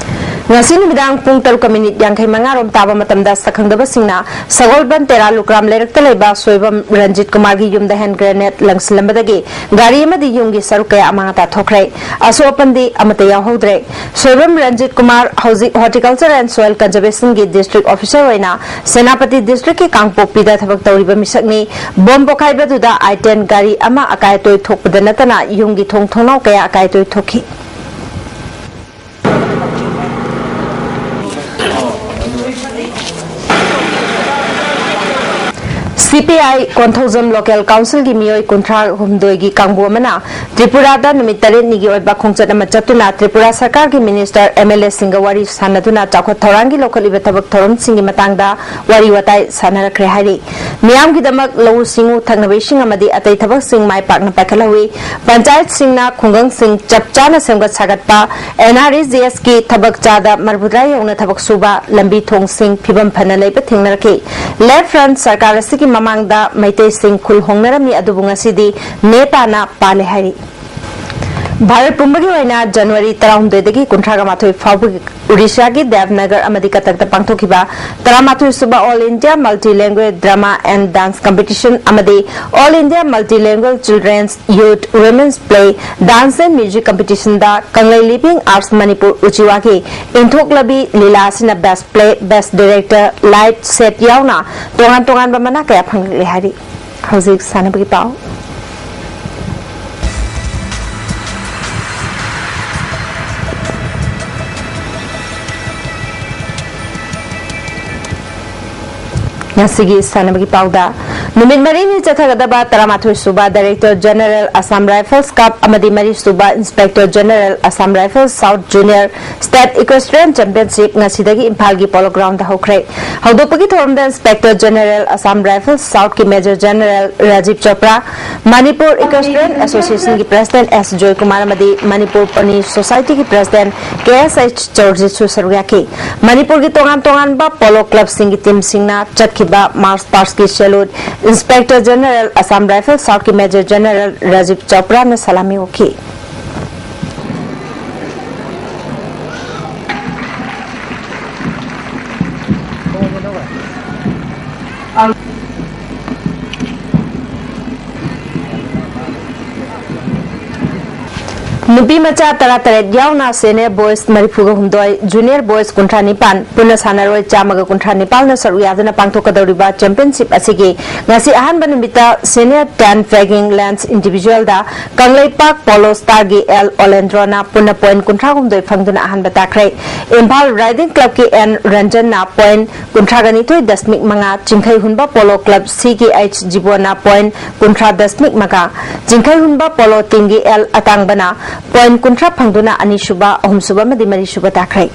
ꯉꯁꯤ ꯅꯨꯃꯤꯗꯥꯡ ꯄꯨꯡ ꯇꯔꯨꯛꯀ ꯃꯤꯅꯤꯠ ꯌꯥꯡꯈꯩ ꯃꯉꯥ ꯔꯣꯝ ꯇꯥꯕ ꯃꯇꯝꯗ ꯁꯛꯈꯪꯗꯕꯁꯤꯡꯅ ꯁꯒꯣꯜꯕꯟ ꯇꯦꯔꯥ ꯂꯨꯀ꯭ꯔꯥꯝ ꯂꯩꯔꯛꯇ ꯂꯩꯕ ꯁꯣꯏꯕꯝ ꯔꯟꯖꯤꯠ ꯀꯨꯃꯥꯔꯒꯤ ꯌꯨꯝꯗ ꯍꯦꯟ ꯒ꯭ꯔꯦꯅꯦꯗ ꯂꯪꯁꯤꯜꯂꯝꯕꯗꯒꯤ ꯒꯥꯔꯤ ꯑꯃꯗꯤ ꯌꯨꯝꯒꯤ ꯁꯔꯨꯛ ꯀꯌꯥ ꯑꯃꯥꯡ ꯑꯇꯥ ꯊꯣꯛꯈ꯭ꯔꯦ꯫ ꯑꯁꯣꯛ ꯑꯄꯟꯗꯤ ꯑꯃꯠꯇ ꯌꯥꯎꯍꯧꯗ꯭ꯔꯦ꯫ ꯁꯣꯏꯕꯝ ꯔꯟꯖꯤꯠ ꯀꯨꯃꯥꯔ ꯍꯧꯖꯤꯛ Horticulture and Soil Conservationꯒꯤ district officer ꯑꯣꯏꯅ ꯁꯦꯅꯥꯄꯇꯤ districtꯀꯤ ꯀꯥꯡꯄꯣꯛꯄꯤꯗ ꯊꯕꯛ ꯇꯧꯔꯤꯕ ꯃꯤꯁꯛꯅꯤ꯫ ꯕꯣꯝ ꯄꯣꯈꯥꯏꯕꯗꯨꯗ ꯑꯥꯏ ꯇꯦꯟ ꯒꯥꯔꯤ ꯑꯃ ꯑꯀꯥꯏ ꯑꯇꯣꯏ ꯊꯣꯛꯄꯗ ꯅꯠꯇꯅ ꯌꯨꯝꯒꯤ ꯊꯣꯡ ꯊꯣꯡꯅꯥꯎ ꯀꯌꯥ ꯑꯀꯥꯏ ꯑꯇꯣꯏ ꯊꯣꯛꯈꯤ꯫ ꯁꯤ ꯄꯤ ꯑꯥꯏ ꯀꯣꯟꯊꯧꯖꯝ Local Councilꯒꯤ ꯃꯤꯑꯣꯏ ꯀꯨꯟꯊ꯭ꯔꯥ ꯍꯨꯝꯗꯣꯏꯒꯤ ꯀꯥꯡꯕꯨ ꯑꯃꯅ ꯇ꯭ꯔꯤꯄꯨꯔꯥꯗ ꯅꯨꯃꯤꯠ ꯇꯔꯦꯠꯅꯤꯒꯤ ꯑꯣꯏꯕ ꯈꯣꯡꯆꯠ ꯑꯃ ꯆꯠꯇꯨꯅ ꯇ꯭ꯔꯤꯄꯨꯔꯥ ꯁꯔꯀꯥꯔꯒꯤ minister, M L Aꯁꯤꯡꯒ ꯋꯥꯔꯤ ꯁꯥꯟꯅꯗꯨꯅ ꯆꯥꯎꯈꯠ ꯊꯧꯔꯥꯡꯒꯤ ꯂꯧꯈꯠꯂꯤꯕ ꯊꯕꯛ ꯊꯧꯔꯝꯁꯤꯡꯒꯤ ꯃꯇꯥꯡꯗ ꯋꯥꯔꯤ ꯋꯥꯇꯥꯏ ꯁꯥꯟꯅꯔꯛꯈ꯭ꯔꯦ ꯍꯥꯏꯔꯤ꯫ ꯃꯤꯌꯥꯝꯒꯤꯗꯃꯛ ꯂꯧꯎ ꯁꯤꯡꯎ, ꯊꯛꯅꯕ ꯏꯁꯤꯡ ꯑꯃꯗꯤ ꯑꯇꯩ ꯊꯕꯛꯁꯤꯡ ꯃꯥꯏ ꯄꯥꯛꯅ ꯄꯥꯏꯈꯠꯍꯧꯏ꯫ ꯄꯟꯆꯥꯌꯠꯁꯤꯡꯅ ꯈꯨꯡꯒꯪꯁꯤꯡ ꯆꯞ ꯆꯥꯅ ꯁꯦꯝꯒꯠ ꯁꯥꯒꯠꯄ, N R E G Sꯀꯤ ꯊꯕꯛ ꯆꯥꯗ ꯃꯔꯐꯨꯇꯔꯥ ꯌꯧꯅ ꯊꯕꯛ ꯁꯨꯕ, ꯂꯝꯕꯤ ꯊꯣꯡꯁꯤꯡ ꯐꯤꯕꯝ ꯐꯅ ꯂꯩꯕ ꯊꯦꯡꯅꯔꯛꯈꯤ꯫ Left Front ꯁꯔꯀꯥꯔ ꯑꯁꯤꯒꯤ ꯃꯃꯥꯡꯗ ꯃꯩꯇꯩꯁꯤꯡ ꯈꯨꯜ ꯍꯣꯡꯅꯔꯝꯃꯤ, ꯑꯗꯨꯕꯨ ꯉꯁꯤꯗꯤ ꯅꯦ ꯇꯥꯅ ꯄꯥꯜꯂꯦ ꯍꯥꯏꯔꯤ꯫ ꯚꯥꯔꯠ ꯄꯨꯝꯕꯒꯤ ꯑꯣꯏꯅ ꯖꯅꯋꯥꯔꯤ ꯇꯔꯥꯍꯨꯝꯗꯣꯏꯗꯒꯤ ꯀꯨꯟꯊ꯭ꯔꯥꯒ ꯃꯥꯊꯣꯏ ꯐꯥꯎꯕꯒꯤ ꯑꯣꯔꯤꯁꯥꯒꯤ ꯗꯦꯕꯅꯒꯔ ꯑꯃꯗꯤ ꯀꯇꯛꯇ ꯄꯥꯡꯊꯣꯛꯈꯤꯕ ꯇꯔꯥꯃꯥꯊꯣꯏ ꯁꯨꯕ All India Multilingual Drama and Dance Competition ꯑꯃꯗꯤ All India Multilingual Children's, Youth, Women's Play, Dance and Music Competitionꯗ ꯀꯪꯂꯩ Living Arts Manipur ꯎꯆꯤꯋꯥꯒꯤ ꯏꯟꯊꯣꯛꯂꯕꯤ ꯂꯤꯂꯥ ꯑꯁꯤꯅ Best Play, Best Director, Light Set ꯌꯥꯎꯅ ꯇꯣꯉꯥꯟ ꯇꯣꯉꯥꯟꯕ ꯃꯅꯥ ꯀꯌꯥ ꯐꯪꯂꯛꯂꯦ ꯍꯥꯏꯔꯤ꯫ ꯍꯧꯖꯤꯛ ꯁꯥꯟꯅꯕꯒꯤ ꯄꯥꯎ꯫ ꯉꯁꯤꯒꯤ ꯁꯥꯟꯅꯕꯒꯤ ꯄꯥꯎꯗ, ꯅꯨꯃꯤꯠ ꯃꯔꯤꯅꯤ ꯆꯠꯊꯒꯗꯕ ꯇꯔꯥꯃꯥꯊꯣꯏ ꯁꯨꯕ Director General Assam Rifles Cup ꯑꯃꯗꯤ ꯃꯔꯤ ꯁꯨꯕ Inspector General Assam Rifles South Junior State Equestrian Championship ꯉꯁꯤꯗꯒꯤ ꯏꯝꯐꯥꯜꯒꯤ Polo Groundꯗ ꯍꯧꯈ꯭ꯔꯦ꯫ ꯍꯧꯗꯣꯛꯄꯒꯤ ꯊꯧꯔꯝꯗ Inspector General Assam Rifles Southꯀꯤ Major General Rajiv Chopra, Manipur Equestrian Associationꯒꯤ President S Joykumar ꯑꯃꯗꯤ Manipur Pony Societyꯒꯤ President K S H ꯆꯧꯔꯖꯤꯠꯁꯨ ꯁꯔꯨꯛ ꯌꯥꯈꯤ꯫ ꯃꯅꯤꯄꯨꯔꯒꯤ ꯇꯣꯉꯥꯟ ꯇꯣꯉꯥꯟꯕ polo clubꯁꯤꯡꯒꯤ teamꯁꯤꯡꯅ ꯆꯠꯈꯤꯕ march pastꯀꯤ salute Inspector General Assam Rifles Southꯀꯤ Major General Rajiv Chopraꯅ ꯁꯂꯥꯃꯤ ꯑꯣꯛꯈꯤ꯫ ꯅꯨꯄꯤ ꯃꯆꯥ ꯇꯔꯥꯇꯔꯦꯠ ꯌꯥꯎꯅ senior boys ꯃꯔꯤꯐꯨꯒ ꯍꯨꯝꯗꯣꯏ, junior boys ꯀꯨꯟꯊ꯭ꯔꯥ ꯅꯤꯄꯥꯟ, ꯄꯨꯟꯅ ꯁꯥꯟꯅꯔꯣꯏ ꯆꯥꯝꯃꯒ ꯀꯨꯟꯊ꯭ꯔꯥ ꯅꯤꯄꯥꯟꯅ ꯁꯔꯨꯛ ꯌꯥꯗꯨꯅ ꯄꯥꯡꯊꯣꯛꯀꯗꯧꯔꯤꯕ championship ꯑꯁꯤꯒꯤ ꯉꯁꯤ ꯑꯍꯥꯟꯕ ꯅꯨꯃꯤꯠꯇ senior ten fragging length individualꯗ Kangleipak Polo Starꯒꯤ L ꯑꯣꯂꯦꯟꯗ꯭ꯔꯣꯅ ꯄꯨꯟꯅ point ꯀꯨꯟꯊ꯭ꯔꯥ ꯍꯨꯝꯗꯣꯏ ꯐꯪꯗꯨꯅ ꯑꯍꯥꯟꯕ ꯇꯥꯈ꯭ꯔꯦ꯫ ꯏꯝꯐꯥꯜ Riding Clubꯀꯤ N ꯔꯟꯖꯟꯅ point ꯀꯨꯟꯊ꯭ꯔꯥꯒ ꯅꯤꯊꯣꯏ ꯗꯁꯃꯤꯛ ꯃꯉꯥ, ꯆꯤꯡꯈꯩ ꯍꯨꯟꯕ Polo Club C K H ꯖꯤꯕꯣꯅ point ꯀꯨꯟꯊ꯭ꯔꯥ ꯗꯁꯃꯤꯛ ꯃꯉꯥ, ꯆꯤꯡꯈꯩ ꯍꯨꯟꯕ Polo Teamꯒꯤ L ꯑꯇꯥꯡꯕꯅ point ꯀꯨꯟꯊ꯭ꯔꯥ ꯐꯪꯗꯨꯅ ꯑꯅꯤꯁꯨꯕ, ꯑꯍꯨꯝꯁꯨꯕ ꯑꯃꯗꯤ ꯃꯔꯤꯁꯨꯕ ꯇꯥꯈ꯭ꯔꯦ꯫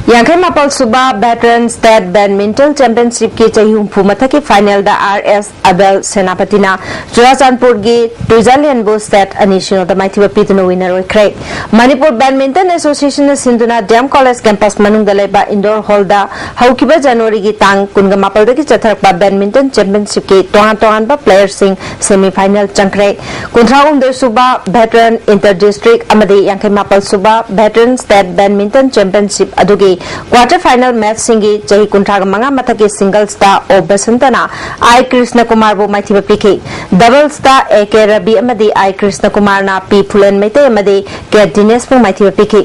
ꯌꯥꯡꯈꯩ ꯃꯥꯄꯜ ꯁꯨꯕ Veteran State Badminton Championshipꯀꯤ ꯆꯍꯤ ꯍꯨꯝꯐꯨ ꯃꯊꯛꯀꯤ finalꯗ R S ꯑꯕꯦꯜ ꯁꯦꯅꯥꯄꯇꯤꯅ ꯆꯨꯔꯥꯆꯥꯟꯄꯨꯔꯒꯤ ꯇꯨꯏꯖꯥꯂꯦꯟꯕꯨ set ꯑꯅꯤ ꯁꯤꯅꯣꯗ ꯃꯥꯏꯊꯤꯕ ꯄꯤꯗꯨꯅ winner ꯑꯣꯏꯈ꯭ꯔꯦ꯫ ꯃꯅꯤꯄꯨꯔ Badminton Associationꯅ ꯁꯤꯟꯗꯨꯅ D M College campus ꯃꯅꯨꯡꯗ ꯂꯩꯕ indoor hallꯗ ꯍꯧꯈꯤꯕ ꯖꯅꯋꯥꯔꯤꯒꯤ ꯇꯥꯡ ꯀꯨꯟꯒ ꯃꯥꯄꯜꯗꯒꯤ ꯆꯠꯊꯔꯛꯄ Badminton Championshipꯀꯤ ꯇꯣꯉꯥꯟ ꯇꯣꯉꯥꯟꯕ playerꯁꯤꯡ semi final ꯆꯪꯈ꯭ꯔꯦ꯫ ꯀꯨꯟꯊ꯭ꯔꯥ ꯍꯨꯝꯗꯣꯏ ꯁꯨꯕ Veteran Inter District ꯑꯃꯗꯤ ꯌꯥꯡꯈꯩ ꯃꯥꯄꯜ ꯁꯨꯕ Veteran State Badminton Championship ꯑꯗꯨꯒꯤ quarter final matchꯁꯤꯡꯒꯤ ꯆꯍꯤ ꯀꯨꯟꯊ꯭ꯔꯥꯒ ꯃꯉꯥ ꯃꯊꯛꯀꯤ singlesꯇ O ꯕꯁꯟꯇꯅ I ꯀ꯭ꯔꯤꯁꯅ ꯀꯨꯃꯥꯔꯕꯨ ꯃꯥꯏꯊꯤꯕ ꯄꯤꯈꯤ꯫ Doublesꯇ A K ꯔꯕꯤ ꯑꯃꯗꯤ I ꯀ꯭ꯔꯤꯁꯅ ꯀꯨꯃꯥꯔꯅ P ꯐꯨꯂꯦꯟ ꯃꯩꯇꯩ ꯑꯃꯗꯤ K ꯗꯤꯅꯦꯁꯄꯨ ꯃꯥꯏꯊꯤꯕ ꯄꯤꯈꯤ꯫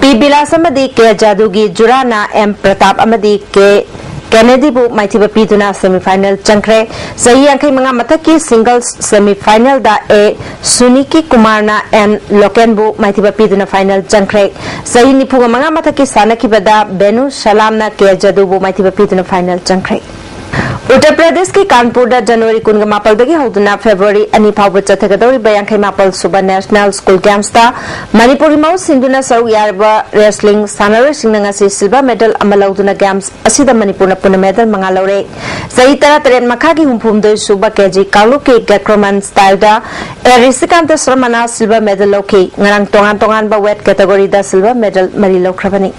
P ꯕꯤꯂꯥꯁ ꯑꯃꯗꯤ K ꯖꯥꯗꯨꯒꯤ ꯖꯨꯔꯥꯅ M ꯄ꯭ꯔꯇꯥꯞ ꯑꯃꯗꯤ K ꯀꯦꯅꯦꯗꯤꯕꯨ ꯃꯥꯏꯊꯤꯕ ꯄꯤꯗꯨꯅ semi final ꯆꯪꯈ꯭ꯔꯦ꯫ ꯆꯍꯤ ꯌꯥꯡꯈꯩ ꯃꯉꯥ ꯃꯊꯛꯀꯤ singles semi finalꯗ A ꯁꯨꯅꯤꯀꯤ ꯀꯨꯃꯥꯔꯅ N ꯂꯣꯀꯦꯟꯕꯨ ꯃꯥꯏꯊꯤꯕ ꯄꯤꯗꯨꯅ final ꯆꯪꯈ꯭ꯔꯦ꯫ ꯆꯍꯤ ꯅꯤꯐꯨꯒ ꯃꯉꯥ ꯃꯊꯛꯀꯤ ꯁꯥꯟꯅꯈꯤꯕꯗ ꯕꯦꯅꯨ ꯁꯂꯥꯝꯅ K ꯖꯥꯗꯨꯕꯨ ꯃꯥꯏꯊꯤꯕ ꯄꯤꯗꯨꯅ final ꯆꯪꯈ꯭ꯔꯦ꯫ ꯎꯠꯇꯔ ꯄ꯭ꯔꯗꯦꯁꯀꯤ ꯀꯥꯟꯄꯨꯔꯗ ꯖꯅꯋꯥꯔꯤ ꯀꯨꯟꯒ ꯃꯥꯄꯜꯗꯒꯤ ꯍꯧꯗꯨꯅ ꯐꯦꯕ꯭ꯔꯨꯋꯥꯔꯤ ꯑꯅꯤ ꯐꯥꯎꯕ ꯆꯠꯊꯒꯗꯧꯔꯤꯕ ꯌꯥꯡꯈꯩ ꯃꯥꯄꯜ ꯁꯨꯕ National School Gamesꯇ ꯃꯅꯤꯄꯨꯔꯒꯤ ꯃꯍꯨꯠ ꯁꯤꯟꯗꯨꯅ ꯁꯔꯨꯛ ꯌꯥꯔꯤꯕ wrestling ꯁꯥꯟꯅꯔꯣꯏꯁꯤꯡꯅ ꯉꯁꯤ silver medal ꯑꯃ ꯂꯧꯗꯨꯅ games ꯑꯁꯤꯗ ꯃꯅꯤꯄꯨꯔꯅ ꯄꯨꯟꯅ medal ꯃꯉꯥ ꯂꯧꯔꯦ꯫ ꯆꯍꯤ ꯇꯔꯥꯇꯔꯦꯠ ꯃꯈꯥꯒꯤ ꯍꯨꯝꯐꯨꯍꯨꯝꯗꯣꯏ ꯁꯨꯕ K G ꯀꯥꯡꯂꯨꯞꯀꯤ Greco-Roman styleꯗ A ꯔꯤꯁꯤꯀꯥꯟꯇ ꯁꯔꯃꯅ silver medal ꯂꯧꯈꯤ꯫ ꯉꯔꯥꯡ ꯇꯣꯉꯥꯟ ꯇꯣꯉꯥꯟꯕ weight categoryꯗ silver medal ꯃꯔꯤ ꯂꯧꯈ꯭ꯔꯕꯅꯤ꯫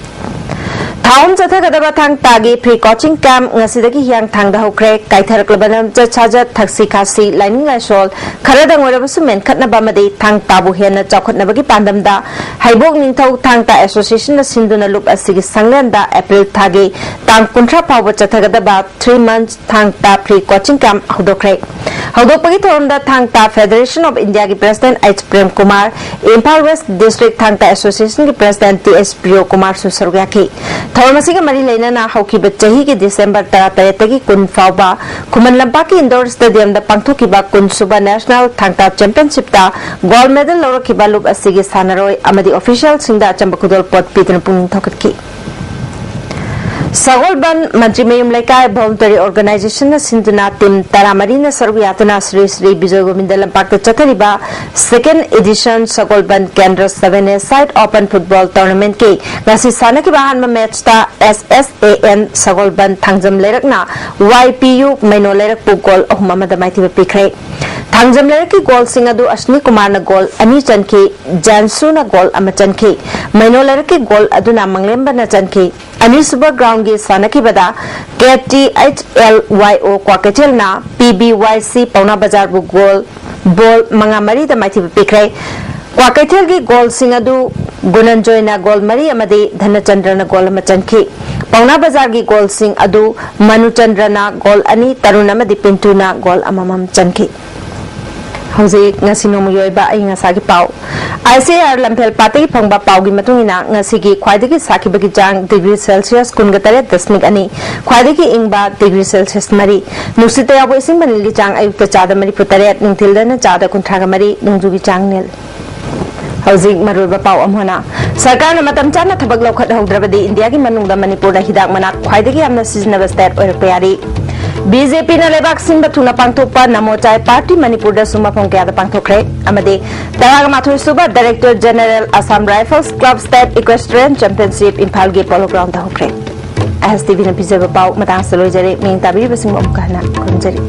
ꯊꯥ ꯑꯍꯨꯝ ꯆꯠꯊꯒꯗꯕ ꯊꯥꯡ ꯇꯥꯒꯤ free coaching camp ꯉꯁꯤꯗꯒꯤ ꯍꯤꯌꯥꯡꯊꯥꯡꯗ ꯍꯧꯈ꯭ꯔꯦ꯫ ꯀꯥꯏꯊꯔꯛꯂꯕ ꯂꯝꯆꯠ ꯁꯥꯖꯠ, ꯊꯛꯁꯤ ꯈꯥꯁꯤ, ꯂꯥꯏꯅꯤꯡ ꯂꯥꯏꯁꯣꯜ ꯈꯔꯗꯪ ꯑꯣꯏꯔꯕꯁꯨ ꯃꯦꯟꯈꯠꯅꯕ ꯑꯃꯗꯤ ꯊꯥꯡ ꯇꯥꯕꯨ ꯍꯦꯟꯅ ꯆꯥꯎꯈꯠꯅꯕꯒꯤ ꯄꯥꯟꯗꯝꯗ ꯍꯩꯕꯣꯛ ꯅꯤꯡꯊꯧ ꯊꯥꯡ ꯇꯥ Associationꯅ ꯁꯤꯟꯗꯨꯅ ꯂꯨꯞ ꯑꯁꯤꯒꯤ ꯁꯪꯂꯦꯟꯗ April ꯊꯥꯒꯤ ꯇꯥꯡ ꯀꯨꯟꯊ꯭ꯔꯥ ꯐꯥꯎꯕ ꯆꯠꯊꯒꯗꯕ three months ꯊꯥꯡ ꯇꯥ free coaching camp ꯍꯧꯗꯣꯛꯈ꯭ꯔꯦ꯫ ꯍꯧꯗꯣꯛꯄꯒꯤ ꯊꯧꯔꯝꯗ ꯊꯥꯡ ꯇꯥ Federation of India ꯒꯤ President H Prem Kumar, Imphal West District ꯊꯥꯡ ꯇꯥ Association ꯒꯤ President T H Priyo Kumar ꯁꯨ ꯁꯔꯨꯛ ꯌꯥꯈꯤ꯫ ꯊꯧꯔꯝ ꯑꯁꯤꯒ ꯃꯔꯤ ꯂꯩꯅꯅ ꯍꯧꯈꯤꯕ ꯆꯍꯤꯒꯤ December ꯇꯔꯥꯇꯔꯦꯠꯇꯒꯤ ꯀꯨꯟ ꯐꯥꯎꯕ ꯈꯨꯃꯟ ꯂꯝꯄꯥꯛꯀꯤ indoor stadium ꯗ ꯄꯥꯡꯊꯣꯛꯈꯤꯕ ꯀꯨꯟ ꯁꯨꯕ National ꯊꯥꯡ ꯇꯥ Championship ꯇ gold medal ꯂꯧꯔꯛꯈꯤꯕ ꯂꯨꯞ ꯑꯁꯤꯒꯤ ꯁꯥꯟꯅꯔꯣꯏ ꯑꯃꯗꯤ official ꯁꯤꯡꯗ ꯑꯆꯝꯕ ꯈꯨꯗꯣꯜꯄꯣꯠ ꯄꯤꯗꯨꯅ ꯄꯨꯛꯅꯤꯡ ꯊꯧꯒꯠꯈꯤ꯫ ꯁꯒꯣꯜꯕꯟ ꯃꯟꯇ꯭ꯔꯤ ꯃꯌꯨꯝ ꯂꯩꯀꯥꯏ Voluntary Organization ꯅ ꯁꯤꯟꯗꯨꯅ team ꯇꯔꯥꯃꯔꯤꯅ ꯁꯔꯨꯛ ꯌꯥꯗꯨꯅ ꯁ꯭ꯔꯤ ꯁ꯭ꯔꯤ ꯕꯤꯖꯣꯏ ꯒꯣꯕꯤꯟꯗ ꯂꯝꯄꯥꯛꯇ ꯆꯠꯊꯔꯤꯕ second edition ꯁꯒꯣꯜꯕꯟ ꯀꯦꯟꯗ꯭ꯔ seven A side open football tournament ꯀꯤ ꯉꯁꯤ ꯁꯥꯟꯅꯈꯤꯕ ꯑꯍꯥꯟꯕ match ꯇ S S A N Sagolband Thangjam ꯂꯩꯔꯛꯅ Y P U ꯃꯩꯅꯣ ꯂꯩꯔꯛꯄꯨ goal ꯑꯍꯨꯝ ꯑꯃꯗ ꯃꯥꯏꯊꯤꯕ ꯄꯤꯈ꯭ꯔꯦ꯫ ꯊꯥꯡꯖꯝ ꯂꯩꯔꯛꯀꯤ goal ꯁꯤꯡ ꯑꯗꯨ ꯑꯁꯅꯤ ꯀꯨꯃꯥꯔꯅ goal ꯑꯅꯤ ꯆꯟꯈꯤ, ꯖꯥꯟꯁꯨꯅ goal ꯑꯃ ꯆꯟꯈꯤ꯫ ꯃꯩꯅꯣ ꯂꯩꯔꯛꯀꯤ goal ꯑꯗꯨꯅ ꯃꯪꯂꯦꯝꯕꯅ ꯆꯟꯈꯤ꯫ ꯑꯅꯤꯁꯨꯕ ground ꯒꯤ ꯁꯥꯟꯅꯈꯤꯕꯗ K T H L Y O ꯀ꯭ꯋꯥꯀꯩꯊꯦꯜꯅ P B Y C ꯄꯥꯎꯅꯥ ꯕꯖꯥꯔꯕꯨ goal, ball ꯃꯉꯥ ꯃꯔꯤꯗ ꯃꯥꯏꯊꯤꯕ ꯄꯤꯈ꯭ꯔꯦ꯫ ꯀ꯭ꯋꯥꯀꯩꯊꯦꯜꯒꯤ goal ꯁꯤꯡ ꯑꯗꯨ ꯒꯨꯅꯟꯖꯣꯏꯅ goal ꯃꯔꯤ ꯑꯃꯗꯤ ꯙꯅꯆꯟꯗ꯭ꯔꯅ goal ꯑꯃ ꯆꯟꯈꯤ꯫ ꯄꯥꯎꯅꯥ ꯕꯖꯥꯔꯒꯤ goal ꯁꯤꯡ ꯑꯗꯨ ꯃꯅꯨꯆꯟꯗ꯭ꯔꯅ goal ꯑꯅꯤ, ꯇꯔꯨꯟ ꯑꯃꯗꯤ ꯄꯤꯟꯇꯨꯅ goal ꯑꯃꯃꯝ ꯆꯟꯈꯤ꯫ ꯍꯧꯖꯤꯛ ꯉꯁꯤ ꯅꯣꯡꯃꯒꯤ ꯑꯣꯏꯕ ꯑꯏꯪ ꯑꯁꯥꯒꯤ ꯄꯥꯎ꯫ I C R ꯂꯝꯐꯦꯜ ꯄꯥꯠꯇꯒꯤ ꯐꯪꯕ ꯄꯥꯎꯒꯤ ꯃꯇꯨꯡ ꯏꯟꯅ, ꯉꯁꯤꯒꯤ ꯈ꯭ꯋꯥꯏꯗꯒꯤ ꯁꯥꯈꯤꯕꯒꯤ ꯆꯥꯡ degree Celsius ꯀꯨꯟꯒ ꯇꯔꯦꯠ ꯗꯁꯃꯤꯛ ꯑꯅꯤ, ꯈ꯭ꯋꯥꯏꯗꯒꯤ ꯏꯪꯕ degree Celsius ꯃꯔꯤ, ꯅꯨꯡꯁꯤꯠꯇ ꯌꯥꯎꯕ ꯏꯁꯤꯡ ꯃꯅꯤꯜꯒꯤ ꯆꯥꯡ ꯑꯌꯨꯛꯇ ꯆꯥꯗ ꯃꯔꯤꯐꯨ ꯇꯔꯦꯠ, ꯅꯨꯡꯊꯤꯜꯗꯅ ꯆꯥꯗ ꯀꯨꯟꯊ꯭ꯔꯥꯒ ꯃꯔꯤ, ꯅꯣꯡꯖꯨꯒꯤ ꯆꯥꯡ ꯅꯤꯜ꯫ ꯍꯧꯖꯤꯛ ꯃꯔꯨꯑꯣꯏꯕ ꯄꯥꯎ ꯑꯃꯨꯛ ꯍꯟꯅ꯫ ꯁꯔꯀꯥꯔꯅ ꯃꯇꯝ ꯆꯥꯅ ꯊꯕꯛ ꯂꯧꯈꯠꯍꯧꯗ꯭ꯔꯕꯗꯤ ꯏꯟꯗꯤꯌꯥꯒꯤ ꯃꯅꯨꯡꯗ ꯃꯅꯤꯄꯨꯔꯅ ꯍꯤꯗꯥꯛ ꯃꯅꯥ ꯈ꯭ꯋꯥꯏꯗꯒꯤ ꯌꯥꯝꯅ ꯁꯤꯖꯤꯟꯅꯕ state ꯑꯣꯏꯔꯛꯄ ꯌꯥꯔꯤ꯫ B J P ꯅ ꯂꯩꯕꯥꯛ ꯁꯤꯟꯕ ꯊꯨꯡꯅ ꯄꯥꯡꯊꯣꯛꯄ ꯅꯃꯣ ꯆꯥꯏ party ꯃꯅꯤꯄꯨꯔꯗꯁꯨ ꯃꯐꯝ ꯀꯌꯥꯗ ꯄꯥꯡꯊꯣꯛꯈ꯭ꯔꯦ꯫ ꯑꯃꯗꯤ ꯇꯔꯥꯃꯥꯊꯣꯏ ꯁꯨꯕ Director General Assam Rifles Club State Equestrian Championship ꯏꯝꯐꯥꯜꯒꯤ Polo Ground ꯗ ꯍꯧꯈ꯭ꯔꯦ꯫ S T V ꯅ ꯄꯤꯖꯕ ꯄꯥꯎ ꯃꯇꯥꯡ ꯑꯁꯤꯗ ꯂꯣꯏꯖꯔꯦ꯫ ꯃꯤꯠꯌꯦꯡ ꯇꯥꯕꯤꯔꯤꯕꯁꯤꯡꯕꯨ ꯑꯃꯨꯛꯀ ꯍꯟꯅ ꯈꯨꯔꯨꯝꯖꯔꯤ꯫